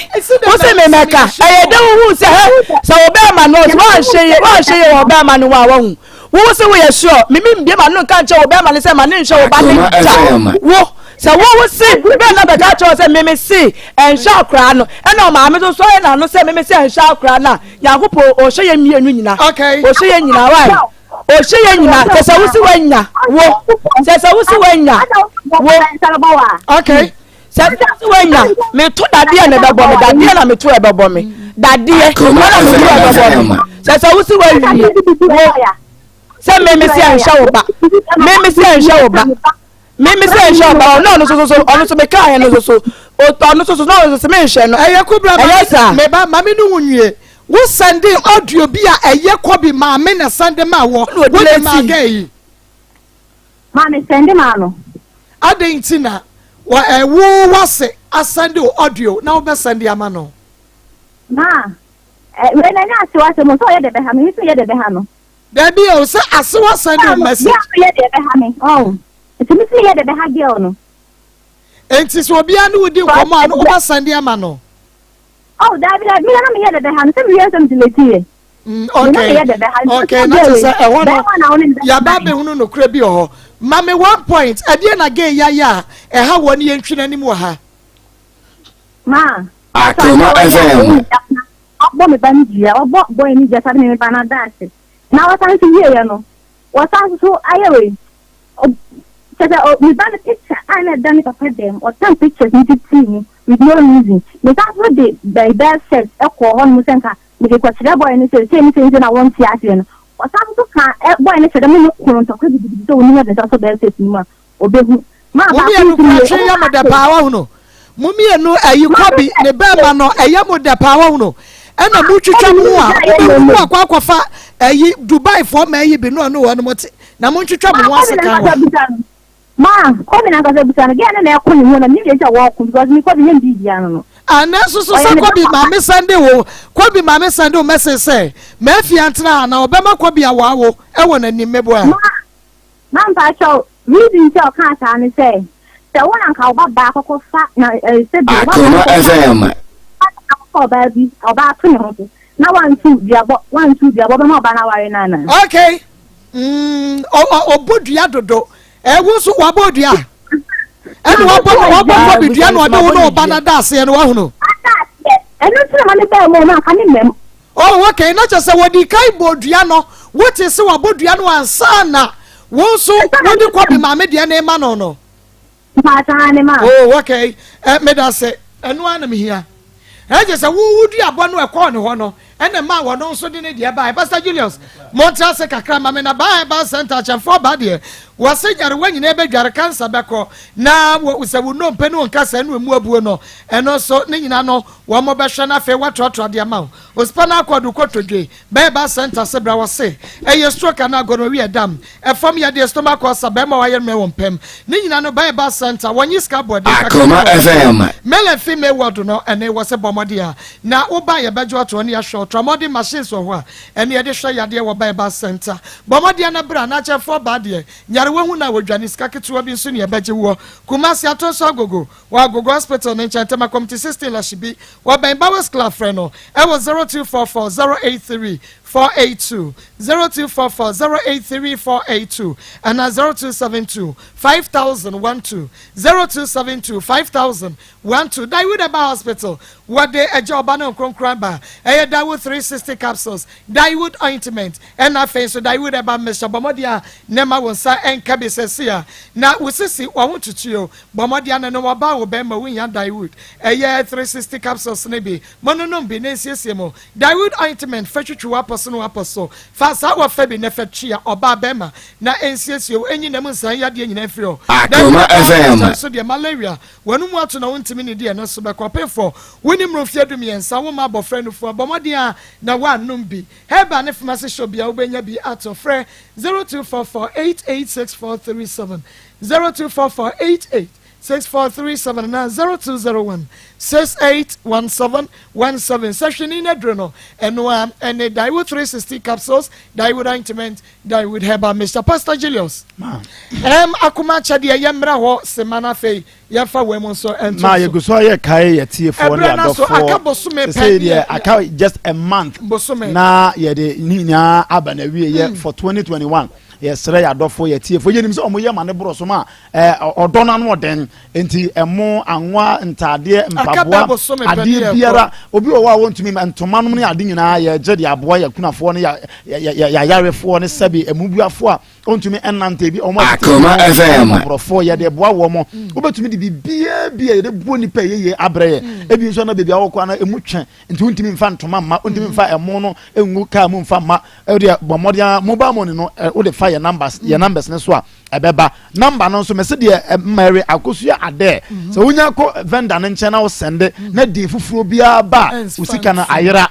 Wo se me mɛka. Ɛyɛ dɛ wohu sɛ hɛ sɛ wo bɛrima no ɔsɛ wɔanhwɛ yie wɔanhwɛ yie wɔ bɛrima no ho a wahu. Wo se woyɛ sure me me mbie ma no nka nkyɛ wo bɛrima no sɛ ma ne nhwɛ wo ba ne da. Wo sɛ wo wo se bɛn na bɛka kyerɛ wo sɛ me me se ɛnhwɛ akoraa no ɛna ɔmaame nso so ayɛ n'ano sɛ me me se ɛnhwɛ akoraa no a Nyankopɔn ɔhwɛ yɛn mmienu nyina. Okay. Ɔhwɛ yɛn nyina why? Ɔhwɛ yɛn nyina. Sɛ sɛ wosi wanya wo. Sɛ sɛ wosi wanya wo. Okay. Sɛ sɛ wosi wanya meto dadeɛ na ɛbɛbɔ me dadeɛ na meto ɛbɛbɔ me dadeɛ na meto ɛbɛbɔ me. Sɛ sɛ wosi wawie wo. Sɛ me me se ɛnhwɛ wo ba. Me me se ɛnhwɛ wo ba. Me me se ɛnhwɛ wo ba. Ɔno ɔno so so ɔno so me kaa yɛ no so so. Ɔno so so na ɔno so me nhwɛ no. Ɛyɛ kobra Ɛyɛ saa. Me ba maame no wo nwie. Wo sɛnde audio bi a ɛyɛ kɔbi maame na sɛnde ma wɔ. Wo de maa gɛ yi. Maame sɛnde maa no. Adɛn nti na wɔ ɛ wo wase asɛnde wo audio na wobɛ sɛnde ama no? Ma ɛ wei na ɛnyɛ asew asɛm o sɛ ɔyɛ dɛ bɛha me me nso yɛ dɛ bɛha no. Dabi o sɛ asew asɛnde wo message. Girl no yɛ dɛ bɛha me ɔn nti me nso meyɛ dɛ bɛha girl no. Nti sɛ obiara ne wo di nkɔmɔ a no wobɛ sɛnde ama no? Oh dabi dabi me na na meyɛ dɛ bɛha no sɛ mewie nsɛm delete yɛ. Mm, okay okay na kyerɛ sɛ ɛhɔ no yaba abɛhunu nokorɛ bi wɔ hɔ ma me one point ɛdeɛ na gay yayɛ a ɛha wɔ ne yɛntwi n'anim wɔ ha. Ma Akoma FM. Ɔbɔ me ba no dua ɔbɔ bɔyɛ no dua saa de me ba no ada ase na wɔsan nso wieɛ no wɔsan nso ayɛ wei kyɛ sɛ me ba no picture a na ɛda ne papa dɛm ɔtan pictures no titiri mu with no reason mesan nso de bɛn set ɛkɔɔ hɔ nom sɛ nka Mede kɔkyerɛ bɔe no sɛ sei ne sei nti na wɔnte aseɛ no, ɔsan nso ka bɔe no kyerɛ dɛ me ne ko no ntɔkwa gidigidi sɛ ɔnim ɔde nsa sɔ bɛyɛ safe no mu a, ɔbɛhu. Maa Mo baako mmienu nso kura nie, twe ɔmo yɛ mo kaa dɛ sɛ. paa wahunu. Mo mmienu ayi Maame kɔbi sɛ ne bɛɛma no ɛyɛ mo dɛ paa wahunu. Ɛna mo twitwa Kɔbi mo ne ho a gya yɛ mo bɛhu mmom. mo akɔ akɔfa ayi Dubai foɔ mmaa yi bi no ɔne wɔn mo te na mo ntwitwa mo Maa ho kɔbi ase na kan nkasa hɔ. bisa no. Maa, Kɔbi nankasa bisa no, girl no na ɛko ne ho na menim deɛ nti a wɔɔko because me Kɔbi nyɛ me biribiara no no. Ah nanso so Ɔyɛ sɛ me ba Kɔbi papa. maame sɛnde wo Kɔbi maame sɛnde wo message sɛ Mafia ntena ha na ɔbɛma Kɔbi awaa wo ɛwɔ n'anim meboa? Ma, ma mpakyɛw, reason nti a ɔkaa saa ne sɛ, sɛ wo na nka wo ba baa kɔkɔ fa na eh, sɛ bi wo ba baa Akoma kɔkɔ fa FM. akɔfa ɔbaa bi, ɔbaa to ne ho so, na wantu duabɔ, wantu duabɔ bɛma ɔbaa no aware no anaa? Okay, mm, ɔbɔ dua dodo. Ɛ wo nso wabɔ dua. Ɛna wabɔ wabɔ kɔbi dua na ɔde wo ne ɔba no da aseɛ no wahunu. Ada aseɛ. Ɛno nti na ma me bɛɛ mu na anka me mmam. Oh okay, na kyerɛ sɛ wɔde kan bɔ dua no, wote sɛ wabɔ dua no ansa na wo nso wode kɔbi maame deɛ no rema no no. Mpakyɛ aane ma. Oh okay eh, meda se ɛno ara na mehia. Ɛgye sɛ wo wo duabɔ no ɛkɔɔ ne hɔ no ɛna ɛmaa wɔno nso de ne deɛ baeɛ. Pastor Julius, montra ase kakra ma me na Baa Herbal Center akyɛmfoɔ ba deɛ wɔse nyarewa nyinaa bɛdware, cancer bɛkɔ na wɔ sɛ wo nnompe ne wo nkasɛɛ no ɛmu abuo no ɛno nso ne nyinaa no wɔn bɛhwɛ na afei wɔatoatoa de ama wo. Osipana akɔɔdo kotodwe Bɛɛba center se bra wɔse ɛyɛ stroke anaa gonorrhea dam, ɛfam yadeɛ, stomach ulcer, bɛɛma wayɛ mmerɛ wɔ mpam ne nyina no bɛɛba center wɔnye sika aboɔden kakra bi Akoma wɔ hɔ FM. Male and female ward no ɛne wɔse bɔ mmɔden a na wo ba yɛbɛgye ɔtoɔ ne yɛahwɛ wo tramɔden machines wɔ hɔ a ɛne yɛde hwɛ yadeɛ wɔ bɛɛba center bɔ mmɔden na bra na akyɛfoɔ baa deɛ nyarewa hu no a wɔdwane sika ketewa bi nso ne yɛbɛgye woɔ Kumasi Atonso Agogo Wɔ Agogo Hospital no nkyɛn, Tema Committee 16 Lashibi, wɔ bɛn Bowers Club frɛ no wɔ 0244 083 482, 0244 083 482 anaa 0272 5012, 0272 5012. Daewood Herbal Hospital, wɔde Agya Ɔba ne Nkronkron aba. Ɛyɛ Daewood 360 Capsules, Daewood Ointment, ɛna afei nso Daewood Herbal Mixture. Bɔ mmɔden a na ɛma wo nsa nka bi seesei a na wo sisi, w'aho tutuo. Bɔ mmɔden ano ne wɔba wo bɛn ma wonya Daewood ɛyɛ 360 capsules no bi. Mononom bi na ensiesie mo. Daewood ointment fa twitwi w'apɔ so ne w'apɔ so. Fa saa wɔ fa bi na fa tua ɔbaa bɛrima na ensiesie wo. Enyi nam nsan yadeɛ nyinaa mfiri hɔ. Akoma Daewood herbal FM. mixture nso deɛ malaria, w'anomu ato na wontumi nnidi ɛno nso bɛkɔ. Ɔpemfoɔ, wonni mmoro mfeɛ dumiɛnsa, womma abɔfra nufoɔ a, bɔ mmɔden ara na woannom bi. Herbal ne pharmacy shop biara wobɛnya bi atɔ. Frɛ 0244 886437. 0244 88 6437 anaa 0201 6817 17. Sɛ hwene no aduro no, ɛno ara ɛne Daewood 360 capsules, Daewood ointment, Daewood herbal mixture. Pastor Julius, ɛm akoma akyɛdeɛ yɛmmra hɔ sema no afei yɛmfa wei mu nso nto Ma so. yɛgu so yɛ kae yɛ tiefoɔ ne Ɛberɛ no so, aka adɔfoɔ bosome pɛ sesei ne deɛ yɛ- aka just a month Bosome. na yɛde ne nyinaa aba na wie yɛ for 2021 Yɛsrɛ yɛn adɔfoɔ, yɛn atiefoɔ, yɛnim sɛ wɔyɛ ma ne borɔ so ma ɔdɔ no ano ɔden. Nti ɛmo, anwa, ntaadeɛ, mpaboa, adeɛ biara, obi wɔ hɔ a wɔntumi ntoma nom ne ade nyinaa yɛgye de aboa yɛn akunafoɔ ne yɛn ayarefoɔ ne sɛbe mmubuafoɔ a ɔntumi nnante, ebi wɔn a tete Akoma FM. mmɔborɔfoɔ yɛde boa wɔn. Wobɛtumi de biribiara bi a yɛde boa nipa yɛ yie abrɛ yɛ. Ebi nso na baabi a wɔkɔ ana emu twɛ nti wontumi nfa ntoma mma, wontumi nfa ɛmo no ngu kaa mu nfa mma. Ɛdeɛ bɔ mmɔden a mobile money no wode fa yɛ numbers, yɛ numbers ne so a ɛbɛba. Number no nso mɛsɛ deɛ Mary Akosua Adɛ sɛ wonya kɔ vendor no nkyɛn na wosɛnde na din foforɔ biara ba a, wo sika no ayera.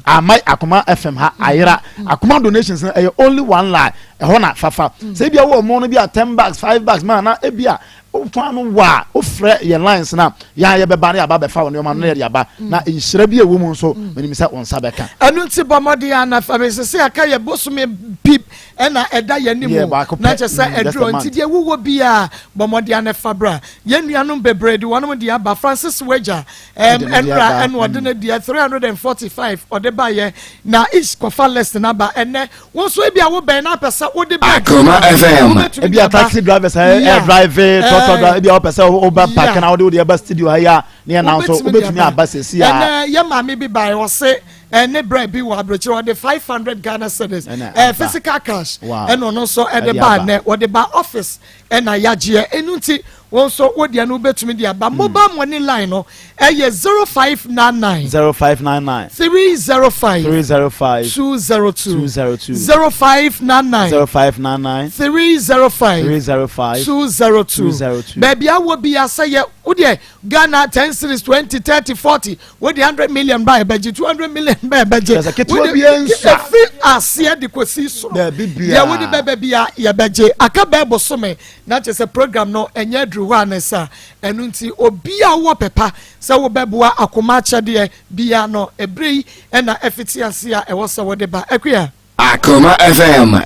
Ama Akoma FM ha ayera. Akoma donations no ɛyɛ only one line ɛhɔ na fafa sɛ ebi a wɔ ɔmo no bi a 10 bags, 5 bags maa na ebi a wotɔn ano wɔ a, wofrɛ yɛn lines na yɛn a yɛbɛba na yɛaba bɛfa wɔ nneɛma no na yɛde aba na nhyira bi a ɛwɔ mu nso menim sɛ wo nsa bɛka. Ɛno nti bɔ mmɔden a na fa me sese aka yɛ bosome bi ɛna ɛda yɛn anim Yeah, baako na pɛ. Kyɛ sɛ Just a ɛduro month. nti deɛ wowɔ biaa bɔ mmɔden a na fa bra. Yɛn nuanom bebree de wɔnom de aba. Francis Wagya Ɛde ne deɛ ɛnra aba. ɛna ɔde ne deɛ 345 ɔde baayɛ na ish kɔfa list naba. Ɛnɛ wɔn nso ebi a wobɛn na apɛ sɛ wode bɛ Akoma FM. wobɛtumi Ebi de a aba. Taxi drivers ɛ Yeah. ɛ drive trɔtrɔ drive, ebi a wɔpɛ sɛ woba park na wode wode ɛba studio ha yi a ne yɛn nan so Wobɛtumi de wobɛtumi aba sɛsi a. Ɛnɛ yɛ maame bi bae, ɔse ɛne brɛ bi wɔ aburokyire, ɔde 500 Ghana cedis Ɛna ɛɛ aba. physical cash. Ɛna ɔno nso ɛde Ɛde ba aba. Nɛ wɔde ba office ɛna yagyeɛ. Ɛnu nti wɔn nso wodeɛ no wobɛtumi de aba. Mobile money line no ɛyɛ 0599 0599 305 305 202. 202. 0599 0599 305 305 202. 202. Baabi awɔ bi asɛ yɛ wodeɛ Ghana 10 cedis, 20, 30, 40, wode 100 million ba ɛbɛgye, 200 million ba ɛbɛgye. Kyerɛ sɛ ketewa Wode- biara nsua. Efi aseɛ de kɔsi soro. Baabi biara. Deɛ wode bɛbɛ bia yɛbɛgye. Aka bɛɛ bosome na kyerɛ sɛ program no ɛnyɛ aduru hɔ a ne sa. Ɛno nti obi a wowɔ pɛpa sɛ wobɛboa Akoma akyɛdeɛ bia no, ɛberɛ yi ɛna ɛfiti ase a ɛwɔ sɛ wode ba. Akua. Akoma FM.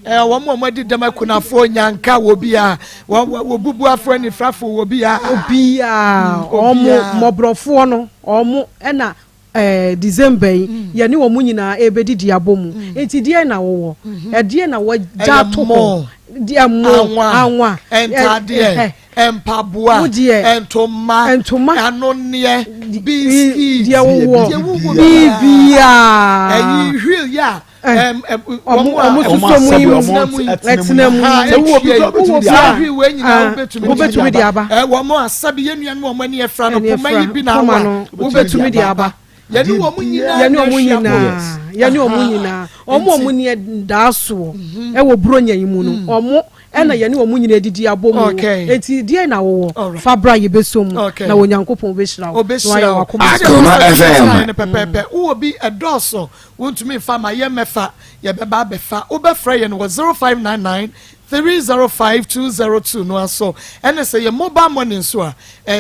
Wɔn a wɔn adi dɛm, akunafoɔ, nyanka wɔ bi a wɔ bubuafoɔ, anifrafoɔ wɔ bi a. Obiaa ɔmo Obiara. mmɔborɔfoɔ no ɔmo ɛna December yi yɛne wɔn nyinaa ɛbɛdidi abɔ mu. Nti deɛ na wɔwɔ ɛdeɛ na wɔgya Ɛyɛ ato mo. hɔ deɛ mo anwa, anwa ntadeɛ, mpaboa, Wo deɛ, ntoma, ntoma, anoneɛ, biscuit, deɛ wowɔ deɛ wowɔ biribiaa. Ɛyi wheel yɛ a ɔmo wɔn a ɔmo soso mu yi ɔmo mu asɛbe, ɔmo ɛtena mu Ha, yi. Sɛ wowɔ bi koraa wobɛtumi de saa aba. wheel wei nyinaa Ah, wobɛtumi wobɛtumi de aba. Wɔn a sɛbi yɛn nuanom a wɔn ani afra no Ani poma yi afra, bi na poma awa no, wobɛtumi de aba. Yɛne wɔn nyinaa yɛne na ɔmo ahyia bɔ. nyinaa, yɛne ɔmo nyinaa, ɔmo a ɔmo ni daa soɔ ɛwɔ buronya yi mu no, ɔmo ɛna yɛne ɔmo nyinaa didi abɔ mu. Eti deɛ na wɔwɔ fa bra, yɛbɛsɔ mu na Onyankopɔn bɛhyira wo na obɛhyira wayɛ wo. wakoma so. Akoma FM. Ne pɛpɛɛpɛ wowɔ bi ɛdɔɔso wontumi nfa ma yɛ mɛfa, yɛbɛba abɛfa. Wobɛfrɛ yɛn wɔ 0599 305 202 no aso. Ɛne sɛ yɛ mobile money nso a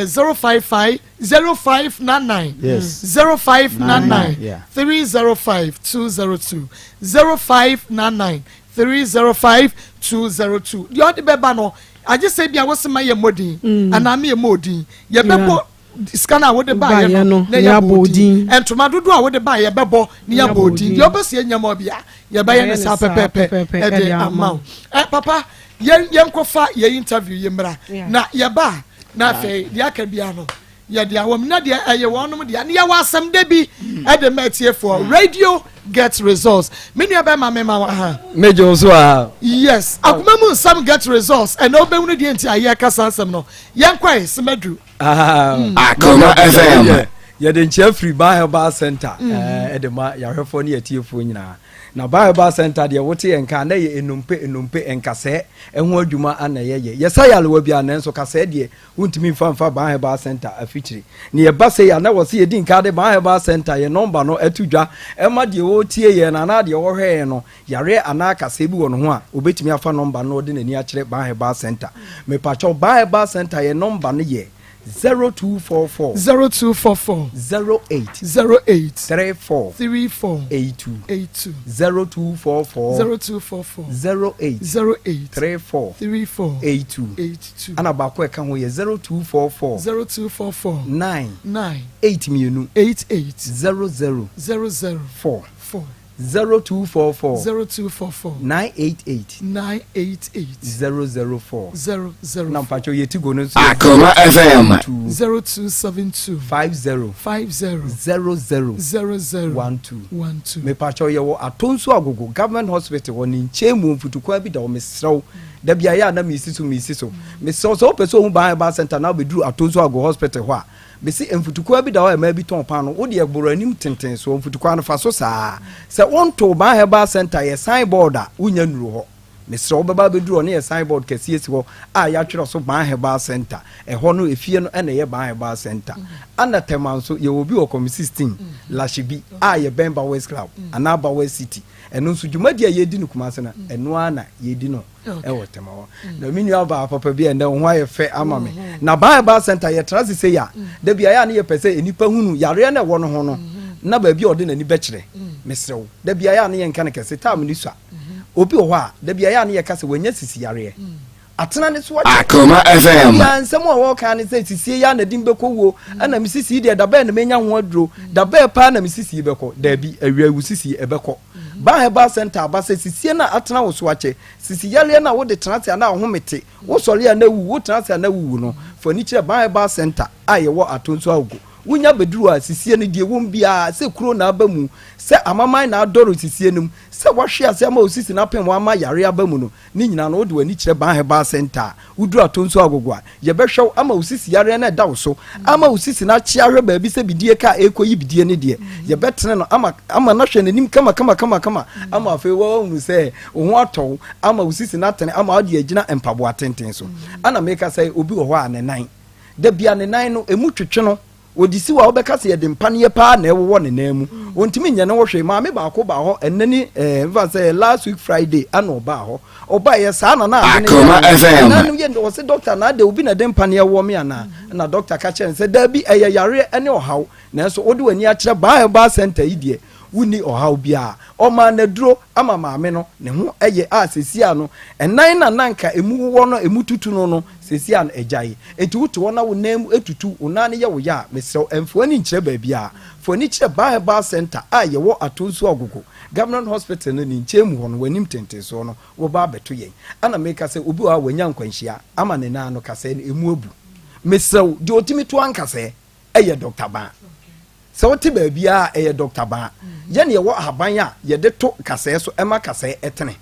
055 0599 0599 305 202, 0599 305 202. Deɛ ɔde bɛba no agye sɛ bi a wosi ma yɛ mmɔden anaa mi yɛ mmɔden, yɛbɛbɔ sika no a wode baayɛ Baayɛ no no, na na yɛabɔ yɛabɔ odin odin. Ntoma dodoɔ a wode baayɛ yɛbɛbɔ na yɛabɔ odin. Deɛ wobɛsi anyam bi a yɛbɛyɛ ne saa pɛpɛɛpɛ ɛde ɛde ama ama wo. Papa, yɛn yɛnkɔfa yɛ interview yi mmra na yɛba a, na afei deɛ aka bia no yɛde awɔ mu na deɛ ɛyɛ wɔnom deɛ ne yɛwɔ asɛm da bi ɛde ma atiefoɔ. Radio get results. Me nua bɛma me ma wɔ ha. Megye wo so a. Yes, Akoma mu Nsɛm get results. Ɛna wobɛhunu deɛ nti a yɛka saa nsɛm no. Yɛnkɔe sɛmadu. Akoma FM. Yɛde nkyia firi Ba Herbal Center ɛde ma yɛahwɛfoɔ ne yɛtiefoɔ nyinaa. Na Ba Herbal Center deɛ, wote yɛn ka na yɛ enompe enompe nkasɛɛ ɛho adwuma ana yɛyɛ. Yɛsa yalewa bi a, nanso kasɛɛ deɛ wontumi mfa mfa Ba Herbal Center afikyiri. Ne yɛba sɛ yɛ a na wɔ sɛ yɛdi nka de Ba Herbal Center yɛ nɔmba no ato dwa ɛma deɛ wɔretie yɛn no anaa deɛ wɔhwɛ yɛn no, yareɛ anaa kasɛɛ bi wɔ ne ho a, obɛtumi afa nɔmba no na ɔde n'ani akyerɛ Ba Herbal Center. Mepakyɛw, Ba Herbal Center yɛ nɔmba no yɛ 0244 0244 08 08 34 34 82. 82. 0244 0244 08 08 34 34 82. 82. Ana baako a ɛka ho yɛ 0244 0244 9 9 8 2 88 00 00 4. 4. 0244. 0244. 988. 988. 004. 004. Na mpakyɛw yɛ tigo no nso yɛ. Akoma FM. 0272. 50. 50. 00. 00. 12. 12. Mepakyɛw yɛwɔ Atonsu Agogo Government Hospital hɔ ne nkyɛn mu mfutukwan bi da hɔ mesrɛ wo da bi ayɛ a na mesi so mesi so mesrɛ wo sɛ wopɛ sɛ ohu Ban Herbal Center na wobɛduru Atonsu Agogo Hospital hɔ a Mese mfutukwan bi da hɔ a mmaa bi tɔn paano, wo deɛ boro anim tenten soɔ, mfutukwan no fa so saa. Sɛ wontoo Ban Herbal Centre yɛ sign board a, wonnya nnuru hɔ. Mesrɛ wo bɛba abɛduru hɔ ne yɛ sign board kɛseɛ si hɔ a yɛatwerɛ so Ban Herbal Centre. Ɛhɔ no efie no na ɛyɛ Ban Herbal Centre. Ana Tema nso yɛwɔ bi wɔ Kɔmi 16, Lashibi a yɛbɛn Bowers Club anaa Bowers City. Ɛno nso dwumadie a yɛredi no Kumase no, ɛno ara na yɛredi no ɛwɔ tɛma hɔ mm. Na me nua baa papa bi ɛnɛ wo ho ayɛ fɛ ama me mm-hmm. Na baa ɛbaa center yɛtena ase sei a mm. Da bi ayɛ a ne yɛpɛ sɛ nnipa hunu yareɛ no ɛwɔ no ho no mm-hmm. Na baabi a ɔde n'ani bɛkyerɛ mm. Mesrɛ wo da bi ayɛ a ne yɛnka no kɛse tam ne sua mm-hmm. Obi wɔ hɔ a da bi ayɛ a ne yɛka sɛ wanya sisi yareɛ atena ne so akyɛ. Akoma FM. Bia nsɛm a wɔka ne sɛ sisie yɛ anadim bɛkɔ wuo ɛna me sisi deɛ dabɛn na menya ho aduro dabɛn paa na me sisi bɛkɔ daabi awia wo sisi ɛbɛkɔ. Ba Herbal Centre aba sɛ sisie no a atena wo so akyɛ, sisi yareɛ no a wode tena ase a na wo home te, wosɔre a na wuwu, wotena ase a na wuwu no, fa ani kyerɛ Ba Herbal Centre a yɛwɔ Atonsu Agogo. Wonya bɛduru hɔ a, sisie no deɛ ɛwom biara, sɛ kuro na aba mu, sɛ amaman na adɔre sisie no mu, sɛ woahwe ase ama wo sisi no apem wo ama yareɛ aba mu no, Ne nyinaa no, wode w'ani kyerɛ Ban Herbal Centre a, woduru Atonsu Agogo a, yɛbɛhwɛ wo ama wo sisi yareɛ no a ɛda wo so, ama wo sisi no akye ahwɛ baabi sɛ bidie ka a ɛrekɔyi bidie no deɛ, yɛbɛtene no ama ama no ahwɛ n'anim kama kama kama kama ama afei woahunu sɛ wo ho atɔ wo, ama wo sisi no atene ama wode agyina mpaboa tenten so. Ana meka sɛ obi wɔ hɔ a ne nan, da bia ne nan no, ɛmu twetwe no, Ɔde si hɔ a, wobɛka sɛ yɛde mpaneɛ paa na ɛwowɔ ne nan mu. Ɔntumi nyɛ ne ho hwee. Maame baako baa hɔ ɛnnɛ ne eh, mfa sɛ last week Friday ɛna ɔbaa hɔ. Ɔbaeɛ saa na na ade no yɛ Akoma no. FM. Nan no yɛ no, ɔse dɔkta na adɛ obi na ɛde mpaneɛ wɔ me anaa? Ɛna dɔkta ka kyerɛɛ no sɛ daabi, ɛyɛ yareɛ ne ɔhaw. Nanso wode w'ani akyerɛ Baa Herbal Center yi deɛ, wonni ɔhaw biara. Ɔmaa no aduro ama maame no, ne ho yɛ a seesei a no, ɛnan no a na anka ɛmu wowɔ no, ɛmu tutu no no, seesei a no agyae. Enti wote hɔ na wo nan mu tutu, wo nan no yɛ wo ya a, mesrɛ wo, mfa w'ani nkyerɛ baabiara. Fa w'ani kyerɛ Baa Herbal Centre a yɛwɔ Atonsu Agogo, Government Hospital no ne nkyɛn mu hɔ no, w'anim tentensoɔ no, woba abɛto yɛn. Ɛna meka sɛ obi wɔ hɔ a wanya nkwanhyia ama ne nan no kasɛɛ no, ɛmu abu. Mesrɛ wo, deɛ ɔtumi to ankasɛɛ yɛ Dɔkta Baa. Sɛ wote baabiara a, ɛyɛ Dɔkta Baa. Yɛn na yɛwɔ ahaban a yɛde to kasɛɛ so ma kasɛɛ tene.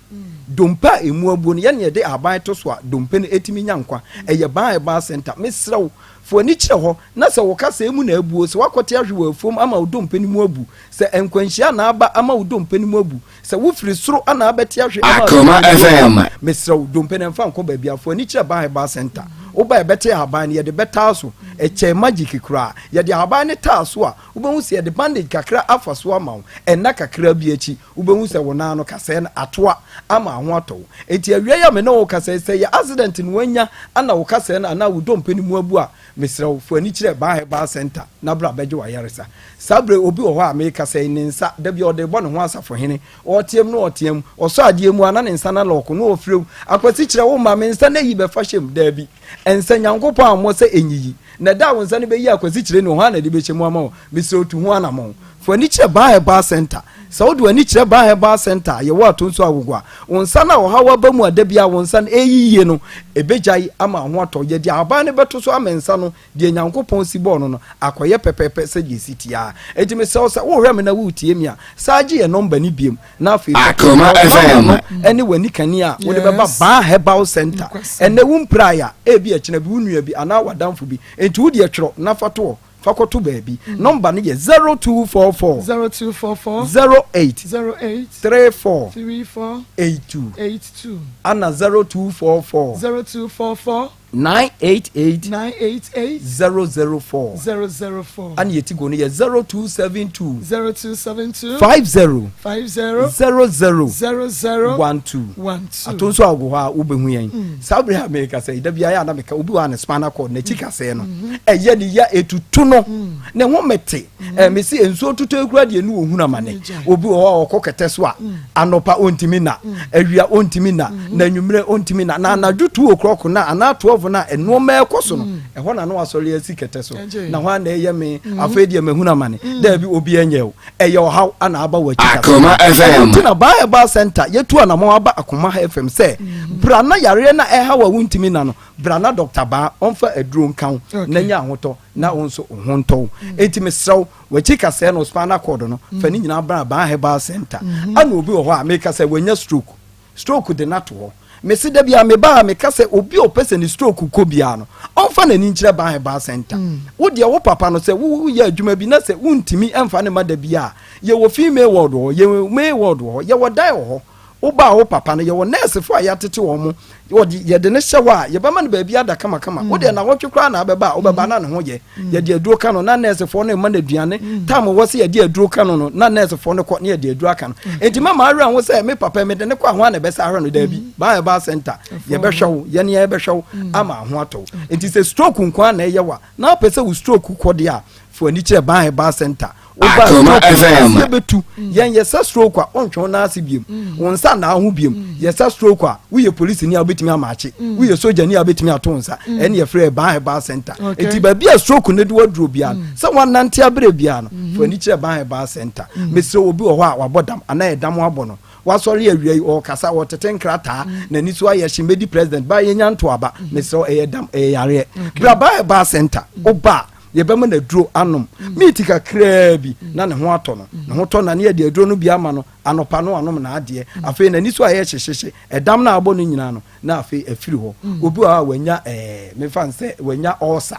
Dompe a emu abuo no, yɛn na yɛde ahaban to so a dompe no tumi nya nkwa. Ɛyɛ Baa Herbal Centre. Mesrɛ wo, fa w'ani kyerɛ hɔ na sɛ wo kasɛɛ mu na abuo, sɛ woakɔte ahwe wɔ afuom ama wo dompe no mu abu, sɛ nkwanhyia na aba ama wo dompe no mu abu, Sɛ wofiri soro na abɛte ahwe ama Akoma asomdwoe FM. a, mesrɛ wo, dompe no mfa nkɔ baabiara. Fa w'ani kyerɛ Ban Herbal Centre. Woba a, yɛbɛte ahaban no, yɛde bɛtaa so. Ɛkyɛn magic koraa. Yɛde ahaban no taa so a, wobɛhu sɛ yɛde bandage kakra afa so ama wo. Nna kakra bi akyi, wobɛhu sɛ wo nan no, kasɛɛ no atoa ama ho atɔ wo. Enti awia yi a me ne wo rekasa yi, sɛ ɛyɛ accident na woanya na wo kasɛɛ no anaa wo dompe no mu abu a, Mesrɛ wo, fa w'ani kyerɛ Ban Herbal Centre na bra bɛgye w'ayaresa. Saa berɛ yi, obi wɔ hɔ a merekasa yi, ne nsa, da biara ɔde rebɔ ne ho asafohene. Ɔreteam na ɔreteam. Ɔsɔ adeɛ mu a, na ne nsa no alɔɔko, na ɔrefrɛ wo, Akwasi kyerɛ wo mma, me nsa no ayi bɛfa hyɛ mu. Daabi. Ɛnsɛ Nyankopɔn ammɔ sɛ ɛnyiyi. Na ɛda a wo nsa no bɛyi Akwasi kyerɛ ni, hwan na ɛde bɛhyɛ mu ama wo? Mesrɛ wo, tu ho anammɔn. Fa w'ani kyerɛ Ban Herbal Centre. Sɛ wode w'ani kyerɛ Ban Herbal Centre a yɛwɔ Atonsu Agogo a, wo nsa no a ɔhaw aba mu a da biara wo nsa no reyi yie no, ɛbɛgyae ama wo ho atɔ wo. Yɛde ahaban no bɛto so ama nsa no, deɛ Nyankopɔn si bɔɔ no no, akɔyɛ pɛpɛɛpɛ sɛdeɛ ɛsi teɛ ara. Enti mesrɛ wo sɛ worehwɛ me na woretie me a, san gye yɛn nɔmba no biom na afei fa to Akoma dwa. Wo FM. nɔmba no ne w'ani kanea a wode bɛba Yes. Ban Herbal Centre. Nokwasɛm. Ɛnnɛ wompiraeɛ a, ebia kyena bi wo nua bi anaa w'adamfo bi. Enti wo deɛ twerɛ na fa to hɔ. Fa kɔto baabi. Nɔmba no yɛ 0244. 0244. 08. 08. 34. 34. 82. 82. Ana 0244. 0244. 988. 988. 004. 004. Ana yɛ tigo no yɛ 0272. 0272. 50. 50. 00. 00. 12. 12. Ato nso a wɔ hɔ a wobɛhu yɛn. Saa bere a mekasa yi, da biara yɛ a na meka obi wɔ a ne spinal cord n'akyi kasɛɛ no. Ɛyɛ ne ya etutu no ne ho mete. Ɛɛ mesi nsuo tutɔ ekura deɛ ne ohun amane. Obi wɔ hɔ a ɔkɔ kɛtɛ so a anɔpa ontumi na, awia ontumi na, na anwummerɛ ontumi na, na anadwo 2 o'clock na anaa 12. 12 no a nnoɔma ɛkɔ so no, ɛhɔ na na wasɔre asi kɛtɛ so. Na hɔ a na ɛyɛ me, afei deɛ mahunu amane. Daabi, obi ɛnyɛ o. Ɛyɛ ɔhaw ana aba wɔ akyi Akoma kakra. FM. Ɛno nti na Baa Herbal Center yɛtu anamɔn aba Akoma FM sɛ, bra na yareɛ no a ɛhaw a wontumi nna no, bra na Dɔkta Baa ɔmfa aduro nka wo na nya ahotɔ na wo nso wo ho ntɔ wo. Enti mesrɛ wo, w'akyi kasɛɛ no, spinal cord no, fa ne nyinaa bra Baa Herbal Center. Ana obi wɔ hɔ a meka sɛ wanya stroke, stroke de no ato hɔ. Mese da biara meba a meka sɛ obi a ɔpɛ sɛ ne stroke kɔ biara no, ɔmfa n'ani nkyerɛ Baa Herbal Center. Wo deɛ wo papa no sɛ woyɛ adwuma bi na sɛ wontumi mfa no mma da biara a, yɛwɔ female ward wɔ hɔ, yɛwɔ male ward wɔ hɔ, yɛwɔ dan wɔ hɔ. Wo ba a wo papa no, yɛwɔ nɛɛsefo a yɛatete wɔn, wɔde yɛde no hyɛ hɔ a, yɛbɛma no baabi ada kamakama. Wo deɛ nnawɔtwe koraa na abɛba a, wobɛba na ne ho yɛ. Yɛde aduro ka no na nɛɛsefoɔ no rema no aduane. Tam wɔ sɛ yɛde aduro ka no no, na nɛɛsefoɔ no kɔ na yɛde aduro aka no. Enti mɛma awerɛ ho sɛ me papa yi, mede no kɔ a, hwan na ɛbɛsa ahwɛ no? Daabi. Baa Herbal Center, yɛbɛhwɛ wo, yɛn yɛbɛhwɛ wo ama ho atɔ wo. Enti sɛ stroke nko ara na ɛyɛ wo a, na wopɛ sɛ wo stroke kɔ deɛ a, fa w'ani kyerɛ Baa Herbal Center. Woba a Akoma stroke no, FM. aseɛ bɛtu. Yɛn yɛsa stroke a, wontwe wo nan ase biom. Wo nsa nnaa ho biom. Yɛsa stroke a, woyɛ polisini a wobɛtumi amaakye. Woyɛ sogyani a wobɛtumi ato wo nsa. Ɛne yɛfrɛ yɛ Ban Herbal Center. Enti baabi a stroke no de wo aduro biara no, sɛ woanante aberɛ biara no, fa w'ani kyerɛ Ban Herbal Center. Mesrɛ wo, obi wɔ hɔ a wabɔ dam anaa ɛdam abɔ no, wasɔre awia yi, ɔrekasa, ɔretete nkrataa, n'ani so ayɛ hye, mɛdi president, baa yɛnya ntoaba. Mesrɛ wo, ɛyɛ dam, ɛyɛ yareɛ. Bra Ban Herbal Center. Woba a, yɛbɛma no aduro anom miiti kakraa bi na ne ho atɔ no. Ne ho tɔ no a, na yɛde aduro no bi ama no anɔpa na wanom n'adeɛ. Afei n'ani so ayɛ hyehyehye, ɛdam no a abɔ no nyinaa no, na afei afiri hɔ. Obi wɔ hɔ a wanya ɛɛ, mefa no sɛ wanya ɔɔsa.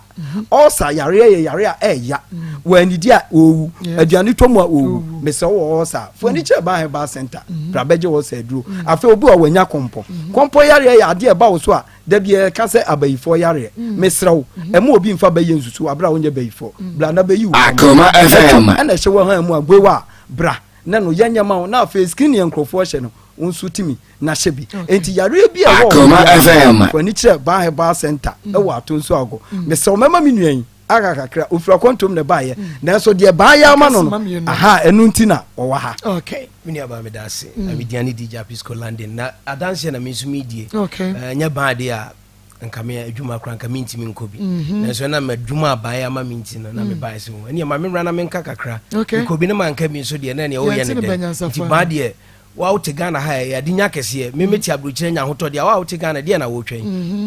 Ɔɔsa yareɛ yɛ yareɛ a ɛɛya. Wannidi a, ɔɔwu. Aduane tɔ mu a, ɔɔwu. Mesrɛ wo wɔ ɔɔsa a, fa w'ani kyerɛ Ban Herbal Centre. Bra bɛgye ɔɔsa aduro. Afei obi wɔ hɔ a wanya kɔmpɔ. Kɔmpɔ yareɛ yɛ adeɛ a ɛba wo so a, Da biara yɛka sɛ abayifoɔ yareɛ. Mesrɛ wo, mma obi mfa bayie nsusu wo aberɛ a wonyɛ bayifoɔ. Bra na bɛyi wo kɔm. Akoma FM. Ɛto na ɛhyɛ w'ahan mu a, goewa a, bra na no yɛnyɛ ma wo na afei skin neɛ nkurɔfoɔ hyɛ no, wo nso tumi na hyɛ bi. Enti yareɛ bi a ɛwɔ wo ho Akoma biara no, FM. fa w'ani kyerɛ Ban Herbal Centre wɔ Atonsu Ago. Mesrɛ wo, mɛma me nua yi aka kakra, ɔfiri akwantuom na ɛbaeɛ, nanso deɛ Ban yɛ ama no no, aha, ɛno nti na ɔwɔ ha. Okay. Me nua baa meda ase. Na me din ne DJ Apisco London. Na adanseɛ na me nso medie. Okay. Ɛnyɛ ban adeɛ a nka me adwuma koraa nka mentumi nkɔ bi. Nanso ɛnam adwuma a ban yɛ ama me nti no na mebaeɛ sɛ o ɛneɛ ma me mmra na menka kakra. Okay. Mekɔ bi na manka bi nso deɛ na ɛneɛ woyɛ Yɛnte ne ne dɛn. bɛnyansafo Nti ano. ban deɛ Wo a wote Ghana ha ɛ, yɛade nya kɛseɛ. Me mete aburokyire anya ahotɔ deɛ a, wo a wote Ghana deɛn na woretwɛn?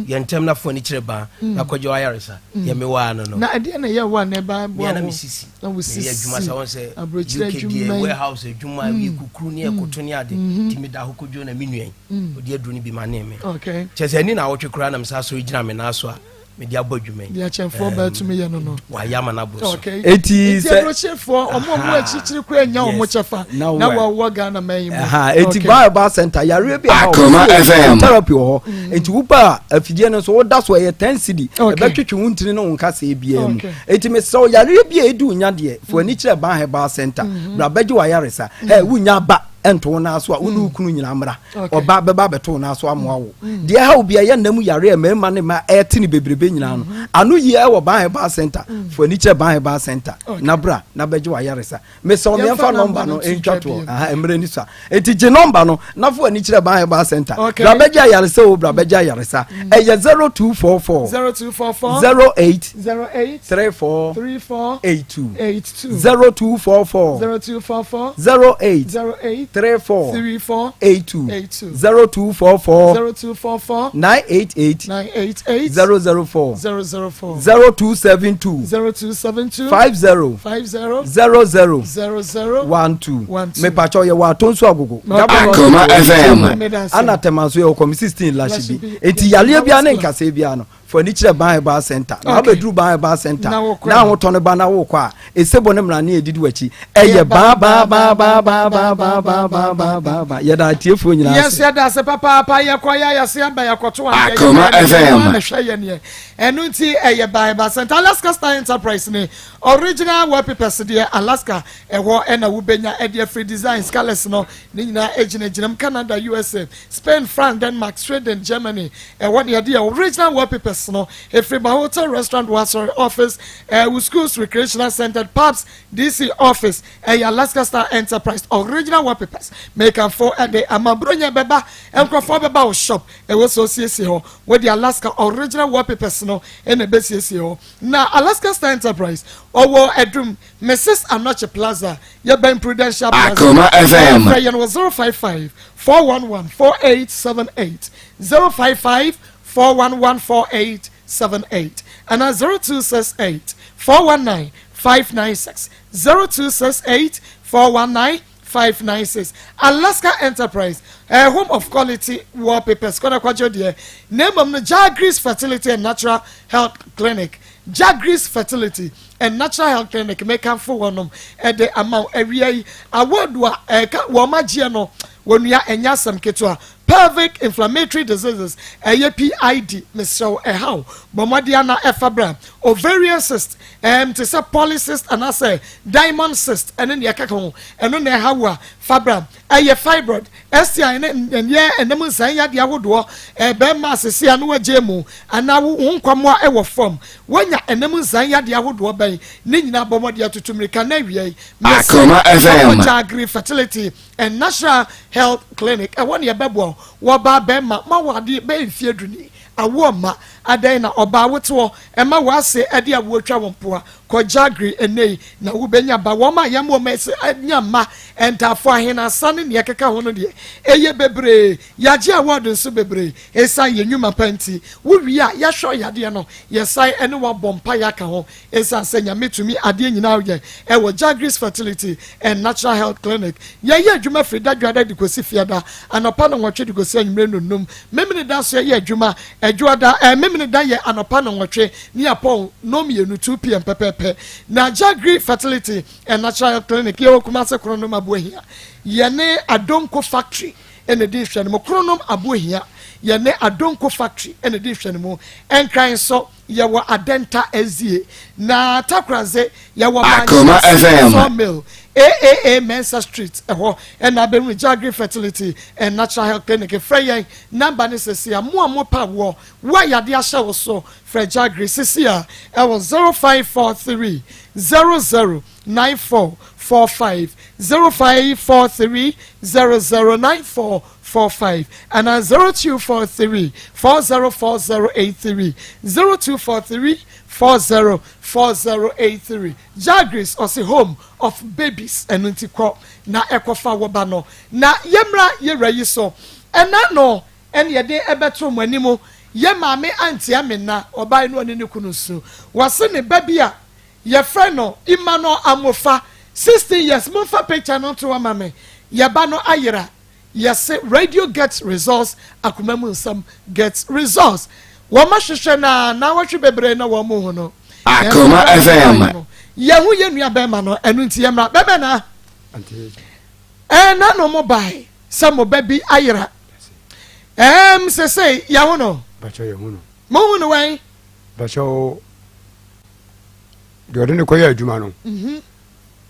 Yɛ ntɛm na fa w'ani kyerɛ baa na kɔgye w'ayaresa. Deɛ mewɔ ara no no. Na ɛdeɛn na ɛyɛ wo a na ɛba Me boa a na wo me sisi. na wo Meyɛ adwuma sisi sɛ wɔn sɛ aburokyire UK deɛ adwuma yi? warehouse adwuma, yɛ kukuru ne ɛkoto ne ade. Nti meda hɔ kɔdwo na me nua yi, ɔde aduro no bi ma nee me. Okay. Kyerɛ sɛ ɛni naawɔtwe koraa na mesan sɔre gyina me nan so a mede abɔ adwuma yi. Deɛ akyɛnfoɔ baa tumi yɛ no no. Wayɛ ama no aboro so. Okay. Eti Nti sɛ aburokyefoɔ ɔmo ɔmo akyirikyiri koraa nya ɔmo kyɛfa na na wɔwɔ Ghana man yi mu. Eti Okay. Ba Herbal Center yareɛ bi a ɛha Akoma wɔ FM. therapy wɔ hɔ. Eti wo ba a afidie no nso woda so ɛyɛ 10 cedi. Okay. Ɛbɛtwetwe wo ntini ne wo nkasɛɛ biara mu. Okay. Eti mesrɛ wo yareɛ bi a ɛdi wo nya deɛ fa w'ani kyerɛ Ba Herbal Center. Bra bɛgye w'ayaresa. Ɛ wonya ba nto wo nan so a wo ne wo kunu nyinaa mmra. Ɔba bɛba abɛto wo nan so amoa wo. Deɛ ɛha wo biara, yɛ nna mu yareɛ a mmarima ne mmaa ɛrete no bebrebe nyinaa no, ano yie ɛwɔ Ban Herbal Center. Fa w'ani kyerɛ Ban Herbal Center na bra na bɛgye w'ayaresa. Mesrɛ wo, meɛmfa nɔmba no ntwa toɔ. Aha, mmerɛ ni so a. Enti gye nɔmba no na fa w'ani kyerɛ Ban Herbal Center. Bra bɛgye ayaresa o, bra bɛgye ayaresa. Ɛyɛ 0244 08 34 82. 0244 08 34 82 0244 988 004 0272 50 00 12 mepakyɛw yɛwɔ Atonsu Agogo Akoma FM. Ana Tema nso yɛwɔ kɔmi 16 lahye bi enti yareɛ biara ne nkasɛɛ biara no Fa ani kyerɛ Ban Herbal Center. Na wobɛduru Ban Herbal Center na ahotɔ no ba na wokɔ a, esebɔ ne mmara ne ɛdidi w'akyi. Ɛyɛ baa baa baa baa baa baa baa baa baa baa baa baa. Yɛda atiefoɔ nyinaa Yɛn ase. nso yɛda ase papaapa. Yɛkɔ yɛ yɛse aba yɛkɔto adeɛ. Akoma Yɛbaeɛ no FM. yɛn na hwɛ yɛn yɛ. Ɛno nti ɛyɛ Ban Herbal Center. Alaska Star Enterprise ne original wallpapers deɛ Alaska ɛhɔ ɛna wobɛnya ɛde afiri designs colours no ne nyinaa ɛgyinagyina mu Canada, USA, Spain, France, Denmark, Sweden, Germany, ɛhɔ na yɛde yɛ original wallpapers wallpapers no ɛfiri ba hotel restaurant wasɔre office eh, wo schools recreational center pubs DC office ɛyɛ Alaska Star Enterprise original wallpapers mekanfo ɛde ama buronya bɛba nkurɔfoɔ bɛba wo shop ɛwɔ sɛ osiesie hɔ wode Alaska original wallpapers no ɛna ɛbɛsiesie hɔ na Alaska Star Enterprise ɔwɔ Adum Mrs Anokye Plaza yɛbɛn Prudential Plaza Akoma FM. Frɛ yɛn wɔ 055 411 4878 055 411 4878 anaa 0268 419 596 0268 419 596 Alaska Enterprise eh, home of quality wallpapers kɔnɔ kwadwo deɛ na mmom no Jagris Fertility and Natural Health Clinic Jagris Fertility and Natural Health Clinic mekamfo wɔnom ɛde ama wo awia yi award a ɛka wɔn agyeɛ no wɔnua ɛnyɛ asɛm ketewa Pelvic inflammatory diseases, ɛyɛ PID, mesrɛ wo ɛhaw, bɔ mmɔden ara na ɛfa bra. Ovarian cyst, ɛɛm te sɛ polycyst anaasɛ diamond cyst ɛne nea ɛkeka ho, ɛno na ɛha wo a, fa bra. Ɛyɛ fibroid, STI ne ɛyɛ ɛnam nsae yadeɛ ahodoɔ, ɛɛ bɛrima asese a na wagyae mu anaa wo wo nkwammoa ɛwɔ fam, woanya ɛnam nsae yadeɛ ahodoɔ bɛn, ne nyinaa bɔ mmɔden atutu mmirika na awiei, mese, Akoma FM. kɔ Jagri Fertility and National Health Clinic, ɛhɔ na yɛbɛboa wo. Wɔbaa bɛrima ma wo adeɛ bɛyɛ mfeɛ du ni, awoɔ mma. Adɛn na ɔbaa wote hɔ ɛma w'ase ɛde awoɔ twa wo mpoa? Kɔ Jagri ɛnnɛ yi na wobɛnya ba. Wɔn a yɛma wɔn ase anya mma, ntaafoɔ, ahenasa ne nea ɛkeka ho no deɛ, ɛyɛ bebree. Yɛagye award nso bebree ɛsiane yɛn nnwuma pa nti. Wowie a, yɛahwɛ wo yadeɛ no, yɛsan ɛne wo abɔ mpaeɛ aka ho. Esiane sɛ Nyame tumi adeɛ nyinaa yɛ wɔ Jagris Fertility and Natural Health Clinic, yɛyɛ adwuma firi dadwada de kɔsi fiada, anɔpa nnɔnwɔtwe de kɔsi anwummere nnɔnnum. Memeneda nso yɛyɛ adwuma, Ɛdwoada, eh, Memeneda yɛ anɔpa nnɔnwɔtwe ne apɔn nnɔnmienu, 2 pm, pɛpɛɛpɛ. Na Jagri Fertility and Natural Health Clinic yɛwɔ Kumase Kronom Aboahia, yɛne Adonko Factory na ɛdi nhwɛanimu, Kronom Aboahia, yɛne Adonko Factory na ɛdi nhwɛanimu. Nkran nso, Yɛwɔ Adenta Ezie na Takoradze yɛwɔ Akoma Manhyia FM. Sawmill, AAA Mensah Street, ɛhɔ na abɛhunu Jagri Fertility and Natural Health Clinic. Frɛ yɛn number no sɛsi a. Mo a mopɛ awoɔ, wo a yadeɛ ahyɛ wo so, frɛ Jagri sɛsi a ɛwɔ 0543 00 9445, 0543 00 94 45 anaa 0243 404083, 0243 404083. Jagris ɔse home of babies ɛno nti kɔ na ɛkɔfa wo ba no na yɛmmra yɛwura yi so ɛna no ɛne yɛde ɛbɛto mo anim yɛ maame antia me nna ɔbae no ɔne ne kunu su wɔse ne ba bi a yɛfrɛ no Emmanuel Amofa 16 years momfa picture no nto hɔ ma me yɛba no ayera Yɛse radio gets results akoma mu nsɛm gets results. Wɔn ahwehwɛ no a naawɔtwe bebree na wɔn hu no. Nanso Akoma berɛ a FM. yɛbaeɛ no, yɛhu yɛn nua bɛrima no, ɛno nti yɛmmra. Bɛbɛ na ɛɛ na no mo bae sɛ mo ba bi ayera. Ɛɛm sesei yɛho no. Bakyɛ yɛhu no. Mohu no wɛn? Bakyɛ o deɛ ɔde no kɔyɛ adwuma no. Mhm.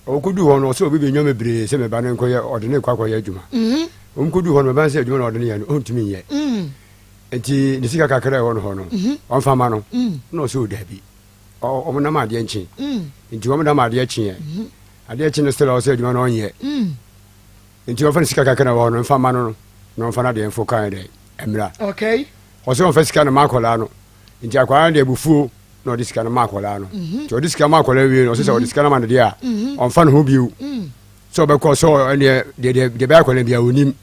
Ɔkɔduu hɔ no, ɔsɛ obi bɛnya bebree sɛ me ba no nkɔyɛ, ɔde no rekɔ akɔyɛ adwuma. Mhm. Ɔmkɔduu hɔ no, meba no sɛ adwuma na ɔde no yɛ no, ɔntumi nyɛ. Mm. Nti ne sika kakra a ɛwɔ no hɔ no, mhm. ɔmfa ma no. Mm. Na ɔsɛ ɔdaabi. Ɔmo nam adeɛ nkye. Mm. Nti ɔmo nam adeɛ kyeɛ. Mhm. Adeɛ kye no still a ɔsɛ adwuma no ɔnyɛ. Nti ɔmfa ne sika kakra na ɛwɔ hɔ no, mfa ma no no, na ɔmfa no adeɛ mfo kan dɛ, mmra. Okay. Ɔsɛ ɔmfa sika no ma akwadaa no. Nti akwadaa no de abufuo na ɔde sika no ma akwadaa no mhm. nti ɔde sika ma akwadaa wie no ɔsɛ sɛ ɔde sika no ma no deɛ a mhm. ɔmfa ne ho bio mm. sɛ ɔbɛkɔ sɛ ɛneɛ deɛ deɛ bɛyɛ akwadaa bia ɔnim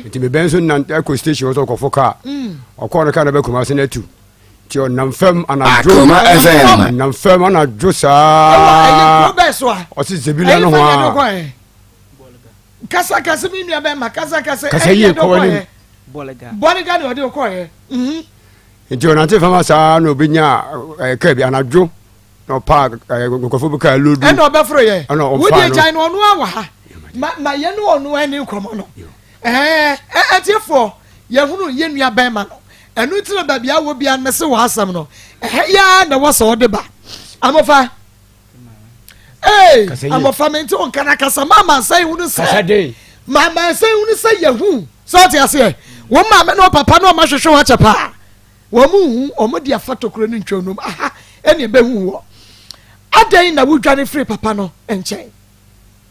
nti mebɛn nso nan ɛkɔ station hɔ sɛ ɔkɔfo kaa mm. ɔkɔɔ no kaa no bɛkuma ase no atu nti ɔnam fam anadwo ɔnam fam anadwo saa ɔse zebila no ho a kasa kasa mi nua bɛma kasa kasa kasa yie kɔ w'anim bɔliga na ɔde kɔɛ mhm. Nti ɔnante fam saa na obenya ɛɛ kaa bi anadwo na ɔpaa ɛɛ nkurɔfoɔ bi kaa lodu. Ɛna ɔbɛforo yɛ. Ɛna ɔfaa no. Wodi gyan no ɔno awa ha. Ma ma yɛn ne ɔno ɛne nkɔmɔ no. Ɛɛ ɛtiefoɔ yɛhunu yɛn nua bɛrima no. Ɛno nti na baabi awɔ bia no mese wɔ asɛm no. Ɛhɛ yaa na ɛwɔ sɛ ɔde ba. Amofa. Ee amofa me nti nka na kasa ma amansan hunu sɛ. Ma amansan hunu sɛ yɛhu. Sɛ ɔte aseɛ. Wɔn maame ne wɔn papa ne wɔn ahwehwɛ wɔn akyɛ paa. Wɔn nhu, wɔn de afa tokuro no ntwonoo mu. Aha ɛne ɛbɛhu wɔ. Adɛn na wodwane firi papa no nkyɛn?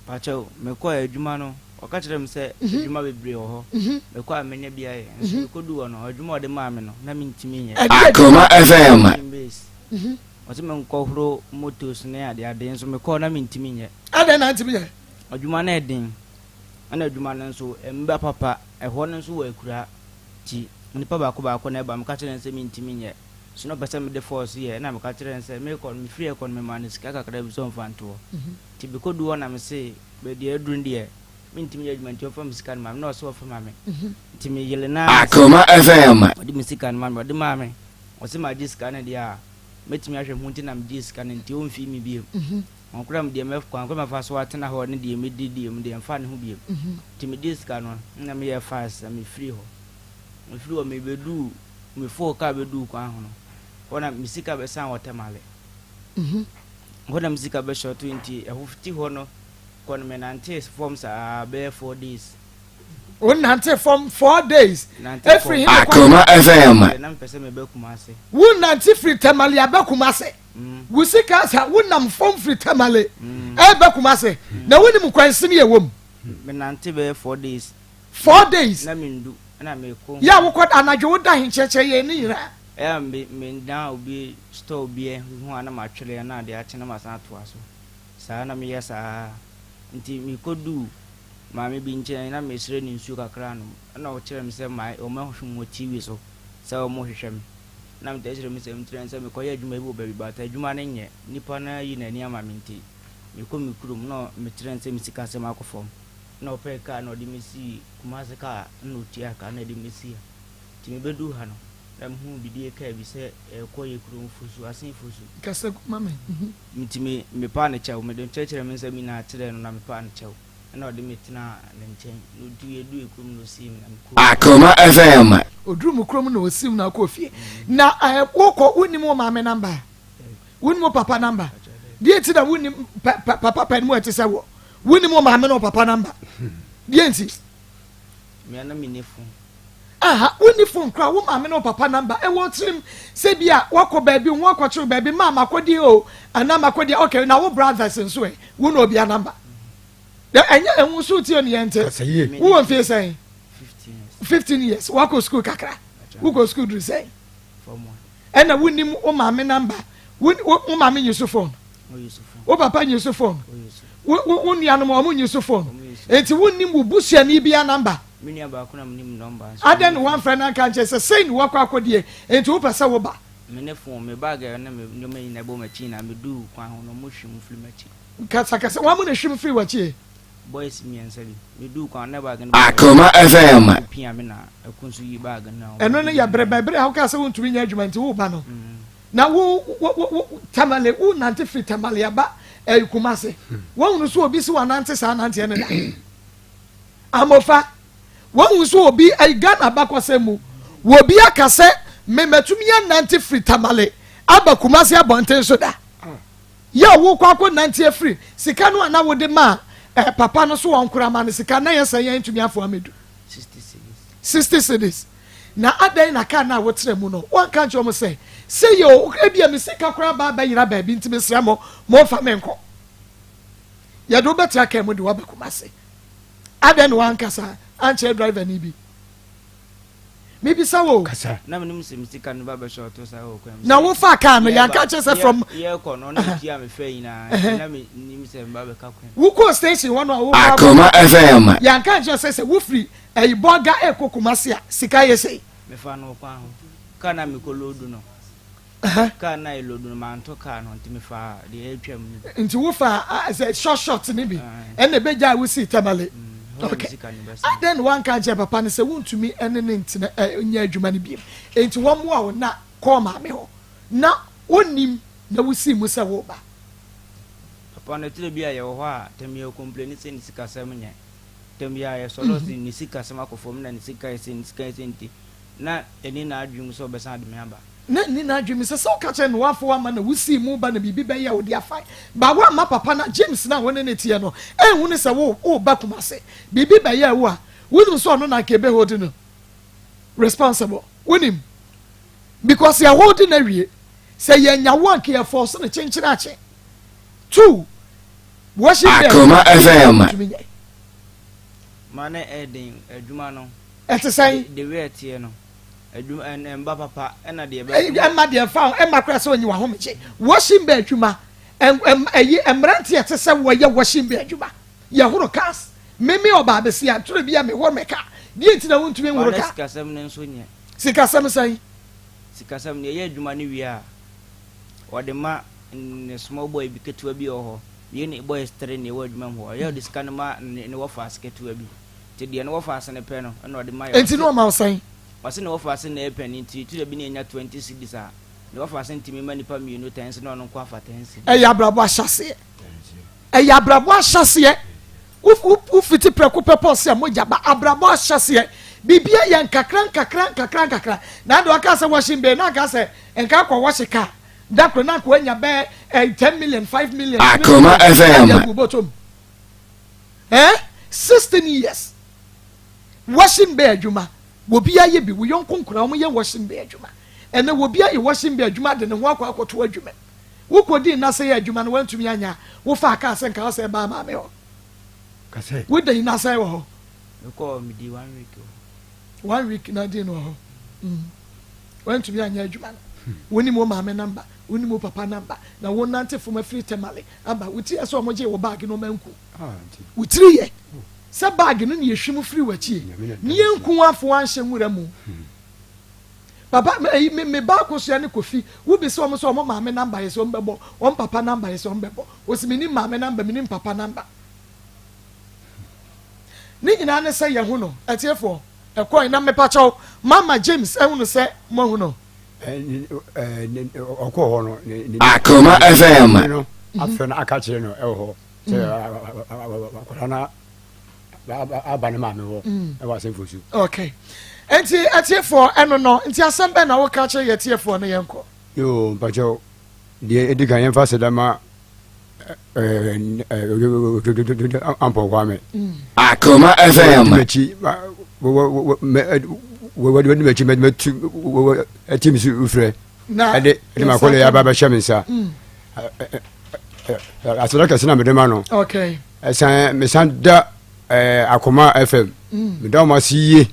Pakyɛw, mekɔɔ adwuma no, ɔka kyerɛɛ me sɛ adwuma bebree wɔ hɔ. Mekɔ a menya bi ayɛ. Nso mekoduu hɔ no, adwuma a ɔde maa me no, na mintumi nyɛ. Akoma FM. Engine base. Ɔse menkɔhoro motos ne adeade, nso mekɔɔ na mintumi nyɛ. Adɛn na antumi nyɛ? Adwuma no yɛ den, ɛna adwuma no nso, ɛmba papa. Ɛhɔ no nso wɔ akuraa, nti nnipa baako baako na ɛba. Meka kyerɛɛ no sɛ mintumi nyɛ. So na ɔpɛ sɛ mede force yɛ? Ɛna meka kyerɛɛ no sɛ merekɔ no, mefiri rekɔ no, memaa no sika kakra bi sɛ ɔmfa nto hɔ. Nti mekoduu hɔ na mese baabi a aduru no deɛ mentumi nyɛ adwuma nti ɔmfa me sika no ma me na ɔse ɔfa ma me. Nti meyere no ara sɛ Akoma FM. ɔde me sika no ma me. Ɔde maa me, ɔse magye sika no deɛ a mɛtumi ahwɛ ho nti na megyee sika no nti ɔmfii me biom. Ɔnkora me deɛ mɛ kwan koro mɛfa so atena hɔ ne deɛ mɛdi deɛ mu deɛ mfa ne ho biom. Nti megyee sika no na meyɛɛ fast na mefiri hɔ. Mefiri hɔ mebɛduu mefoo kaa bɛduu kwan ho no hɔ na me sika bɛsan wɔ Tamale. Hɔ na me sika bɛ short nti ɛho fiti hɔ no kɔ no me nante fam saa bɛyɛ 4 days. O nante fam 4 days. Efiri he kɔ Akoma FM. Na mepɛ sɛ meba Kumase. Wo nante firi Tamale aba Kumase. Wo sika sa wo nam fam firi Tamale ɛba Kumase. Na wo nim kwansini ɛwɔ mu. Me nante bɛyɛ 4 days. 4 days. Na me ndu na me kɔ. Yɛ a wokɔ anadwo wo da he kyerɛkyerɛ yɛn ne nyinaa. Ɛyɛ a me me dan obi store bi ho a na matwere na ade akye na masan atoa so. Saa na meyɛ saa nti mekɔduu maame bi nkyɛn na mesrɛ no nsuo kakra anom ɛna ɔkyerɛɛ me sɛ my wɔahwɛ me wɔ TV so sɛ wɔhwehwɛ me na mekyerɛkyerɛ me nsɛm kyerɛ no sɛ mekɔyɛ adwuma bi wɔ baabi but adwuma no nyɛ nipa no ayi n'ani ama me nti mekɔ me kurom na mekyerɛ no sɛ me sikasɛm akɔ fam na ɔpɛɛ kaa na ɔde me sii Kumasi kaa na ɔtua kaa na ɛde me sii ha nti mebɛduu ha no Na mehuu bidie kaa bi sɛ ɛrekɔ yɛ kurom Fosu, Asen Fosu. Kasa gu ma me. Nti me, mepaa no kyɛw. Mede kyerɛkyerɛɛ me nsɛm nyinaa kyerɛɛ no na mepaa no kyɛw. Ɛna ɔde me tenaa ne nkyɛn. Na ɔduu, yɛduu yɛ kurom na ɔsii me na mekɔɔ fie. Akoma FM. Ɔduruu mo kurom na ɔsii wo na wokɔɔ fie. Na eh, wokɔ, wonnim wo maame namba? Wonnim wo papa namba? Deɛ nti na wonnim pa, pa, papa panin mu a ɛte sɛ woɔ? Wonnim wo maame ne wo papa namba? Deɛ nti? Me a na menni fon. Aha, wonni fon koraa, wo maame ne wo papa namba ɛwɔ tirim sɛ bi a wakɔ baabi, wo ho akɔkyere baabi, maa makɔdi o, anaa makɔdi, okay, na wo brothers nso ɛ, wo na obia namba. Ɛnyɛ ɛho so tie ne yɛn te. Wowɔ mfie sɛn? 15 years. Wakɔ sukuu kakra. Wokɔ sukuu duru sɛn? Ɛna wonim wo maame namba. Wo wo maame nyi so phone. Wo papa nyi so phone. Wo wo wo nuanom wɔn nyi so phone. Enti wonim wo busuani bia namba. Adɛn na woamfrɛ no anka nkyerɛ sɛ sei na wakɔ akɔdie enti wopɛ sɛ woba? Me ne phone, me bag ne me nneɛma nyinaa bɔ m'akyi na meduu kwan ho no wɔhwim firi m'akyi. Kasakasa, wɔn na hwim firi w'akyi? Boys mmiɛnsa bi. Meduu kwan na bag no Akoma FM. Wɔpia me na ɛko nso yi bag no na Ɛno no yɛ berɛ bɛn? Berɛ a wokaa sɛ wontumi nyɛ adwuma nti woreba no. Na wo wo wo wo Tamale wonante firi Tamale aba ɛyi Kumase. Woahunu sɛ obi si wanante saa nanteɛ no da? Amofa, woahu sɛ obi ɛyi Ghana abakɔsɛm mu obi aka sɛ me matumi anante firi Tamale aba Kumase abɔnten so da? Yɛ a wokɔ akɔ nante afiri sika no a na wode maa eh, papa no so ɔnkora ma no sika na yɛ sɛn yɛn ntumi afoa amedu 60 cedis. Na adɛn na kaa no a wotra mu no woanka nkyerɛ wɔn sɛ sɛ yɛ o ebia me sika koraa ba abɛyera baabi nti mesrɛ mo momfa me nkɔ. Yɛde wo bɛtra kaa mu de wo aba Kumase. Adɛn na woanka saa ankyerɛ driver ni bi? Mebisa wo o. Kasa. Na menim sɛ me sika no ba bɛhyɛ ɔto saa wɔ kwan mu. Na wofaa kaa no yɛanka ankyerɛ sɛ from. Yɛrekɔ no na metua me fare nyinaa nti na menim sɛ meba bɛka kwan mu. Wokɔɔ station hɔ no a wokɔ Akoma FM. Yɛanka ankyerɛ sɛ sɛ wofiri ɛyi Bolga ɛrekɔ Kumasi a sika yɛ sei. Mefaa no wɔ kwan ho. Kaa no a mekɔ loodu no. Kaa no a yɛloodu no manto kaa no nti mefaa deɛ ɛretwam no bi. Nti wofaa sɛ short short no bi ɛna ɛbɛgyae wo sii Tamale. Okay. Adɛn na woanka ankyerɛ papa no sɛ wontumi ne no ntena nyɛ adwuma no biom enti wɔmmoa wo na kɔɔ maame hɔ na ɔnnim na wosii mu sɛ woreba? Papa no tire bi a yɛwɔ hɔ a tɛm yɛ complaini sɛ ne sikasɛm nyɛ. Tɛm biara yɛsɔre ɔse ne sikasɛm akɔ fam na ne sika yɛ sei ne sika yɛ sei nti na ɛnni n'adwene mu sɛ ɔbɛsan de me aba. Na nni n'adwene mu sɛ sɛ woka kyerɛ no woamfa woamma na wosii mu ba na biribi bɛyɛ wo de afa ba woamma papa no James no a wo ne no teɛ no anhu no sɛ wo woreba Kumase biribi bɛyɛɛ wo a wonim sɛ ɔno na anka ɛbɛ hold no responsible wonim. Because yɛ hold no awie. Sɛ yɛanya wo a nka yɛ force no kyenkyene akye. To washing bed. Akoma FM. Ntumi nyɛ. Ma na ɛyɛ den adwuma no. Ɛte sɛn? The way ɛteɛ no. Adwuma ɛmba papa ɛna deɛ ɛbɛ. Ɛma deɛ ɛfa ho ɛma koraa sɛ ɔnyi w'ahomegye. Washing bed adwuma ɛyi mmeranteɛ ɛte sɛ wɔyɛ washing bed adwuma. Yɛhoro cars. Meme ɔbaa besia ntoro bi a mehoro me car. Deɛ nti na wontumi nhoro car? Sikasɛm no nso nyɛ. Sikasɛm sɛn? Sikasɛm no yɛyɛ adwuma no wie a wɔde ma ne small boy bi ketewa bi wɔ hɔ. Yɛn boys tere na ɛwɔ adwuma mu hɔ. Ɔyɛ ɔde sika no ma ne wɔfaase ketewa bi. Nti deɛ ne wɔfaase no pɛ no ɛna ɔde ma yɛ. Nti na ɔma wo sɛn? Ɔse ne wɔfaase na ɛyɛ panin nti twerɛ bi na ɛnya 20 cedis a ne wɔfaase ntumi ma nipa mmienu 10 cedis na ɔno nko afa 10 cedis. Ɛyɛ abrabɔ ahyɛaseɛ. Ɛyɛ abrabɔ ahyɛaseɛ. Wofiti prɛko pɛ pɔ sɛ mogya ba abrabɔ ahyɛaseɛ. Biribi yɛ nkakra nkakra nkakra nkakra. Na ade ɔka sɛ washing bay na anka sɛ nka akɔ wɔhye car. Da koro na anka wanya bɛɛ eh, 10 million, 5 million, 3 Akoma million FM. ɛde agu bɔtɔ mu. Eh? 16 years. Washing bay adwuma. Wobi ayɛ bi, wo yɔnko nkora wɔn yɛ washing bay adwuma. Ɛnɛ wobi ayɛ washing bay adwuma de ne ho akɔ akɔto adwuma mu. Wokɔdii nna sɛ yɛ adwuma no woantumi anyɛ a, wofaa kaa sɛ nka wo sɛ baa maame hɔ. Woda nna sɛn wɔ hɔ? Mekɔɔ medii one week wɔ hɔ. One week na dii no wɔ hɔ. Mm. Woantumi anyɛ adwuma no. Wonim wo maame namba, wonim wo papa namba, na wonante fam afiri Tamale aba. Wo ti yɛ sɛ wɔgyee wo baage no wɔanku. Ah, wo tiri yɛ sɛ baage no na yɛhwim firi w'akyi. Ne yɛnku wo afo anhyɛ nwura mu. Hmm. Papa me ɛyi me me ba Akosua ne Kofi wo bisa wɔn sɛ wɔn maame number yɛ sɛ wɔn bɛbɔ wɔn papa number yɛ sɛ wɔn bɛbɔ wɔsi me nim maame number me nim papa number ne nyinaa ne sɛ yɛ ho no ɛtiefoɔ ɛkɔɛ na mepakyɛw mama James ɛho no sɛ mo ahu no. Ɔkɔ hɔ no ne Akoma FM. no afɛ no aka kyerɛ no ɛwɔ hɔ sɛ akwadaa no aba ne maame hɔ mm. ɛwɔ asɛmfo su. okay nti atiefoɔ ɛno no nti asɛm bɛn na woka kyerɛ yɛ atiefoɔ no yɛnkɔ. yoo mpakyɛw deɛ edi kan yɛmfa aseda ma ampɔ kwame. Mm. Akoma FM. Wɔdi m'akyi m'akyi mɛtu ɛti mi so frɛ ɛde ɛde ma kɔlɛ yaba bɛhyɛ mi nsa. Mm. Aseda kɛse na mede ma no. Okay. Ɛsan mesan da ɛɛ Akoma FM. Mm. Meda wɔn ase yie.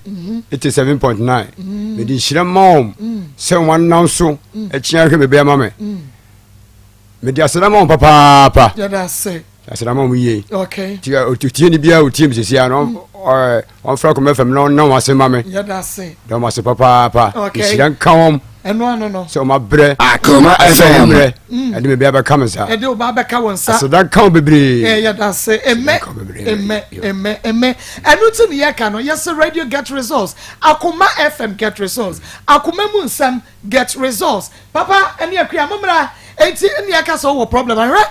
87.9. Mm-hmm. Mm. Mede nhyira ma wɔn mm. sɛ wɔn anam so ɛkyia hwɛ me bɛyɛ ma me. Mede aseda ma wɔn papaapa. Yɛda ase. Aseda ma wɔn yie. Okay. Ti otie ni biara otie mi sisi ano ɛɛ wɔn fira Akoma FM na wɔn nam ase ma me. Yɛda ase. Da wɔn ase papaapa. Okay. Nhyira nka wɔn. Ɛno ano no. Sɛ wɔn abrɛ. Akoma FM. Mmerɛ. Mm. Ɛde me bia bɛka me nsa. Ɛde wo ba bɛka wo nsa. Aseda nka wo bebree. Ɛɛ yɛda ase. Ɛmɛ ɛmɛ ɛmɛ ɛmɛ. Ɛno ti ne yɛka no yɛsɛ radio get results. Akoma FM get results. Akoma mu nsɛm get results. Papa ɛne akua mo mmra. Enti ɛne aka sɛ wowɔ problem ahwɛ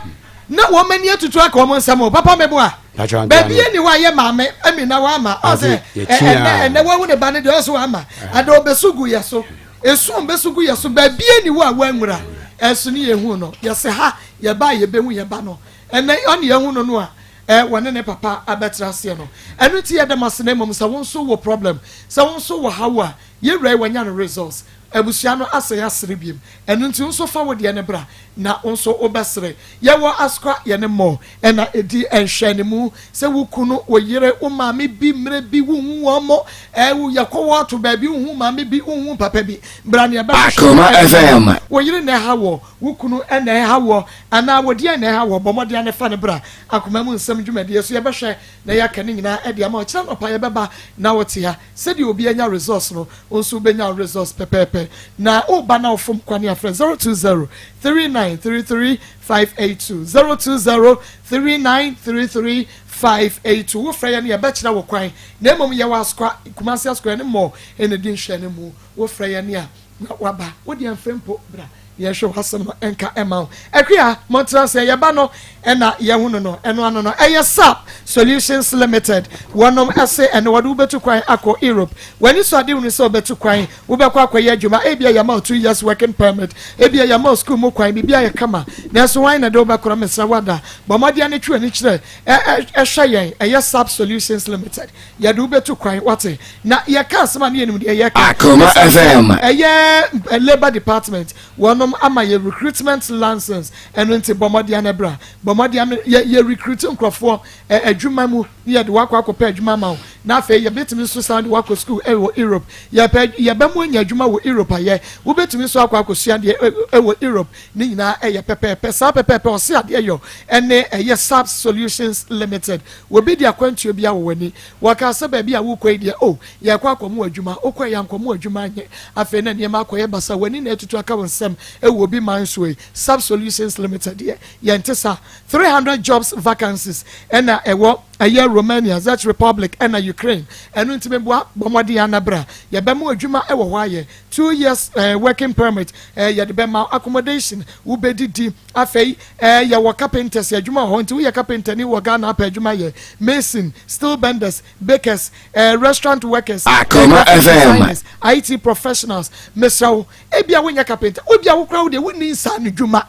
na wɔn ani atutu aka wɔn nsɛm o. Papa meboa. Baabi ɛni hɔ a yɛ maame ɛmi na wama ɔsɛ ɛnɛ ɛnɛ wahu ne ba ne deɛ ɔsɛ wama ada ɔbɛsu gu yɛ so. Esu a obesu gu yɛ so, baabiara nni hɔ a wanwura. Ɛso ne yɛhu no. Yɛse ha, yɛba a yɛbɛhu yɛn ba no. Ɛnnɛ, ɔne yɛahu no no a, eh, wɔne ne papa abɛtra aseɛ no. Ɛno nti yɛda mo ase na mmom sɛ wo nso wɔ problem, sɛ wo nso wɔ haw a, yɛn wura yi wanya no results. Abusua no asɛe asere biom. Ɛno nti wo nso fa wo deɛ no bra na wo nso wobɛsere. Yɛwɔ Asukwa, yɛne Mo na ɛdi nhwɛanimu. Sɛ wo kunu, wo yere, wo maame bi, mmerɛ bi wonhu wɔn mo, eh, wo yɛkɔ wɔ to baabi wonhu maame bi, wonhu papa bi, bra na yɛbɛhwehwɛ Akoma FM. Wo yere na ɛha woɔ, wo kunu na ɛha woɔ, anaa wo deɛn na ɛha woɔ, bɔ mmɔden ara na fa no bra Akoma mu nsɛm dwumadie so, yɛbɛhwɛ na yɛaka ne nyinaa de ama wo. Kyena anɔpa yɛbɛba na wote ha. Sɛdeɛ obi anya results no, wo nso wobɛnya wo results pɛpɛɛpɛ. Na woba na wofom kwane a, frɛ 020 3933 582, 020 3933 582. Wofrɛ yɛn a, yɛbɛkyerɛ wo kwan. Na mmom yɛwɔ Asokwa, Kumasi Asokwa, yɛne Mɔ na ɛdi nhwɛanimu. Wofrɛ yɛn a, na woaba. Wo deɛ mfrɛ mpo, bra. Na yɛnhwɛ w'asɛm no nka mma wo. Akua, montena ase, yɛba no na yɛhunu no. Ɛno ano no, ɛyɛ sap Solutions Limited. Wɔnom se ɛno wɔde wo bɛtu kwan akɔ Europe. W'ani sɔ ade hunu sɛ wobɛtu kwan, wobɛkɔ akɔyɛ adwuma, ebia yɛama wo 2 years working permit, ebia yɛama wo sukuu mu kwan, biribi ayɛ kama. Nanso hwan na ɛde wo bɛkorɔ? Mesrɛ wo ada, bɔ mmɔden ne twe w'ani kyerɛ ɛ, ɛ, hwɛ yɛn. Ɛyɛ sap Solutions Limited. Yɛde wo bɛtu kwan, wate. Na yɛka asɛm a ne yɛnim deɛ yɛka. Akoma Ɛsiane sɛ FM. ɛyɛ Labour Department, wɔnom ama yɛ recruitment license, ɛno nti bɔ mmɔden na bra. Bɔ mmɔden na yɛ, yɛ recruit nkurɔfoɔ ɛ, adwuma mu ne yɛde wo akɔ akɔpɛ adwuma ama wo. Na afei yɛbɛtumi nso san de wo akɔ school ɛwɔ Europe. Yɛpɛ, yɛbɛmo anya adwuma wɔ Europe ayɛ. Wobɛtumi nso akɔ akɔsua deɛ ɛwɔ Europe. Ne nyinaa ɛyɛ pɛpɛɛpɛ. Saa pɛpɛɛpɛ ɔse adeɛ yɔ ɛne ɛyɛ SAP Solutions Limited. Wɔbi de akwantuo bi awɔ w'ani. Wɔka sɛ baabi a wokɔ yi deɛ, oh, yɛkɔ akɔmo adwuma. Wokɔ yɛ ankɔmo adwuma anyɛ. Afei na nneɛma akɔyɛ basa. W'ani na atutu aka wo nsɛm ɛwɔ obi man so yi. SAP Solutions Limited deɛ, yɛnte saa. 300 jobs vacancies ɛna ɛwɔ ɛyɛ Romania, Czech Republic ɛna Ukraine. Ɛno nti meboa bɔ mmɔden anabra. Yɛbɛmo adwuma ɛwɔ hɔ ayɛ. 2 years working permit yɛde bɛma accommodation wobɛdidi. Afei yɛwɔ carpenters adwuma wɔ hɔ nti woyɛ carpenter ni wɔ Ghana apɛ adwuma yɛ mason, steel benders, bakers, restaurant workers, Akoma graphic FM. designers, IT professionals. Mesrɛ wo, ebia wonyɛ carpenter, obia wokora wo deɛ wonni nsa no dwuma,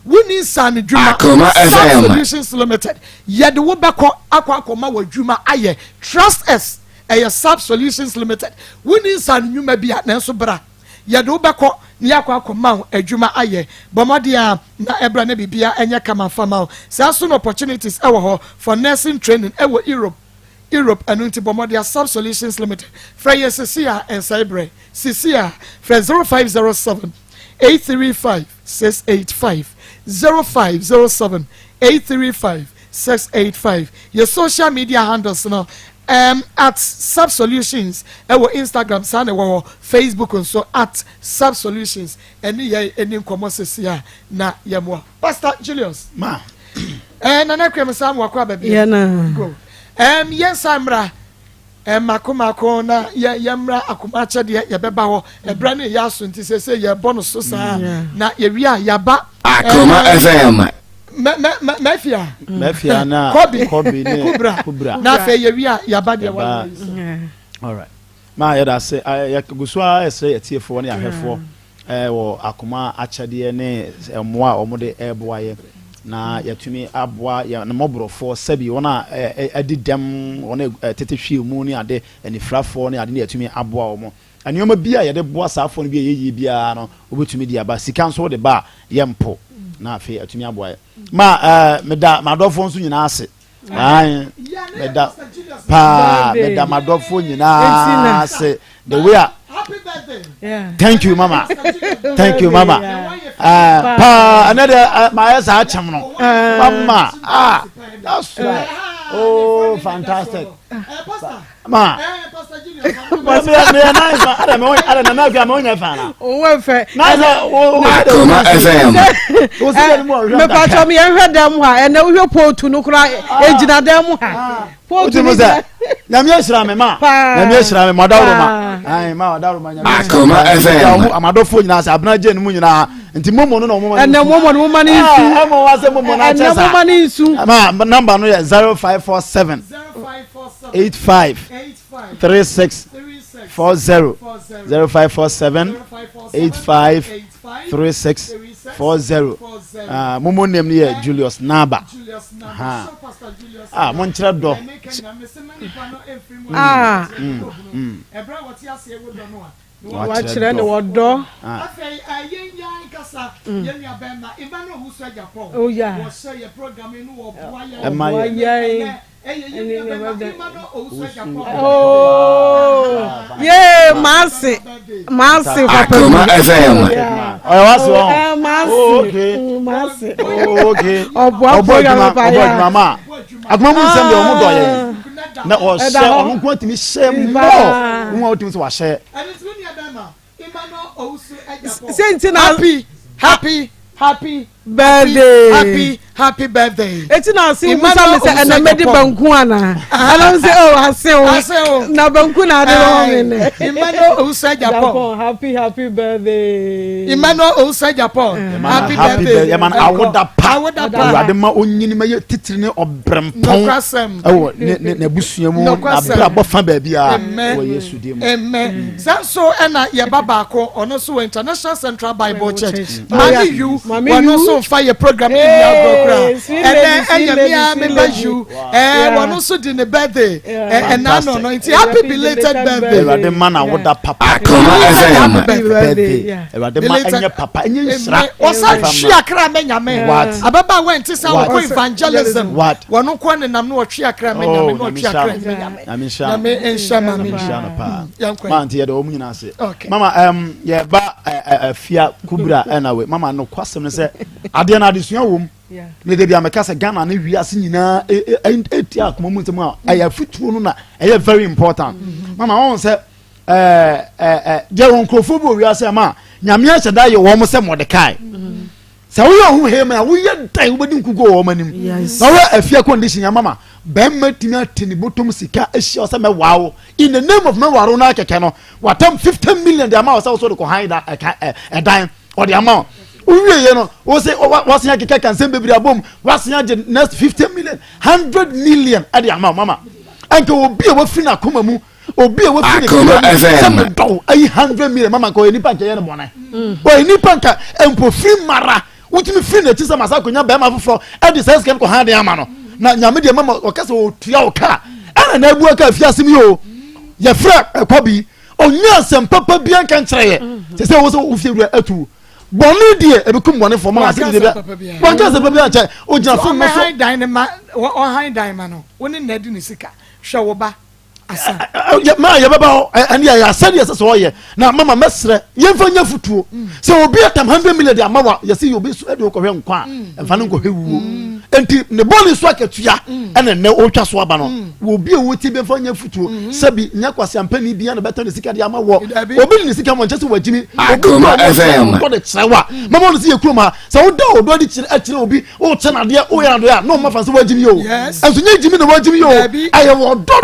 wonni nsa no dwuma. Akoma Sub FM. Solutions Limited yɛde wo bɛkɔ akɔ akɔma wɔ adwuma ayɛ. Trust us, ɛyɛ Sub Solutions Limited. Wonni nsa no nnwuma bi a nanso bra yɛde wo bɛkɔ na yɛakɔ akɔma wo adwuma ayɛ. Bɔmmɔden a na ɛbra na biribia ɛnyɛ kama fama wo. Saa so no opportunities ɛwɔ hɔ for nursing training ɛwɔ Europe. Ɛno nti bɔ mmɔden a Sub Solutions Limited frɛ yɛ sisi a ɛnsa berɛ sisi a frɛ 0507 835 685, 0507 835 685. Yɛ social media handles no at Sub Solutions ɛwɔ Instagram, saa na ɛwɔ hɔ. Facebook nso at Sub Solutions. Ɛne yɛ ɛni nkɔmɔ sisi a na yɛ Pastor Julius. Ma. Nana Kwem sam wakɔ aba bi. Yɛna. Go yɛn sa mmra mako mako na yɛ yɛmmra akoma akyɛdeɛ yɛbɛba hɔ ɛbrɛ no yɛ aso nti sɛ yɛbɔ no so saa na yɛwie a yɛaba. Akoma FM. Mafia. Mafia na Kobi. Kobi ne Kubra. Kubra. Na afei yɛwie a yɛaba deɛ Yɛba. wɔyɛ. Alright. Ma yɛda ase yɛgu so a ɛsrɛ yɛtiefoɔ ne ahwɛfoɔ wɔ akoma akyɛdeɛ ne mmoa a wɔde ɛreboa yɛ na yɛtumi aboa yɛ ne mmɔborɔfoɔ sɛbi wɔn a adi dɛm wɔn a tete hwie mu ne ade anifirafoɔ ne ade ne yɛtumi aboa wɔn. Nneɛma bi a yɛde boa saa afoɔ no bi a yɛyie biara no wobɛtumi de aba. Sika nso wode ba a yɛmpo na afei atumi aboa yɛ. Ma meda m'adɔfoɔ nso nyinaa ase. Ae, meda paa, meda m'adɔfoɔ nyinaa ase the way a Happy birthday. Thank you, mama, thank you, mama. Paa ɛnɛ deɛ maayɛ saa kyɛm no mama. Ah, that's right. Oh, fantastic, ma meyɛ nice ma ada me ada nana afia me wonyɛ fa na Owó fɛ. na sɛ wo Akoma FM. wo sɛ dɛ mu ɔhwɛ Mepatɔ mi yɛn hwɛ dɛm ha ɛnɛ wohwɛ pootu no kora egyina dɛm ha. Pootu wotu mu no sɛ gyina. Nyame ahyira me ma. Paa. Nyame ahyira me ma ɔdaworo ma. Paa. Ayi ma ɔdaworo ma Nyame ahyira Akoma me. FM. Nti amadɔfoɔ nyinaa sɛ abena gye ne mu nyinaa nti momo no na ɔmo ma ne Ɛnɛ nsu. momo no mo ma ne nsu. Ah, ɛmo wa sɛ momo na akyɛ Ɛnɛ saa mo ma ne nsu. Ma number no yɛ 0547 85 36 40, 0547 85 36 40. Ah, momo name no yɛ Julius Naba. Ha. Ah, monkyerɛ dɔ. Ah. Wakyerɛ ne wɔdɔ. Ah. Afei yɛn yɛn ankasa yɛn nua bɛrima Emmanuel Wusu Agyapong Oh, yeah. wɔhyɛ yɛ program yi no wɔboa yɛn. Ɛma Ɔboa yɛ. yɛn. Ɛyɛ yɛn nua bɛrima Emmanuel Owusu Agyapong. Oh, yee, maase maase papa Akoma bi. FM. Ɔyɛ wá sí wɔn. Ɛ maase. Oh, okay. Maase. Oh, okay. Ɔboa ɔbɔ program adwuma pa ɔbɔ ya. adwuma ma akoma mu nsɛm deɛ ɔmo dɔ yɛn na ɔhyɛ Ɛda hɔ. ɔno nko atumi hyɛ Paa. mɔ wɔn a ɔtumi sɛ wahyɛ. Ɛno nti wo nua bɛrima Emmanuel Owusu Agyapong. Sɛ nti na Happy happy happy birthday. Happy. Happy birthday. Eti na ase wusa mi sɛ ɛnna mɛdi banku ana? Ɛnna mi sɛ oh ase o. Ase o. Na banku na ade wɔ mi nɛ. Emmanuel Owusu Japan. Happy happy birthday. Emmanuel Owusu Japan. Happy birthday. Yɛ man awoda pa. Awoda pa. Awurade ma onyini ma yɛ titiri ne ɔbrɛmpɔn. Nokwasɛm. Ɛwɔ ne ne n'abusua mu n'abrabɔ fa baabi a. Wɔ Yesu din mu. Amen. Saa nso ɛna yɛ ba baako ɔno nso wɔ International Central Bible Church. Maame Yu wɔn nso nfa yɛ program yi ni agorɔ koraa ɛnɛ ɛyɛ mi a mi ba Yu ɛɛ wɔn nso di ne birthday ɛna no no nti happy belated birthday. Awurade ma na woda papa. Akoma FM. Birthday. Awurade ma ɛnyɛ papa ɛnyɛ nhyira. Wɔsan twi akra mɛ nyame. Ababaawa nti sɛ wɔkɔ evangelism. Wɔn nko nenam no wɔtwi akra mɛ nyame na wɔtwi akra mɛ nyame. Nyame nhyira no. Nyame nhyira maame. Nyame nhyira no paa. Yɛnkɔ. Maa nti yɛde wɔn nyinaa ase. Okay. Mama um, yɛba afia kubra ɛna we. Mama no kwasɛm ne sɛ adeɛ no adesua wom. Ne de bi a mɛka sɛ Ghana ne wiase nyinaa ɛti akoma mu nsɛm a ɛyɛ afutuo no na ɛyɛ very important. Mm-hmm. Mama wɔn sɛ ɛɛ ɛɛ deɛ wɔn nkurɔfoɔ bi wɔ wiase ama nyame ahyɛ da yɛ wɔn sɛ Mordecai. Mm-hmm. Sɛ woyɛ ɔho Haman a, woyɛ dɛn wobɛdi nkukuo wɔ wɔn anim? Na woyɛ afie condition yɛ mama, bɛrima tumi ate ne bɔtɔm sika ahyia wo sɛ mɛwaa wo. In the name of mɛware wo no ara kɛkɛ no, watam 50 million de ama wo sɛ wo so de kɔ han da ɛka ɛdan ɔde ama wo. Wowieɛ no, wo se wasen akeka ka nsɛm bebree abom, wasen agye next 50 million, 100 million ɛde ama wo mama. Ɛnka obi a wafiri n'akoma mu obi a wafi ne kra mu sɛ medɔ wo ayi hundred million mama nka ɔyɛ nipa nka yɛ no bɔne mm. ɔyɛ nipa nka mpofiri mara wotumi firi n'akyi sɛ masa akonnwa bɛrima foforɔ ɛde saa sika no kɔ ha de ama no na nyame deɛ mama ɔka sɛ ɔtua wo kaa ɛna na abua ka afiase mu yi o yɛfrɛ ɛkɔ bi ɔnyɛ asɛm papa bia nka nkyerɛ yɛ sɛ sɛ wo sɛ wofie wura atu bɔne deɛ ɛbɛkum bɔnefoɔ ma ase deɛ wɔnka asɛm papa bia nkyɛ ɔgyina fom no so ɔhan dan ma no wo ne na adi ne sika hwɛ wo ba asa. Maa yɛbɛba hɔ ɛne yɛ asɛdeɛ ɛsɛ sɛ ɔyɛ na mama mɛsrɛ yɛmfa nya futuo mm. sɛ obi atam hundred million de ama wa yɛsɛ yɛ obi so ɛde wokɔhwɛ nkwa a mm. ɛmfa no nkɔhwɛ wuo mm. nti ne bɔne so akatua ɛna nnɛ ɔtwa so aba no wɔ obi a wɔtie bɛmfa nya futuo sɛbi nyɛ kwaseampani bia na bɛtɔ ne sika de ama wɔ obi ne ne sika mɔ nkyɛ sɛ wagyimi obi kɔ de kyerɛ wa mama ɔno sɛ yɛ kurom ha sɛ woda ɔdɔ adi kyerɛ obi wokyɛ no adeɛ woyɛ no adeɛ a na ɔma fa sɛ woagyimi o ɛnso nyɛ gyimi na woagyimi o ɛyɛ wɔ ɔdɔ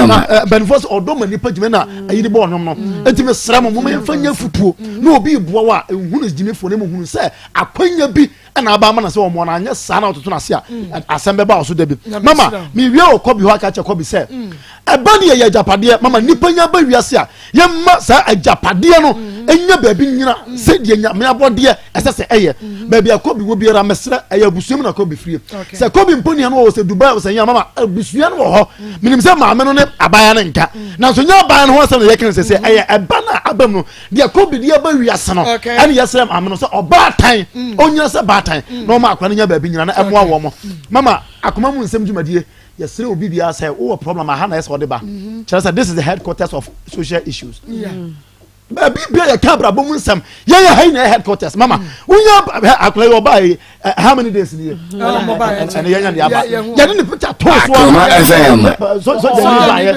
na mpanimfoɔ sɛ ɔdɔ ma nipa gyimi na ayi de bɔ ɔnwom no nti mesrɛ mo moma yɛmfa nyɛ futuo na obi boa wo a ɛhunu gyimifoɔ no mu hunu sɛ akwanya bi ɛna aba ama na sɛ ɔmmoa no anyɛ saa na ɔtoto no ase a asɛm bɛba wɔ so da bi mama mewie wɔ kɔbi hɔ aka kyɛ kɔbi sɛ Ɛba ne yɛyɛ agyapadeɛ mama nnipa nya ba wiase a yɛmma saa agyapadeɛ no nya baabi nyina sɛdeɛ nyame abɔdeɛ ɛsɛ sɛ ɛyɛ baabi a kɔbi wɔ biara mesrɛ ɛyɛ abusua mu na kɔbi firie sɛ kɔbi mpo nea no wɔ sɛ Dubai wɔ sɛ yɛn mama abusua no wɔ hɔ menim sɛ maame no ne abaya no nka nanso nyɛ abaya no ho asɛm na yɛka no sɛ sɛ ɛyɛ ɛba no a aba mu no deɛ kɔbi de aba wiase no ɛne yɛsrɛ maame no sɛ ɔbaatan ɔnyina sɛ baatan na ɔma akora no nya baabi nyina na ɛmoa wɔ mo mama akoma mu nsɛm dwumadie Yɛsrɛ obi biara sɛ wowɔ problem a ha na ɛsɛ ɔde ba. Mm-hmm. Kyerɛ sɛ this is the headquarters of social issues. Baabi bia yɛka abrabɔ mu nsɛm yɛyɛ ha yi na ɛyɛ headquarters mama mm. wonya akora yi ɔbaa yi eh, how many days ni yɛ ɛne yɛnya de aba yɛde ne picture too so a so yɛne baayɛ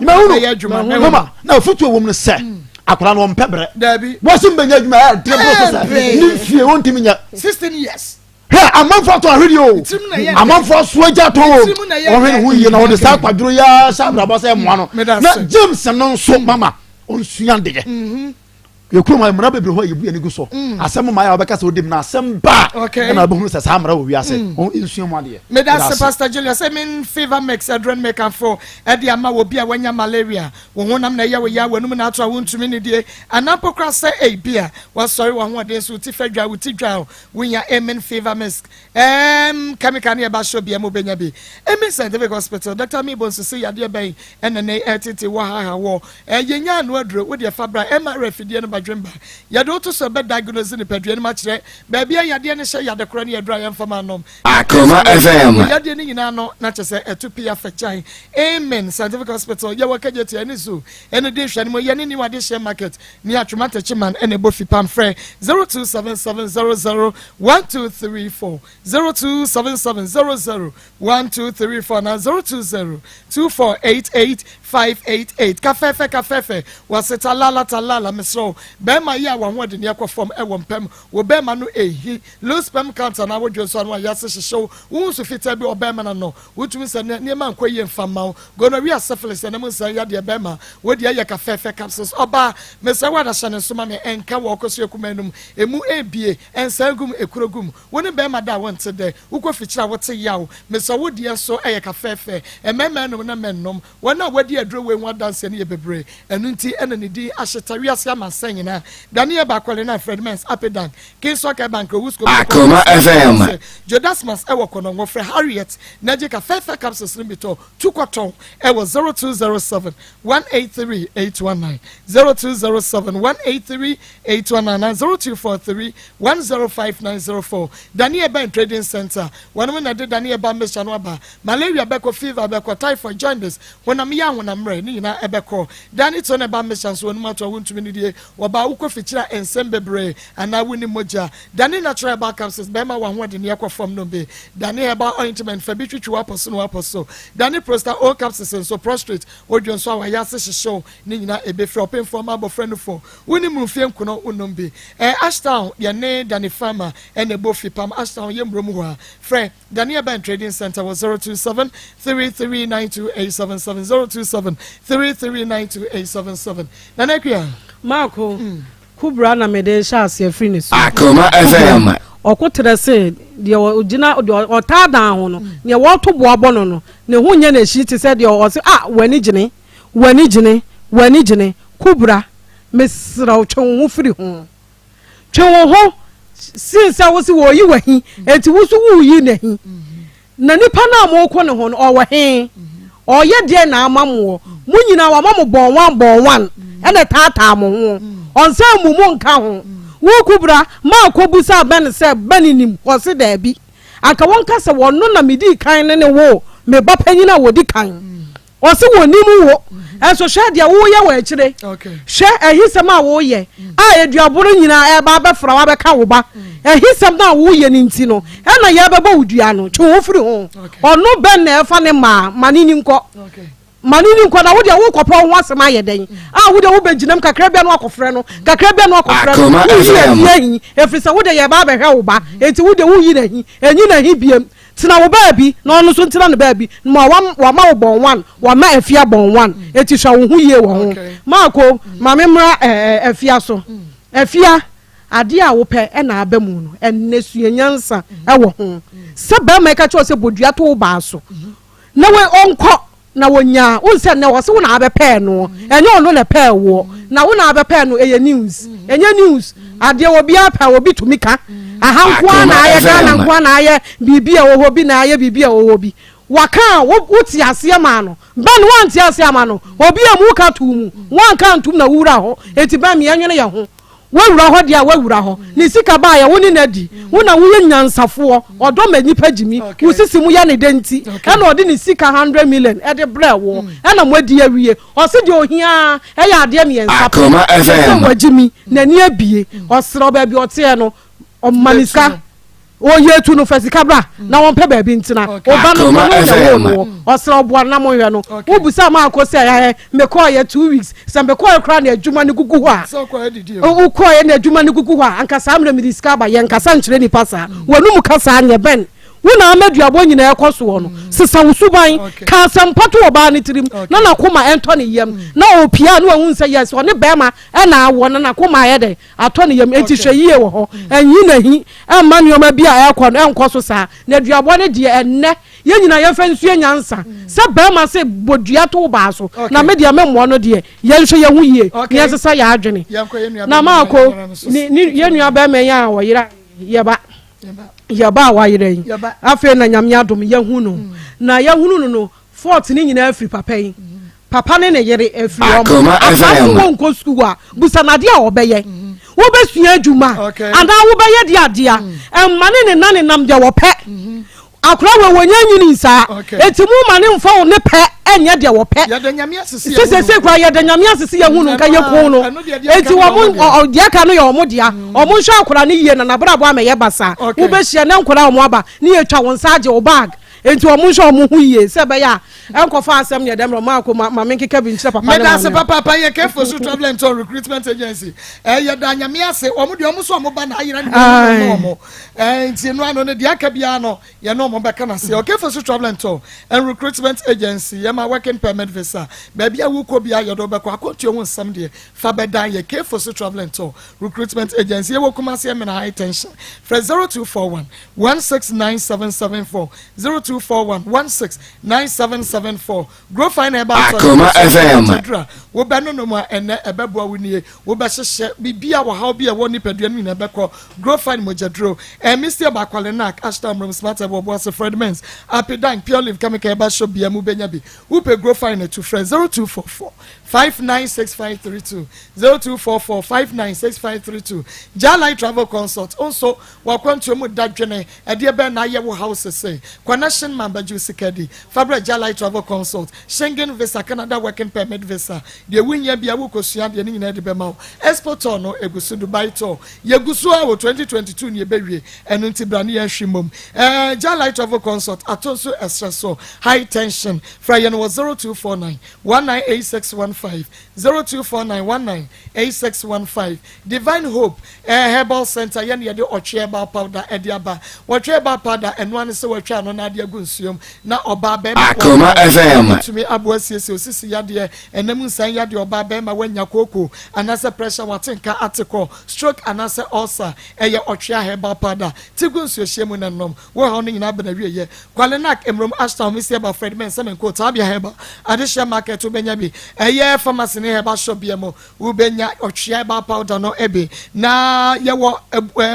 mɛhunu mama na afotuo wɔ mu no sɛ mm. akora no ɔmpɛ brɛ wɔsi mbɛnya adwuma ɛyɛ deɛ boro so sɛ ne mfie wɔntumi nyɛ Hwɛ, amanfoɔ atɔ ahwedeɛ o, amanfoɔ aso agya atɔ o, ɔhwɛ ne ho yie na ɔde saa akwaduro yi ara hyɛ abrabɔ sɛ mmoa no. Na James no nso mm. mama ɔnsua adeɛ. Mm-hmm. Yɛ kurom ha mmara bebree hɔ a yɛbu yɛn gu so. Mm. Asɛm mmaa a wɔbɛka sɛ ɔdi mu na asɛm ba a ɛna wɔbɛhunu sɛ saa mmara wɔ wiase. Mm. Ɔnsua mu adeɛ. Meda ase Pastor Julius sɛ min fever mix aduro no mekamfo ɛde ama wɔ bi a wanya malaria wo honam na ɛyɛ wo ya w'anum na ato a wontumi nidie anaa mpo koraa sɛ ebi a wasɔre w'ahoɔden so wo ti fɛ dwa wo ti dwa Wonya Amen Fever Mist ɛɛm chemical ne ɛba shop bia mu wobɛnya bi. Amen Scientific Hospital, Doctor Amibo nso se yadeɛ bɛn ɛna nɛ ɛretete wɔ ha ha wɔ ɛɛ yɛnya ano aduro wo deɛ fa bra MRI afidie no badwen ba yɛde wo to so ɛbɛ diagnose nipadua no mu akyerɛ baabi a yadeɛ no hyɛ yade korɔ ne aduro a yɛmfa ma nom na Akoma FM. wɔ yadeɛ no nyinaa ano na kyerɛ sɛ ɛto pii afa kyan. Amen Scientific Hospital yɛwɔ Kagyetia ɛne Zoo ɛne di nhwɛne mu yɛne New Adehyeɛ Market Ne Atwoma Techiman na ɛbɔ fipam frɛ 0277001234, 0277001234 anaa 0202488588. Ka fɛɛfɛ ka fɛɛfɛ wɔ ase talala talala mesrɛ wo. Bɛɛma yi a w'ahoɔdenneɛ kɔ fam wɔ mpam, wo bɛɛma no ɛhi, low sperm count anaa wodwo nso ano a yase hyehye wo, wohu nsu fitaa bi wɔ bɛɛma no ano, wotumi sɛ nneɛma nkɔ yie mfa mma wo, gonorrhea, syphilis, ɛnam nsan yadeɛ, bɛɛma wo deɛ yɛ kafɛɛfɛ capsules, ɔbaa mesrɛ wo ada hyɛ ne nso ma me, ɛnka wɔ ɔkɔso akumaa no mu, ɛmu ɛbie, ɛnsan gu mu, ɛkuro gu mu, wo ne bɛɛma da a wonte dɛ, wokɔ fikyire a wote yaw, mesrɛ wo deɛ nso ɛyɛ kafɛɛfɛ, ɛmɛɛma ɛnom na mɛnnom. Wɔn a wɔadi aduro wei ho adanseɛ no yɛ bebree, ɛno nti na ne din ahyeta wiase amansan nyinaa. Daniel Bakwalena, Fred Mens, Apedan, Kingswalk Ebank, Owusko Miracle Akoma Hospital, FM. Kumasi, Jodasmas wɔ Konongo, frɛ Harriet na gye ka Fɛfɛ capsules no bi tɔ, tu kɔtɔn wɔ 0207 183 819, 0207 183 819 anaa 0243 105904. Daniel Bank Trading Centre, wɔnom na ɛde Daniel Ba mixture no aba. Malaria bɛkɔ, fever bɛkɔ, typhoid, jaundice, honam yea, honam mmerɛ, ne nyinaa ɛbɛkɔ. Da ne to na ɛba mmesa nso w'anom ato a wontumi nnidie, wɔba a wokɔ fikyiri a nsɛm bebree anaa wonni mogya. Dane natural herbal capsules bɛma w'ahoɔdenneɛ kɔ fam nom bi. Dane herbal ointment fa bi twitwi w'apɔ so ne w'apɔ so. Dane prosta o capsules nso prostrate, wodwo nso a w'ayase hyehye wo, ne nyinaa ɛbɛfiri. Ɔpemfoɔ mma abɔfra nufo, wonni mu mfeɛ nkono wonom bi. Ɛɛ Ashtown yɛne Dane Pharma ɛna ɛbɔ fipam, Ashtown yɛ mmrom hɔ a. Frɛ. Ghanaian Bank Trading Center wɔ 027 3392 877 027 3392 877. Nana Akua. Maako, Kubra na mede rehyɛ aseɛ firi ne so. Akoma FM. Ɔko terɛ se deɛ ɔgyina deɛ ɔtaa dan ho no, deɛ wɔto boa bɔ no no, ne ho nyɛ n'akyi te sɛ deɛ ɔse ah w'ani gyene, w'ani gyene, w'ani gyene. Kubra, mesrɛ wo twe wo ho firi ho. Twe wo ho sen sɛ wo se wɔreyi w'ahi, enti wo nso woreyi n'ahi. Na nipa no a moreko ne ho no, ɔwɔ he? Ɔreyɛ deɛn na ama moɔ? Mo nyinaa wama mo bɔnwan bɔnwan ɛna ɛtaataa mo ho. Ɔnsan mmu mo nka ho. Wo Kubra, maa kɔbusaa Ben sɛ Ben nim? Ɔse daabi. Anka wɔnka sɛ ɔno na medii kan ne no woo me ba panyin a ɔdi kan. Ɔse wɔnim wo, nso hwɛ deɛ woyɛ wɔ akyire. Hwɛ ahisɛm a woyɛ a aduaboro nyinaa ɛreba abɛfra wo abɛka wo ba. Ahisɛm no a woyɛ no nti no ɛna yɛrebɛbɔ wo dua no. Twe wo ho firi ho. Ɔno bɛn na ɛfa ne mmaa? Ma ne ni nkɔ. Ma ne ni nkɔ na wo deɛ wokɔpɛ wo ho asɛm ayɛ dɛn? A wo deɛ wobɛgyinam kakra bi a na wakɔfrɛ no, kakra bi a na wakɔfrɛ no. Woyi n'ahi ahi ɛfiri sɛ wo deɛ yɛreba abɛhwɛ wo ba. Enti wo deɛ woyi n'ahi, ɛnyi n'ahi biam. Tena wo baabi na ɔno nso ntena ne baabi ma wama wo bɔn one wama afia bɔn one eti hwɛ wo ho yie wɔ ho maako ma me mmra ɛɛ afia so afia adeɛ a wopɛ ɛna aba mu no ɛnɛ sua nyansa ɛwɔ ho sɛ bɛrima ɛka kyerɛ sɛ bodua to wo baa so na wei ɔnkɔ Na wɔnyaa, wohu sɛ nnɛ wɔse wo na abɛpɛɛ noɔ, ɛnyɛ ɔno na ɛpɛɛ woɔ, na wo na abɛpɛɛ no, ɛyɛ news, ɛnyɛ news, adeɛ obiara pɛ a obi tumi ka, aha nko ara na ayɛ, Ghana nko ara na ayɛ biribi a ɛwɔ hɔ bi na ayɛ biribi a ɛwɔ hɔ bi, waka a wo wote aseɛ maa no, Ben woante aseɛ ama no, obi a mu ka too mu, woanka antom na wowura hɔ, enti Ben yɛnwene yɛn ho. Woawura hɔ deɛ a, woawura hɔ. Ne sika baeɛ, wo ne no adi. Wo na woyɛ nyansafoɔ. Ɔdɔ ma nnipa gyimi. Wo sisi mu yɛ ne dɛ nti, ɛna ɔde ne sika hundred million de brɛɛ woɔ. Ɛna moadi awie. Ɔse deɛ ɔhia ara yɛ adeɛ mmiɛnsa pɛ. Seesei wagyimi, n'ani abue. Ɔsrɛ wo, baabi ɔteɛ no, ɔma ne sika. Ɔyɛ tu no fa sika bra na wɔmpɛ baabi ntena. Wo ba no ɔno na ɛwoo no wɔ. Ɔsrɛ wo boa no na monhwɛ no. Wobusa Maako sɛ ɛɛ mekɔɔyɛ 2 weeks sɛ mekɔɔyɛ koraa na adwuma no gugu hɔ a. Wokɔɔyɛ na adwuma no gugu hɔ a anka saa mmerɛ mede sika aba. Yɛnkasa nkyerɛ nipa saa. W'anum kasa nyɛ bɛn. Wo na ama aduabɔ nyinaa ɛkɔ soɔ no. Sesa wo suban. Ka asɛmpa to ɔbaa no tirim na n'akoma ɛntɔ ne yam. Na ɔpia a na wahu sɛ yes ɔne bɛrima ɛna awoɔ na n'akoma ayɛ dɛn atɔ ne yam, enti hwɛ yie wɔ hɔ. Nyi n'ahi mma nneɛma bi a ɛrekɔ no nkɔ so saa. Na aduabɔ no deɛ, ɛnnɛ, yɛn nyinaa yɛmfa nsua nyansa. Sɛ barima se bɔ dua to wo baa so, na me deɛ memmɔ no deɛ, yɛnhwɛ yɛn ho yie na yɛnsesa yɛn adwene. Na Marko, ne, ne, yɛn nua barima yi a ɔyera yɛba, yɛba a wayera yi, afei na Nyame adom yɛahu no. Na yɛhunu no no, fault no nyinaa firi papa yi. Papa ne ne yere afiri wɔn. Akoma Akwadaa FM. no wɔnkɔ sukuu a, busa no adeɛ a ɔbɛyɛ. Wobɛsua adwuma anaa wobɛyɛ deɛ adeɛ a, ɛmma ne ne na nenam deɛ wɔpɛ. Akwadaa wei wɔnya nyini saa. Enti mo ma ne mfa wo ne pɛ ɛnyɛ deɛ wɔpɛ. Yɛda Nyame ase sɛ Sɛ sɛsɛ koraa yɛda Nyame ase sɛ yɛhu no nka yɛku no. Enti wɔn deɛ aka no yɛ wɔn dea. Wɔn nhwɛ akwadaa no yie na n'abrabɔ amɛyɛ basaa. Wobɛhyia ne nkwadaa a wɔn aba ne yɛtwa wo nsa agye wo bag. Enti wɔn nhwɛ wɔn ho yie sɛ ɛbɛyɛ a ɛnkɔfa asɛm nyɛ dɛm na wɔn akɔ ma ma menkeka bi nkyerɛ papa ne Meda maame ase no. papaapa yɛ kefo so travel and tour recruitment agency eh, yɛda nyame ase wɔn deɛ wɔn so wɔn ba na ayera ne Aye. wɔn wɔn eh, nti no ano no deɛ aka biara no yɛne wɔn bɛka no ase ɔkefo so travel and tour and recruitment agency yɛma working permit visa baabi a wokɔ biara yɛde wobɛkɔ akɔntuo ho nsɛm deɛ fa bɛdan yɛ kefo so travel and tour recruitment agency yɛwɔ Kumasi Emena high tension frɛ 0241 169774 0241 169774 Growfine Herbal Tonic Akoma FM. Dura wobɛnonom a ɛnɛ ɛbɛboa wo nie wobɛhyehyɛ biribi a wɔhaw bi a ɛwɔ nipadua no nyinaa bɛkɔ Growfine mogyaduro ɛmi bakwalenak ashton room smart ɛwɔ boase Fred Mens apidan pure leaf chemical ɛba shop bia mu bɛnya bi wopɛ Growfine atu frɛ 0244 596532 0244 596532 Jalai Travel Consult nso wakwantuo mu da dwene ɛdeɛ bɛn na ayɛ wo house sɛ connection man bɛgye sika di fabrɛ Jalai Travel Consult Schengen visa, Canada working permit visa, deɛ wonya bia wokɔsua deɛ ne nyinaa de bɛma wo. Expo tour no egu so, Dubai tour yɛgu so a wɔ 2022 ne yɛbɛwie. Ɛno nti bra ne yɛnhwe mmom. Jalai Travel Consult ato nso ɛserɛ so high tension. Frɛ yɛn wɔ 0249 198615, 0249 198615. Divine Hope Herbal Center, yɛn yɛde ɔtwe herbal powder ɛde aba. Wɔtwe herbal powder ɛnoa ne sɛ wɔatwa ano na ade agu nsuom na ɔbaa bɛrima Akoma FM. tumi aboa siesie osisi yadeɛ, ɛnam nsan yadeɛ, ɔbaa bɛrima wanya kooko anaasɛ pressure wate nka ate kɔ, stroke anaasɛ ulcer, ɛyɛ ɔtwea herbal powder ti gu nsuo hyɛ mu na nom wɔhaw no nyinaa bɛn awie. Yɛ Kwalenak mmurom Ashtown misi ɛba Fred Men sɛmɛ nko Taabea herbal adehyɛ market wobɛnya bi, ɛyɛ pharmacy ne herbal shop bia mu wobɛnya ɔtwea herbal powder no bi. Na yɛwɔ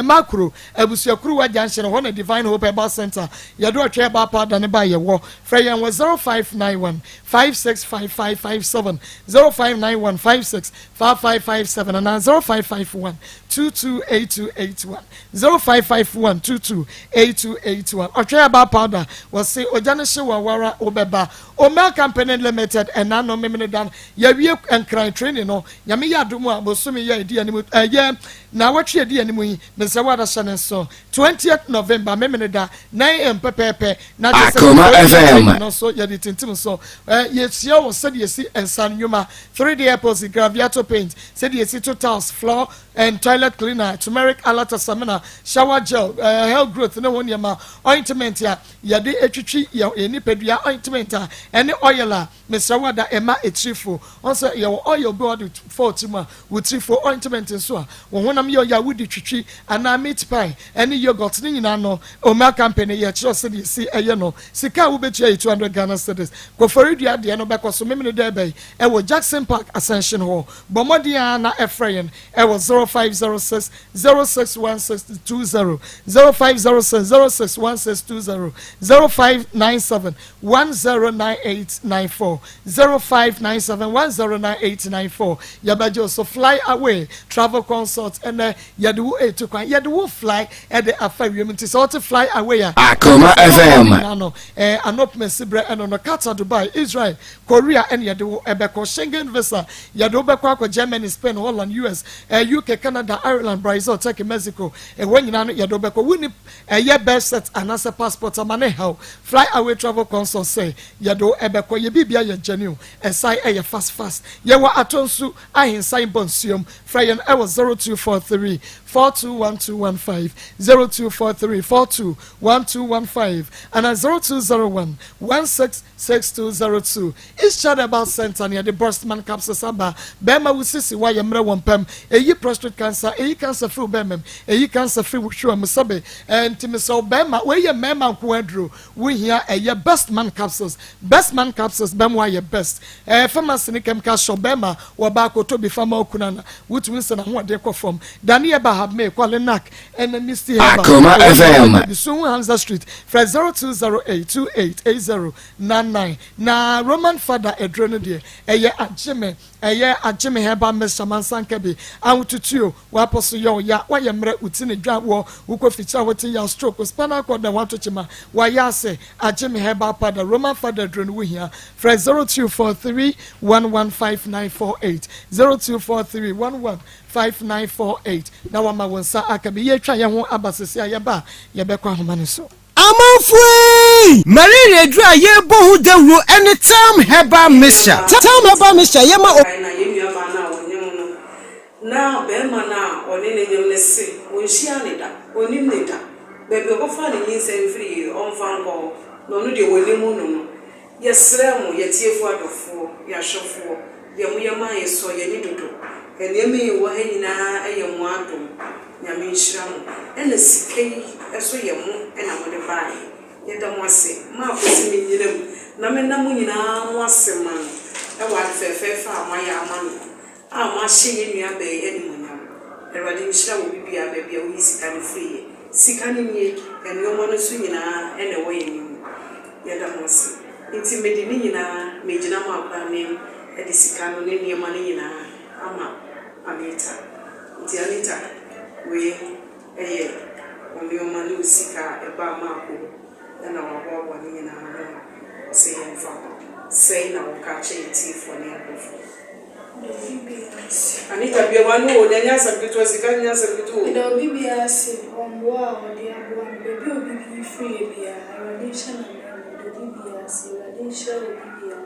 makro abusuakuruwa junction hɔ na Divine Hope Herbal Center yɛde ɔtwea herbal powder ne ba. Yɛwɔ frɛ yɛn wɔ 0591 565557, 0591 565557 anaa 0551 228281, 0551 228281. Ɔtwea herbal powder wɔse ogya no hye wɔ wara wobɛba. Omel Company Limited, ɛna no memene dan yɛwie Nkran training no. Nyame yɛ adom a bosome yɛ ɛdi anim, ɛyɛ na wɔtwe adi anim yi, mesrɛ wo adahyɛ ne nso 20th November memene da 9 am pɛpɛɛpɛ na kyerɛ sɛ Akoma FM. no nso yɛde tintim so yɛsua wɔ sɛdeɛ yɛsi nsa nnwuma, 3D epoxy, graviato paint, sɛdeɛ yɛsi to tiles, floor and toilet cleaner, turmeric, alata samina, shower gel, hair growth ne ho nneɛma, ointment a yɛde etwitwi yɛ nipadua, ointment a ɛne oil a mesrɛ wo ada ɛma etirifo wɔn sɛ yɛwɔ oil bi a wɔde fɔɔ ti mu a wotirifo, ointment nso a wɔn honam yɛ ɔyɛ a wodi twitwi anaa meat pie ɛne yogurt ne nyinaa no. Omel Company yɛkyerɛ sɛdeɛ esi ɛyɛ no. Sika a wobɛtua yɛ 200 Ghana cedis. Kɔfɔridua deɛ no bɛkɔ so memene dɛ bɛyi ɛwɔ Jackson Park Ascension Hall. Bɔ mmɔden a na ɛfrɛ yɛn ɛwɔ 0506 061620, 0506 061620, 0597 109894, 0597 109894. Yɛbɛgye so. Fly Away Travel Consult, ɛnɛ yɛde wo etu kwan, yɛde wo fly ɛde afa wiem. Nti sɛ wɔte Fly Away a, Akoma FM. No anɔpem sibrɛ ɛno no Qatar, Dubai, Israel, Korea ɛne yɛde wo ɛbɛkɔ. Schengen visa, yɛde wo bɛkɔ akɔ Germany, Spain, Holland, US, UK, Canada, Ireland, Brazil, Turkey, Mexico, ɛwɔ nyinaa no yɛde wo bɛkɔ. Woni ɛyɛ birth cert anaasɛ passport ama ne haw, Fly Away Travel Consult sɛ yɛde wo ɛbɛkɔ. Yɛ biribia yɛ genuine, ɛsan ɛyɛ fast fast. Yɛwɔ Atonsu ahensan bɔ nsuom. Frɛ yɛn ɛwɔ 0243 421215, 0243 421215 ana 0201 166202. East Child Herbal Center ne yɛde Bostman capsules aba. Bɛrima wo sisi wayɛ mmerɛ wɔ mpam, ɛyi prostate cancer, ɛyi cancer firi wo bɛrima mu, ɛyi cancer firi wo hwewa mu sɛbe. Nti mesɛ wo bɛrima, wɔyɛ mmarima nko aduro wohia, ɛyɛ Best Man capsules. Best Man capsules bɛrima wayɛ best. Pharmacy ne chemical shop, bɛrima wɔba akoto bi fama okuna na wotumi sɛ n'ahoɔden kɔ fam. Daniel Bahab May Kwale Nak ɛna Misty Herbal. Akoma FM. Bisunwu Hansa Street, frɛ 0208 288099. Na Roman Father aduro no deɛ ɛyɛ agyeme, ɛyɛ agyeme herbal mixture mansanka bi ahotutuo wapɔ so yɛ ɔya wayɛ mmerɛ wuti ne dwa wɔ wokɔ fikyia a wote ya, stroke, spinal cord na wato kyima wayɛ ase, agyeme herbal powder, Roman Father aduro no wohia, frɛ 0243 115948, 0243 115948 na wama wɔn nsa aka bi. Yɛtwa yɛn ho aba sisi a yɛba a yɛbɛkɔ ahoma no so. Amanfoe. Ei! Malaria aduru a yɛrebɔ ho dawuro ne Telm Herbal Mixture. Telm Herbal Mixture yɛ ma. Kae na yɛn nuabaa no a ɔnyem no, na barima no a ɔne no nyem no se ɔnhyiaa no da, ɔnnim no da. Baabi a ɔkɔfaa ne nyinsɛn firiiɛ, ɔmfa nkɔ hɔ, na ɔno deɛ ɔnim no no. Yɛsrɛ mo, y'atiefo adɔfoɔ, y'ahwɛfoɔ, deɛ moyɛ maa yɛ sɔ y'ani dodo. Nneɛma yi wɔ ha nyinaa yɛ mo adom. Nyame nhyira mo. Ɛna sika yi nso yɛ mo na mode baeɛ. Yɛda mo ase. Ma akwasi me nyina mu na meda mo nyinaa mo ase ma no wɔ ade fɛɛfɛɛfɛ a moayɛ ama no. A moahyɛ yɛn nua baa yi animuonyam. Awurade nhyira wo bibia baabi a woyi sika no firiiɛ. Sika no nie, nnoɔma no nso nyinaa na ɛwɔ yɛn anim. Yɛda mo ase. Nti mede ne nyinaa megyina mo akora anim de sika no ne nnoɔma no nyinaa ama Anita. Nti Anita wei yɛ wo nnoɔma ne wo sika a ɛbaa Maako hɔ na waboaboa ne nyinaa ano a ɔse yɛmfa mma wo. Sɛi na woka akyerɛ yɛn tiefoɔ ne yɛn ahwɛfoɔ. Meda obi biara ase. Anita bue w'ano o, na ɛnyɛ asɛm ketewa, sika nyɛ asɛm ketewa o. Meda obi biara ase wɔ mmoa a ɔde aboa me, baabi a obi bi firi biara, Awurade nhyɛ no ananmu, meda obi biara ase, Awurade nhyira obi biara.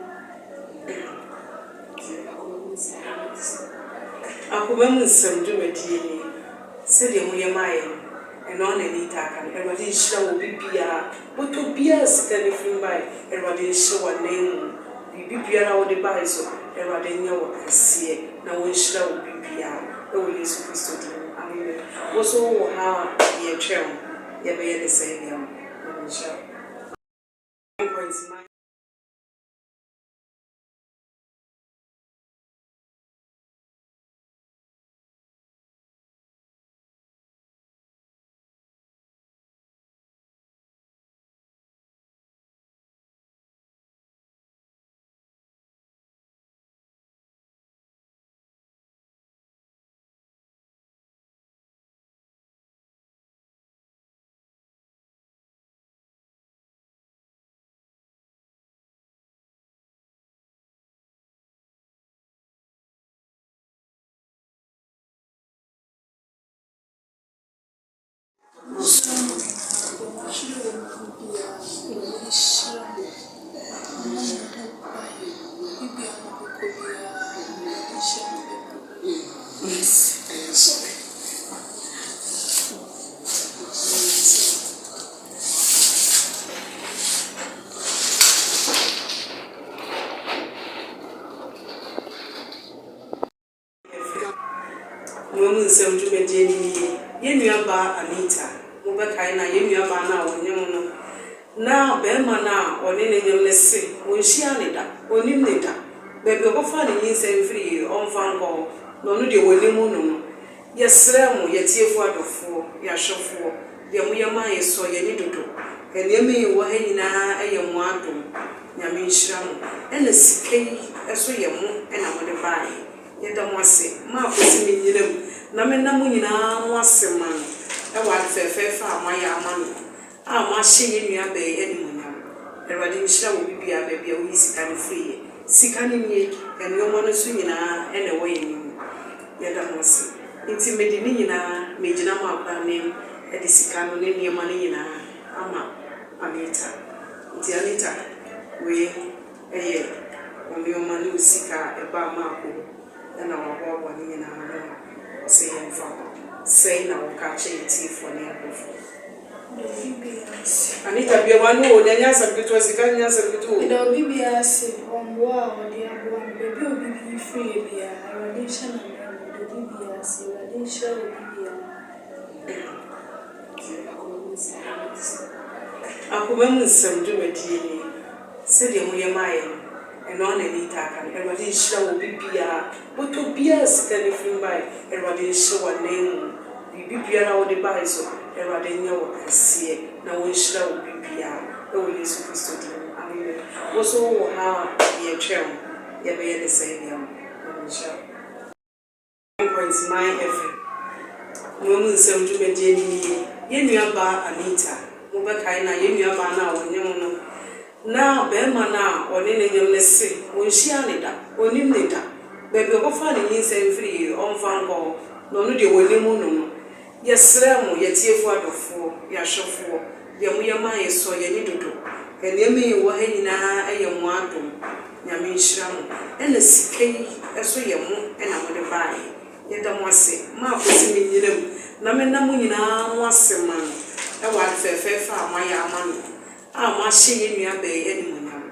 Akoma mu nsɛm dwumadie nie, sɛdeɛ moyɛ maa yɛn no, ɛno ara na Anita aka no, Awurade nhyira obi biara. Bɔtɔ biara a sika no firi baeɛ, Awurade nhyɛ w'ananmu. Biribi biara a wode baeɛ nso, Awurade nyɛ wo kɛseɛ na ɔnhyira wo biribiara wɔ Yesu Kristo din mu, amen. Wo nso wowɔ ha a, yɛretwɛn wo. Yɛbɛyɛ ne sɛn de ama wo. Nyame nhyira wo. 9.9. Nhyira mo nyinaa, deɛ moahwere wɔ mo mu biara, Awurade nhyira mo, ɔmmɔ mo ho ban, baabi biara mobɛkɔ biara, Awurade nhyɛ mo den. Afiri Koma mu nsɛm dwumadie no nie. Yɛn nua baa Anita, mo bɛkae no a, yɛn nua baa no a ɔnyem no, na barima no a ɔne no nyem no se ɔnhyiaa no da, ɔnnim no da. Baabi a ɔkɔfaa ne nyinsɛn firiiɛ, ɔmfa nkɔ hɔ, na ɔno deɛ ɔnim no no. Yɛsrɛ mo, y'atiefo adɔfoɔ, y'ahwɛfoɔ, deɛ moyɛ maa yɛ sɔ y'ani dodo. Nneɛma yi wɔ ha nyinaa yɛ mo adom. Nyame nhyira mo. Ɛna sika yi nso yɛ mo na mode baeɛ. Yɛda mo ase. Ma akwasi me nyina mu na meda mo nyinaa mo ase ma no wɔ ade fɛɛfɛɛfɛ a moayɛ ama no a moahyɛ yɛn nua baa yi animuonyam. Awurade nhyira wo biribiara baabi a woyi sika no firiiɛ. Sika no nie, nnoɔma no nso nyinaa na ɛwɔ yɛn anim. Yɛda mo ase. Nti mede ne nyinaa megyina mo akora anim de sika no ne nnoɔma no nyinaa ama Anita. Nti Anita, wei yɛ wo nnoɔma ne wo sika a ɛbaa Maako hɔ na waboaboa ne nyinaa ano a ɔse yɛmfa mma wo. Sɛn na woka kyerɛ yɛn tiefoɔ ne yɛn ahwɛfoɔ? Meda obi biara ase. Anita bue w'ano o, na ɛnyɛ asɛm ketewa, sika nyɛ asɛm ketewa o. Meda obi biara ase wɔ mmoa a ɔde aboa me, baabi a obi bi firiiɛ biara, Awurade nhyɛ no ananmu, meda obi biara ase, Awurade nhyira obi biara. Akoma mu nsɛm dwumadie nie. Sɛdeɛ moyɛ maa yɛn no, ɛno ara na Anita aka no. Awurade nhyira wo biribiara, bɔtɔ biara a sika no firi baeɛ, Awurade nhyɛ w'ananmu. Biribi biara a wode baeɛ nso, Awurade nyɛ wo kɛseɛ na ɔnhyira wo biribiara wɔ Yesu Kristo din mu, amen. Wo nso wowɔ ha a, yɛretwɛn wo, yɛbɛyɛ ne sɛn de ama wo. Nyame nhyira wo. 9.9 FM Koma mu nsɛm dwumadie no nie. Yɛn nua baa Anita, mo bɛkae no a, yɛn nua baa no a ɔnyem no, na barima no a ɔne no nyem no se ɔnhyiaa no da, ɔnnim no da. Baabi a ɔkɔfaa ne nyinsɛn firiiɛ, ɔmfa nkɔ hɔ, na ɔno deɛ ɔnim no no. Yɛsrɛ mo, y'atiefo adɔfoɔ, y'ahwɛfoɔ, deɛ moyɛ maa yɛ sɔ y'ani dodo. Nneɛma yi ɛwɔ ha nyinaa yɛ mo adom. Nyame nhyira mo. Ɛna sika yi nso yɛ mo na mode baeɛ. Yɛda mo ase. Ma akwasi me nyina mu na meda mo nyinaa mo ase ma no wɔ ade fɛɛfɛɛfɛ a moayɛ ama no a moahyɛ yɛn nua baa yi animuonyam.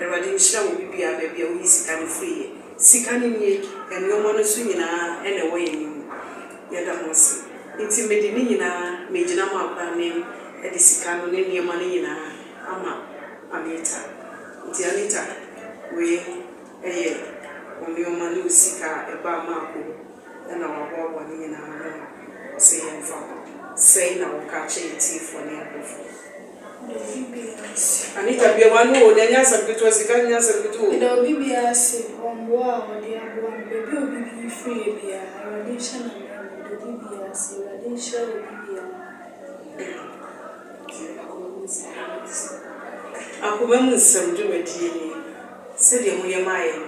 Awurade nhyira wo biribiara baabi a woyi sika no firiiɛ. Sika no nie, nnoɔma no nso nyinaa na ɛwɔ yɛn anim. Yɛda mo ase. Nti mede ne nyinaa megyina mo akora anim de sika no ne nneɛma no nyinaa ama Anita. Nti Anita, wei yɛ wo nneɛma ne wo sika a ɛbaa Marko hɔ na waboaboa ne nyinaa ano a ɔsɛ yɛmfa mma wo. Sɛn na woka kyerɛ yɛn tiefoɔ ne yɛn ahwɛfoɔ? Meda obi biara ase. Anita bue w'ano o, na ɛnyɛ asɛm ketewa, sika nyɛ asɛm ketewa o. Meda obi biara ase wɔ mmoa a ɔde aboa me, baabi a obi bi firi yɛ biara, Awurade nhyɛ no ananmu, meda obi biara ase, Awurade nhyira obi biara. Akoma mu nsɛm dwumadie nie. Sɛdeɛ moyɛ maa yɛn no,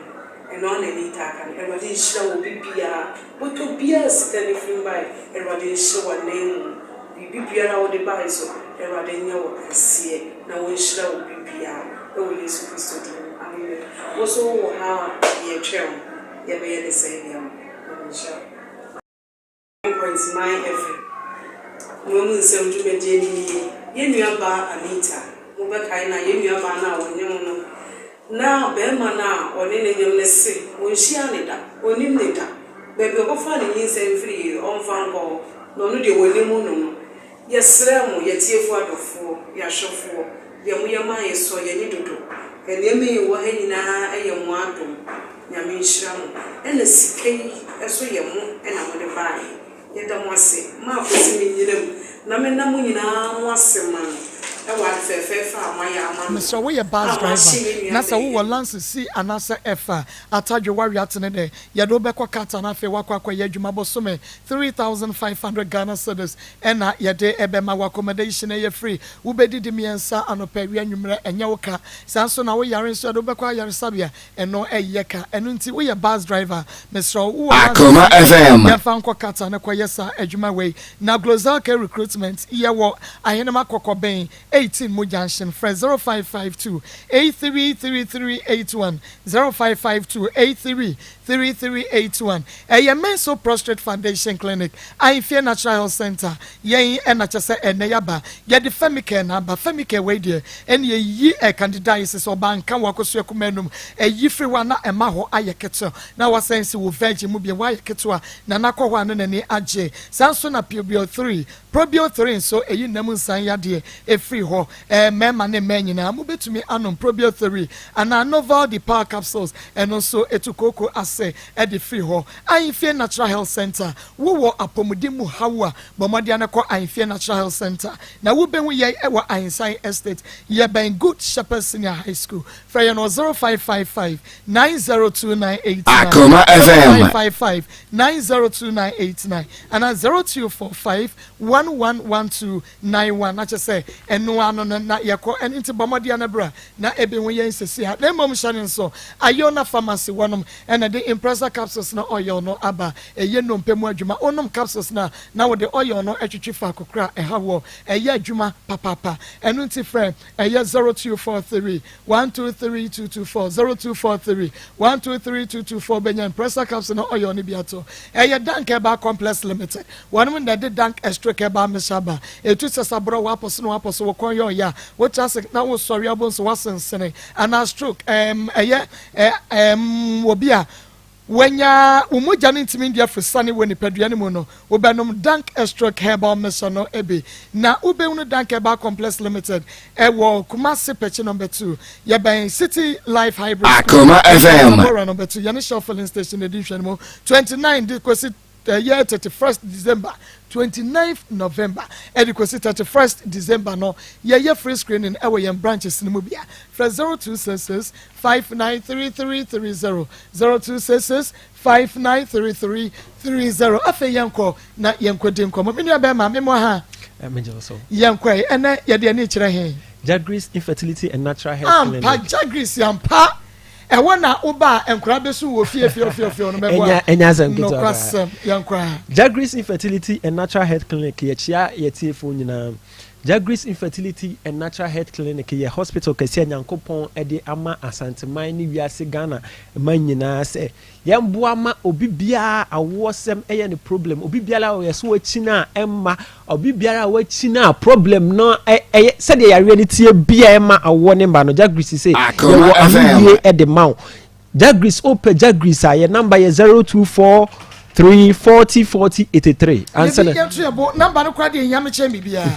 ɛno ara na Anita aka no. Awurade nhyira wɔ bibiara, bɔtɔ biara a sika no firi mu baeɛ, Awurade nhyɛ w'ananmu. Biribi biara a wode baeɛ nso, Awurade nyɛ wo kɛseɛ na ɔnhyira wo bibiara wɔ Yesu Kristo din mu, Amen. Wo nso wowɔ ha a, yɛretwɛn wo, yɛbɛyɛ ne sɛn de ama wo. Nyame nhyira wo. Point Nine FM Mo mu nsɛm dwumadie no nie, Yɛn nua baa Anita, mo bɛkae no a, yɛn nua baa no a ɔnyem no, na barima no a ɔne no nyem no se ɔnhyiaa no da, ɔnnim no da, baabi a ɔkɔfaa ne nyinsɛn firiiɛ ɔmfa nkɔ hɔ, na ɔno deɛ ɔnim no no. Yɛsrɛ mo, y'atiefo adɔfoɔ, y'ahwɛfoɔ, deɛ moyɛ maa yɛ sɔ y'ani dodo. Nneɛma yi ɛwɔ ha nyinaa yɛ mo adom. Nyame nhyira mo. Ɛna sika yi nso yɛ mo na mode baeɛ. Yɛda mo ase. Ma akwasi me nyina mu na meda mo nyinaa mo ase ma no wɔ ade fɛɛfɛɛfɛ a moayɛ ama no Mesrɛ wo yɛ a bus moahyɛ driver yɛn na nua sɛ bɛyɛ. wowɔ lance C anaasɛ F a, atadwe w'awe atene dɛ yɛde wo bɛkɔ Qatar na afei woakɔ akɔyɛ adwuma bosome 3500 Ghana cedis ɛna yɛde bɛma wo accommodation ɛyɛ free wobɛdidi mmiɛnsa anɔpa awia anwummerɛ ɛnyɛ wo ka saa nso na wo yare nso yɛde wo bɛkɔ ayaresabea ɛno ɛyɛ ka ɛno nti woyɛ bus driver mesrɛ wo wowɔ Akoma license FM. yɛmfa nkɔ Qatar na kɔyɛ saa adwuma wei na Glozalcare recruitment yɛwɔ Ahenema Kɔkɔbɛn 18 mu junction frɛ 0552 833381 0552 83 3381 Ɛyɛ Menso Prostrate Foundation Clinic, Ahemfie Natural Health Centre, yɛn ɛna kyɛ sɛ ɛnɛ yaba, yɛde Femicare na aba, Femicare wei deɛ ɛne ɛyi ɛ candidiasis, ɔbaa nka wɔ akosua kumaa anum, ɛyi firi hɔ a na ɛma hɔ ayɛ ketewa na wasan si wo virgin mu bio, hɔ ayɛ ketewa na na kɔ hɔ a na n'ani agye, saa nso na Pubio 3, Probio 3 nso ɛyi nna mu nsan yadeɛ ɛfiri hɔ, ɛɛ mmarima ne mmaa nyinaa mobɛtumi anom Probio 3 anaa Noval de Power Capsules, ɛno nso ɛtu kooko ase de firi hɔ. Ahemfie Natural Health Centre, Wowɔ apɔmuden mu haw a, bɔ mmɔden ara kɔ Ahemfie Natural Health Centre na wobɛhu yɛn wɔ Ahensan Estate, yɛbɛn Good Shepherd Senior High School. Frɛ yɛn wɔ 0555 902989, Akoma FM. 0555 902989 anaa 0245 111291 na kyerɛ sɛ ɛno ano no na yɛkɔ. Ɛno nti bɔ mmɔden ara bra na ɛbɛhu yɛn sɛsi ha. Na mmom hyɛ no nso, Iona Pharmacy wɔnom na ɛde Impressa capsules ne oil no aba. Ɛyɛ nnompe mu adwuma. Wonom capsules no a, na wode oil no twetwe faako koro a ɛha woɔ. Ɛyɛ adwuma papaapa. Ɛno nti frɛ ɛyɛ 0243 123 224, 0243 123 224 wobɛnya Impressa capsule ne oil no bi ato. Ɛyɛ Dank Herbal Complex Limited. Wɔnom na ɛde Dank Extra Herbal Mixture aba. Ɛtu sasaborɔ, w'apɔ so na w'apɔ so, wo kɔn yɛ ɔya, wote ase na wosɔre a wobɛhu sɛ woasensene anaa stroke, ɛɛm, ɛyɛ ɛɛm, obi a wanya wo mogya no ntumi ndi afusane wɔ nipadua no mu no, wobɛnom Dank Extract Herbal Mixture no bi. Na wobɛhunu Dank Herbal Complex Limited ɛwɔ Kumasi Pekyi Number 2, yɛbɛn City Life Hybrid School, Akoma FM. Tabora Number 2, yɛne Shell Filling Station na ɛdi nhwɛnimu 29 de kɔsi ɛyɛ 31st December, 29th November ɛde kɔsi 31st December no, yɛyɛ free screening ɛwɔ yɛn branches no mu bia. Frɛ 0266 593330, 0266 593330. Afei yɛnkɔ na yɛnkɔdi nkɔmmɔ. Me nua bɛrima, me mmɔ ha. Megye wo so. Yɛnkɔ yi, ɛnɛ yɛde ani kyerɛ he? Jagris Infertility and Natural Health Ampa, Clinic. Jagris ampa. Ɛhɔ na woba a nkwadaa bɛsu wɔ fie fiofiofiɔ no bɛboa. Ɛnya ɛnya asɛm ketewa koraa. Nokwasɛm, yɛnkɔ ha. Jagris Infertility and Natural Health Clinic, yɛkyia yɛtiefoɔ nyinaa. Jagris Infertility and Natural Health Clinic yɛ hospital kɛseɛ a Nyankopɔn de ama Asanteman ne wiase Ghana man nyinaa sɛ yɛmboa ma obi biara awoɔsɛm yɛ no problem, obi biara a ɔyɛ so akyin a ɛmma, obi biara a wakyin a problem no ɛyɛ sɛdeɛ yareɛ no teɛ biara ɛmma awoɔ ne mma no, Jagris se yɛwɔ anoyie de ma wo. Jagris wopɛ Jagris a yɛ number yɛ 024 3 40 40 83 ansa na. Yɛnto yɛn bo number no koraa deɛ nhia me kyɛn biribiara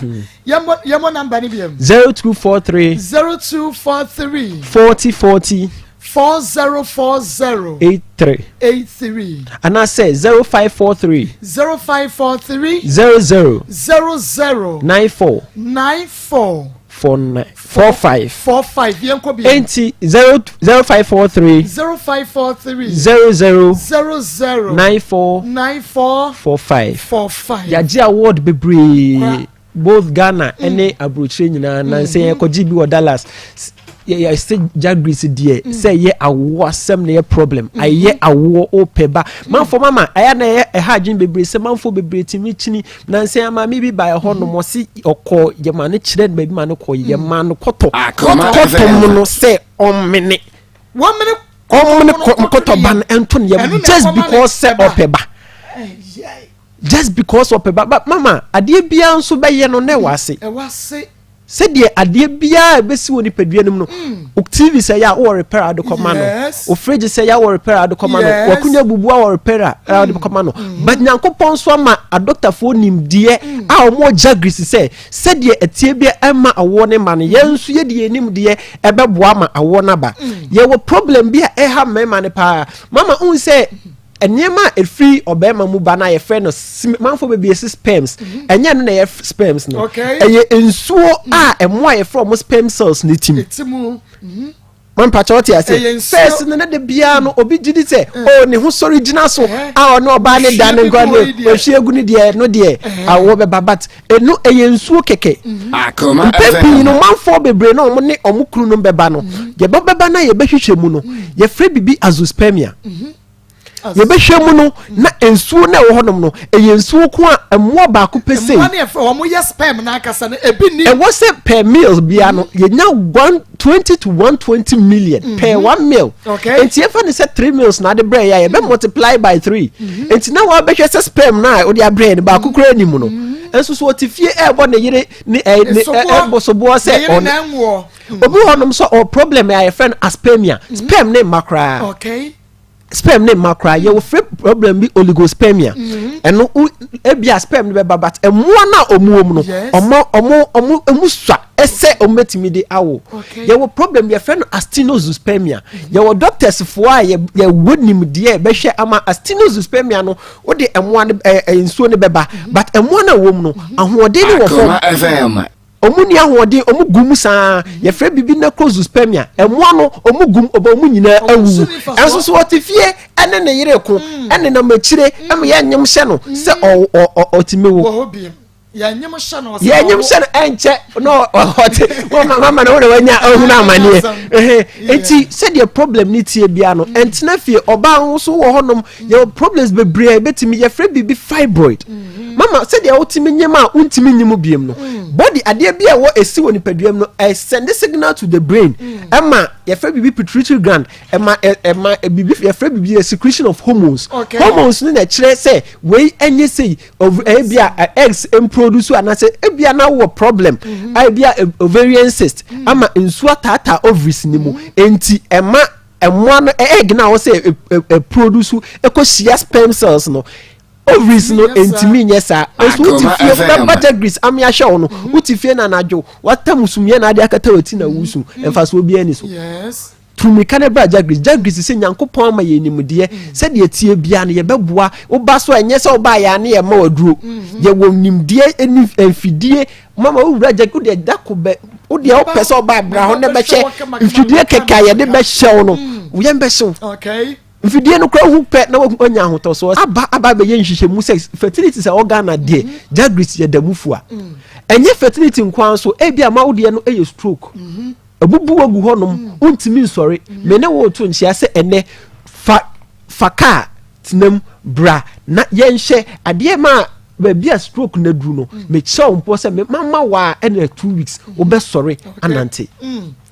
yɛmmɔ yɛmmɔ number no biam. 0243. 0243. 40 40. 4040. 83. 83. Anaasɛ 0543. 0543. 00. 00. 94. 94. 49 45. 45 yɛnkɔ bi. Enti 0 0543. 0543. 00. 00. 94. 94. 45. 45. Yɛagye award bebree both Ghana ne aburokyire nyinaa nansa yɛn kɔgye bi wɔ Dallas yɛsɛ jagris deɛ sɛ ɛyɛ awoɔ asɛm na ɛyɛ problem ayɛ awoɔ wopɛ ba manfoɔ mama ɛyɛ na ɛyɛ ɛha adwene bebree sɛ manfoɔ bebree tumi kyini nansa yɛn maame bi ba ɛhɔ nom ɔsi ɔkɔ yɛma no kyerɛ no baabi ma no kɔ yɛma no kɔtɔ kɔtɔ mu no sɛ ɔmene ɔmene kɔtɔ ba no ɛnto no yɛm just because sɛ ɔpɛ ba just because ɔpɛ ba but mama adeɛ biara nso bɛyɛ no na ɛwɔ ase sɛdeɛ adeɛ biara ɛbɛsi wɔ nipadua no mu no mm. o tv sɛ yɛ a wowɔ repair a wode kɔma no o fridge sɛ yɛ a wowɔ repair a wode kɔma no wakunya bubu a wɔ repair a wode mm. kɔma no mm. but nyankopɔn nso ama adɔktafoɔ nimdeɛ a wɔn gya grisi sɛ sɛdeɛ ɛteɛ bi ɛma awoɔ ne ma no yɛn nso yɛde yɛn nimdeɛ ɛbɛboa ma awoɔ no aba yɛwɔ problem bi a ɛha mmarima no paa mama n sɛ Nneɛma a ɛfiri ɔbarima mu ba no a yɛfrɛ no manfoɔ bebree se sperms mhm. ɛnyɛ no na ɛyɛ sperms no ɛyɛ nsuo a mhm. ɛmo a yɛfrɛ ɔmo sperm cells no tim mhm. mampakyɛ ɔte ase first no ne de biara no obi gye di sɛ o oh, ne ho sɔre gyina so a ɔne ɔbaa ne da ne nkwa ne ohwie gu ne deɛ no deɛ awɔ bɛba but ɛno ɛyɛ nsuo kɛkɛ mpɛn pii no manfoɔ bebree na ɔmo ne ɔmo kunu no bɛba no yɛbɛ bɛba na yɛbɛhwehwɛ mu no yɛfrɛ bibi azoospermia. Yɛbɛhwɛ mu no na nsuo no a ɛwɔ hɔnom no ɛyɛ nsuo ko a mmoa baako pɛ sei. Mmoa no yɛfrɛ wɔn yɛ sperm no ankasa no ebi ni. Ɛwɔ sɛ per meal biara no yɛnya 120 to 120 million mm -hmm. per one meal. Okay. Nti yɛfa no sɛ three meals na ade brɛ yɛ a yɛbɛ mm. multiply by three. Mm-hmm. Nti na wɔabɛhwɛ sɛ sperm no a wode abrɛ yɛ no baako koraa ni mu no. Mm-hmm. Nso so ɔte fie ɛrebɔ ne yere ne ɛɛ ne ɛbɔ soboɔ sɛ ɔno. Obi wɔ hɔnom sɛ ɔwɔ problem a yɛfrɛ no aspermia. Mm-hmm. Sperm ne mma koraa. Okay. Sperm ne mma koraa. Yɛwɔ frɛ problem bi oligospermia. Mm-hmm. Ɛno ebi a sperm no bɛba but mmoa no a ɔmo wɔ mu no ɔmo ɔmo ɔmo ɔmo sua ɛsɛ ɔmo bɛtumi de awo. Yɛwɔ problem yɛfrɛ no asthenozoospermia. Mm-hmm. Yɛwɔ doctors foɔ a yɛ yɛwɔ nimdeɛ bɛhwɛ ama asthenozoospermia no wode mmoa no ɛɛ nsuo no bɛba but mmoa no a ɛwɔ mu no ahoɔden no wɔ fam. Ɔmo nni ahoɔden, ɔmo gu mu saa. Yɛfrɛ biribi necrozoospermia. Mmoa no, ɔmo gu mu, ɔba ɔmo nyinaa awuwu. Ɛnso so ɔte fie ɛne ne yere ko, ɛnenam akyire, ɛma yɛnyem hyɛ no sɛ ɔtumi wo. Yɛnyem hyɛ no ɛnkyɛ na ɔte mama no wo na wanya ahunu amaneɛ. Enti sɛdeɛ problem no tie biara no, ɛntena fie. Ɔbaa nso wɔ hɔnom, yɛwɔ problems bebree a yɛbɛtumi yɛfrɛ biribi fibroid mm-hmm. mama sɛdeɛ wotumi nyem a wontumi nyem biem no mm. body adeɛ bi a ɛwɔ ɛsi wɔ nipadua mu no ɛsend signal to the brain mm. ɛma yɛfrɛ biribi pituitary gland ɛma ɛma biribi yɛfrɛ biribi secretion of hormones okay. hormones no na ɛkyerɛ sɛ wei ɛnyɛ sei ebi a eggs mproduce anaasɛ ebi a na wɔ problem mm-hmm. ebi a ovarian cyst mm. ama nsuo ataataa ovaries ni mu mm-hmm. nti ɛma Mmoa no egg no a wɔsɛ ɛproduce ɛkɔhyia sperm cells no ovaries no ntumi nyɛ saa nso wote fie wobɛba jagris ame ahyɛ wo no mhm. wote fie na anadwo watam sumiɛ na ade akata wati na wusu mhm. mfasoɔ biara ni so tu mmirika no bra jagris jagris sɛ nyankopɔn ama yɛ nimdeɛ mm. sɛdeɛ tie biara no yɛbɛboa woba so a ɛnyɛ sɛ wobaa yɛ ane yɛma waduro mhm. yɛwɔ nimdeɛ ne mfidie Mama wo wura gya wo deɛ da ko bɛ wo deɛ wopɛ sɛ ɔba abira hɔ na bɛhyɛ mfidie kɛkɛ a yɛde bɛhyɛ wo no mm. yɛn bɛhyɛ wo mfidie no kora hu pɛ na wanya ahotɔsoɔ aba aba bɛyɛ nhwehwɛmu sɛ fertility sɛ ɔwɔ Ghana deɛ mm-hmm. jagris yɛ da mu fua mm. ɛnyɛ fertility nkoa nso ebi ama wo deɛ no yɛ stroke mm-hmm. abubu agu hɔnom mm. wontumi nsɔre me ne wo to nkyea sɛ ɛnɛ fa fa kaa tenam bra na yɛnhyɛ adeɛ ma. Baabi a stroke no aduru no, mekyerɛ wo mpo sɛ me mama wo a ɛna 2 weeks wobɛsɔre anante.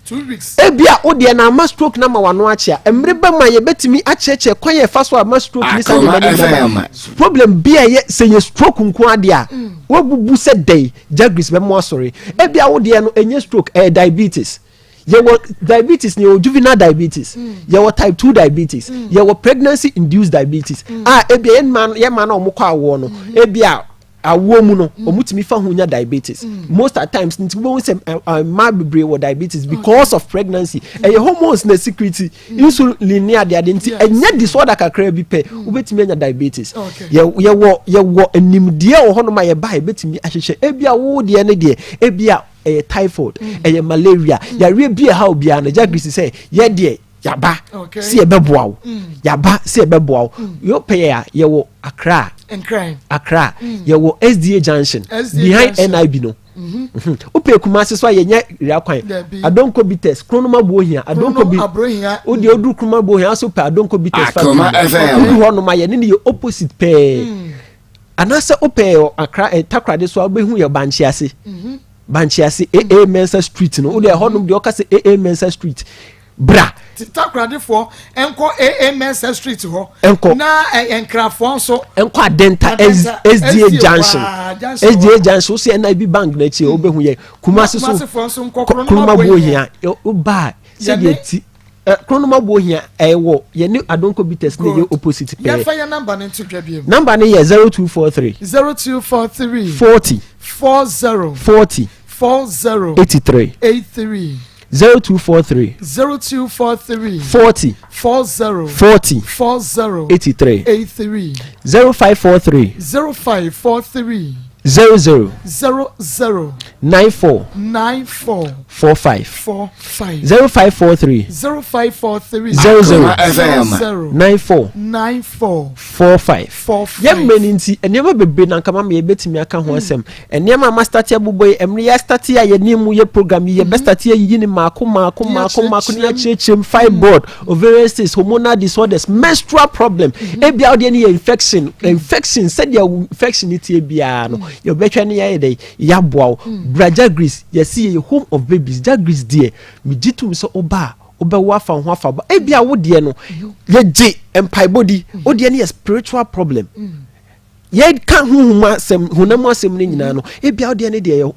2 weeks. Ebia wo deɛ na ama stroke na ama w'ano akyea. Mmere bɛ ma yɛbɛtumi akyerɛkyerɛ kwan yɛ fa so ama stroke ne saa Akoma nneɛma no nyinaa FM. ba. Problem bi a ɛyɛ sɛ yɛ stroke nko adeɛ a wabubu sɛ dɛn, Jagris bɛmo asɔre. Ebia wo deɛ no ɛnyɛ stroke, ɛyɛ diabetes. Yɛwɔ diabetes ni, yɛwɔ juvenile diabetes, yɛwɔ type 2 diabetes, yɛwɔ pregnancy induced diabetes a ebia yɛn mmaa na wɔn kɔ awoɔ no, ebia awoɔ mu no wɔn tumi fa ho nya diabetes most at times. Nti wọ́n sɛ ɛ ɛ mmaa bebree wɔ diabetes because of pregnancy. Ɛyɛ hormones na secrete insulin ne adeade, nti ɛnyɛ disorder kakra bi pɛ wobɛtumi anya diabetes. Yɛwɔ nimdeɛ wɔ hɔnom a yɛba a yɛbɛtumi ahyehyɛ. Ebia wo deɛ ne deɛ, ebia ɛyɛ typhoid, ɛyɛ malaria, yareɛ bi a ɛha obiara no, Jagris sɛ yɛ deɛ yaba si yɛbɛboa wo, yaba si yɛbɛboa wo. Yɛpɛ yɛ a yɛwɔ Accra. Nkran. Accra yɛwɔ SDA Junction. SDA behind Junction. NIB no. Wopɛ Kumase so a, yɛnyɛ wia kwan. Dabi. Adonko Bitters, Kronum Abohia, Adonko bi. Abrohia. Wode oduru Kronum Abohia so pɛ Adonko Bitters factory Akoma no. FM. Wodu hɔ nom a, yɛne ne yɛ opposite pɛɛ. Anaasɛ wopɛ Accra Takoradi so a, wobɛhu yɛ Bankye ase, Bankye ase AA Mensa Street no. Wode ɛhɔ nom deɛ ɔka sɛ AA Mensa Street bra. Ti Takoradefoɔ nkɔ AA Mensa Street hɔ. Nkɔ. Na Nkrafoɔ nso. Nkɔ Adenta. Adenta, SDA SDA Junction. waa, junction SDA hɔ. Junction, wosi NIB Bank n'akyi, wobɛhu yɛ. Kumasi so, Kumasifoɔ nso nkɔ Kronum Kronum Abohia. Wobaa sɛdeɛ ti Kronum Abohia ɛwɔ yɛne Adonko Bitters ne yɛ opposite pɛɛ. Yɛmfa yɛn number no nto dwa bio. Number no yɛ 0243 0243 40 40 40 40 83. 83. 0243 0243 40 40 40 40 83. 83. 0543 0543 00 00 94 94 45. 45. 0543 0543 00 Akoma FM. 00 94 94 45. 45. Yɛn mmerɛ no nti, nneɛma bebree na nkama ma yɛbɛtumi aka ho asɛm. Nneɛma a ma start abobɔ yi, mmerɛ yɛ start a yɛne mu yɛ program yi, yɛbɛ start ayiyi ne maako maako maako maako ne yɛakyerɛkyerɛ mu: fibroid, ovarian cyst, hormonal disorders, menstrual problem, ebia wodeɛ no yɛ infection. Infection, sɛdeɛ wo infection no tie biara no, yɛbɛhwɛ ne yɛayɛ dɛ yɛaboa wo. Bra Jagris, yɛsi yɛyɛ home of babies. Jagris deɛ, megye tom sɛ woba a wobɛwo afa wo ho afa ba. Ebia wo deɛ no yɛgye mpaebɔ di, wo deɛ no yɛ spiritual problem. Yɛka honhom asɛm, honam asɛm no nyinaa no, ebia wo deɛ no deɛ yɛ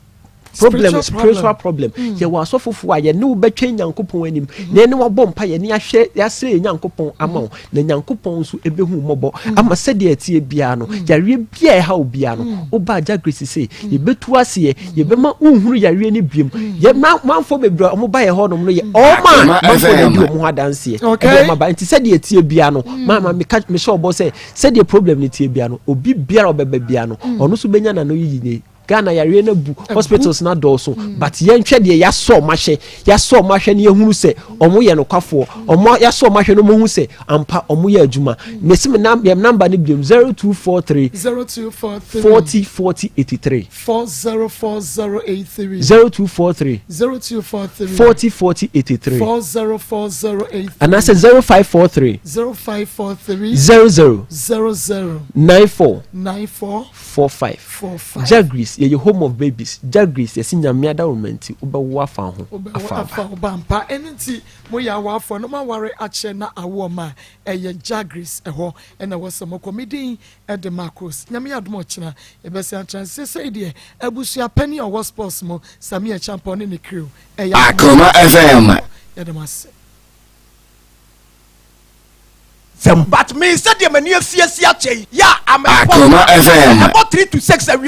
problem, spiritual problem. Yɛwɔ asɔfofoɔ a yɛne wo bɛtwɛn Nyankopɔn anim na yɛne wabɔ mpa, yɛne ahwɛ, yɛasrɛ yɛ Nyankopɔn ama wo, na Nyankopɔn nso ɛbɛhu mmɔbɔ ama sɛdeɛ ɛteɛ biara no, yareɛ bia ɛha wo biara no, woba Agya Grace sɛ yɛbɛtu aseɛ, yɛbɛma wohunu yareɛ no biom. Yɛ manfoɔ bebree a ɔmo ba yɛ hɔnom no yɛ ɔma Akoma manfoɔ na FM. di ɔmo ho adanseɛ ɛde ɔmo aba. Nti sɛdeɛ ɛteɛ biara no, maama meka mehyɛ ɔbɔ sɛ sɛdeɛ problem no teɛ biara no, obi biara a ɔbɛba biara no, ɔno nso bɛnya n'ano yiyi ne Ghana yareɛ no abu, hospitals no adɔɔso, but yɛnhwɛ deɛ yɛasɔ ɔmo ahwɛ, yɛasɔ ɔmo ahwɛ no, yɛhunu sɛ ɔmo yɛ nokwafoɔ. Ɔmo yɛasɔ ɔmo ahwɛ no, ɔmo hu sɛ ampa ɔmo yɛ adwuma. Mesi me nam yɛm number no biom: 0243 0243 40 40 83. 404083. 0243 0243 40 40 83. 404083. Anaasɛ 0543 0543 00 00 94 94 45. 45. Jagris, yɛyɛ home of babies. Jagris, yɛsi Nyame adaworoma nti wobɛwo afa ho wobɛwo afa afa aba. wo ba mpa. Ɛno nti moyɛ awafoɔ no, moaware akyɛ na awoɔ ma a, ɛyɛ Jagris ɛhɔ ɛna ɛwɔ sɛ mɔkɔ. Medin ɛde Marcos. Nyame yɛ adom, ɔkyena yɛbɛsɛ atra sesei deɛ abusua pani a ɔwɔ sports mu, Samia Champɔn ne ne crew, ɛyɛ Akoma FM. Yɛde mo ase. But me sɛdeɛ m'ani afiasi akyɛ yi yɛ a Akoma FM. ɛbɔ 3 to 6 awia.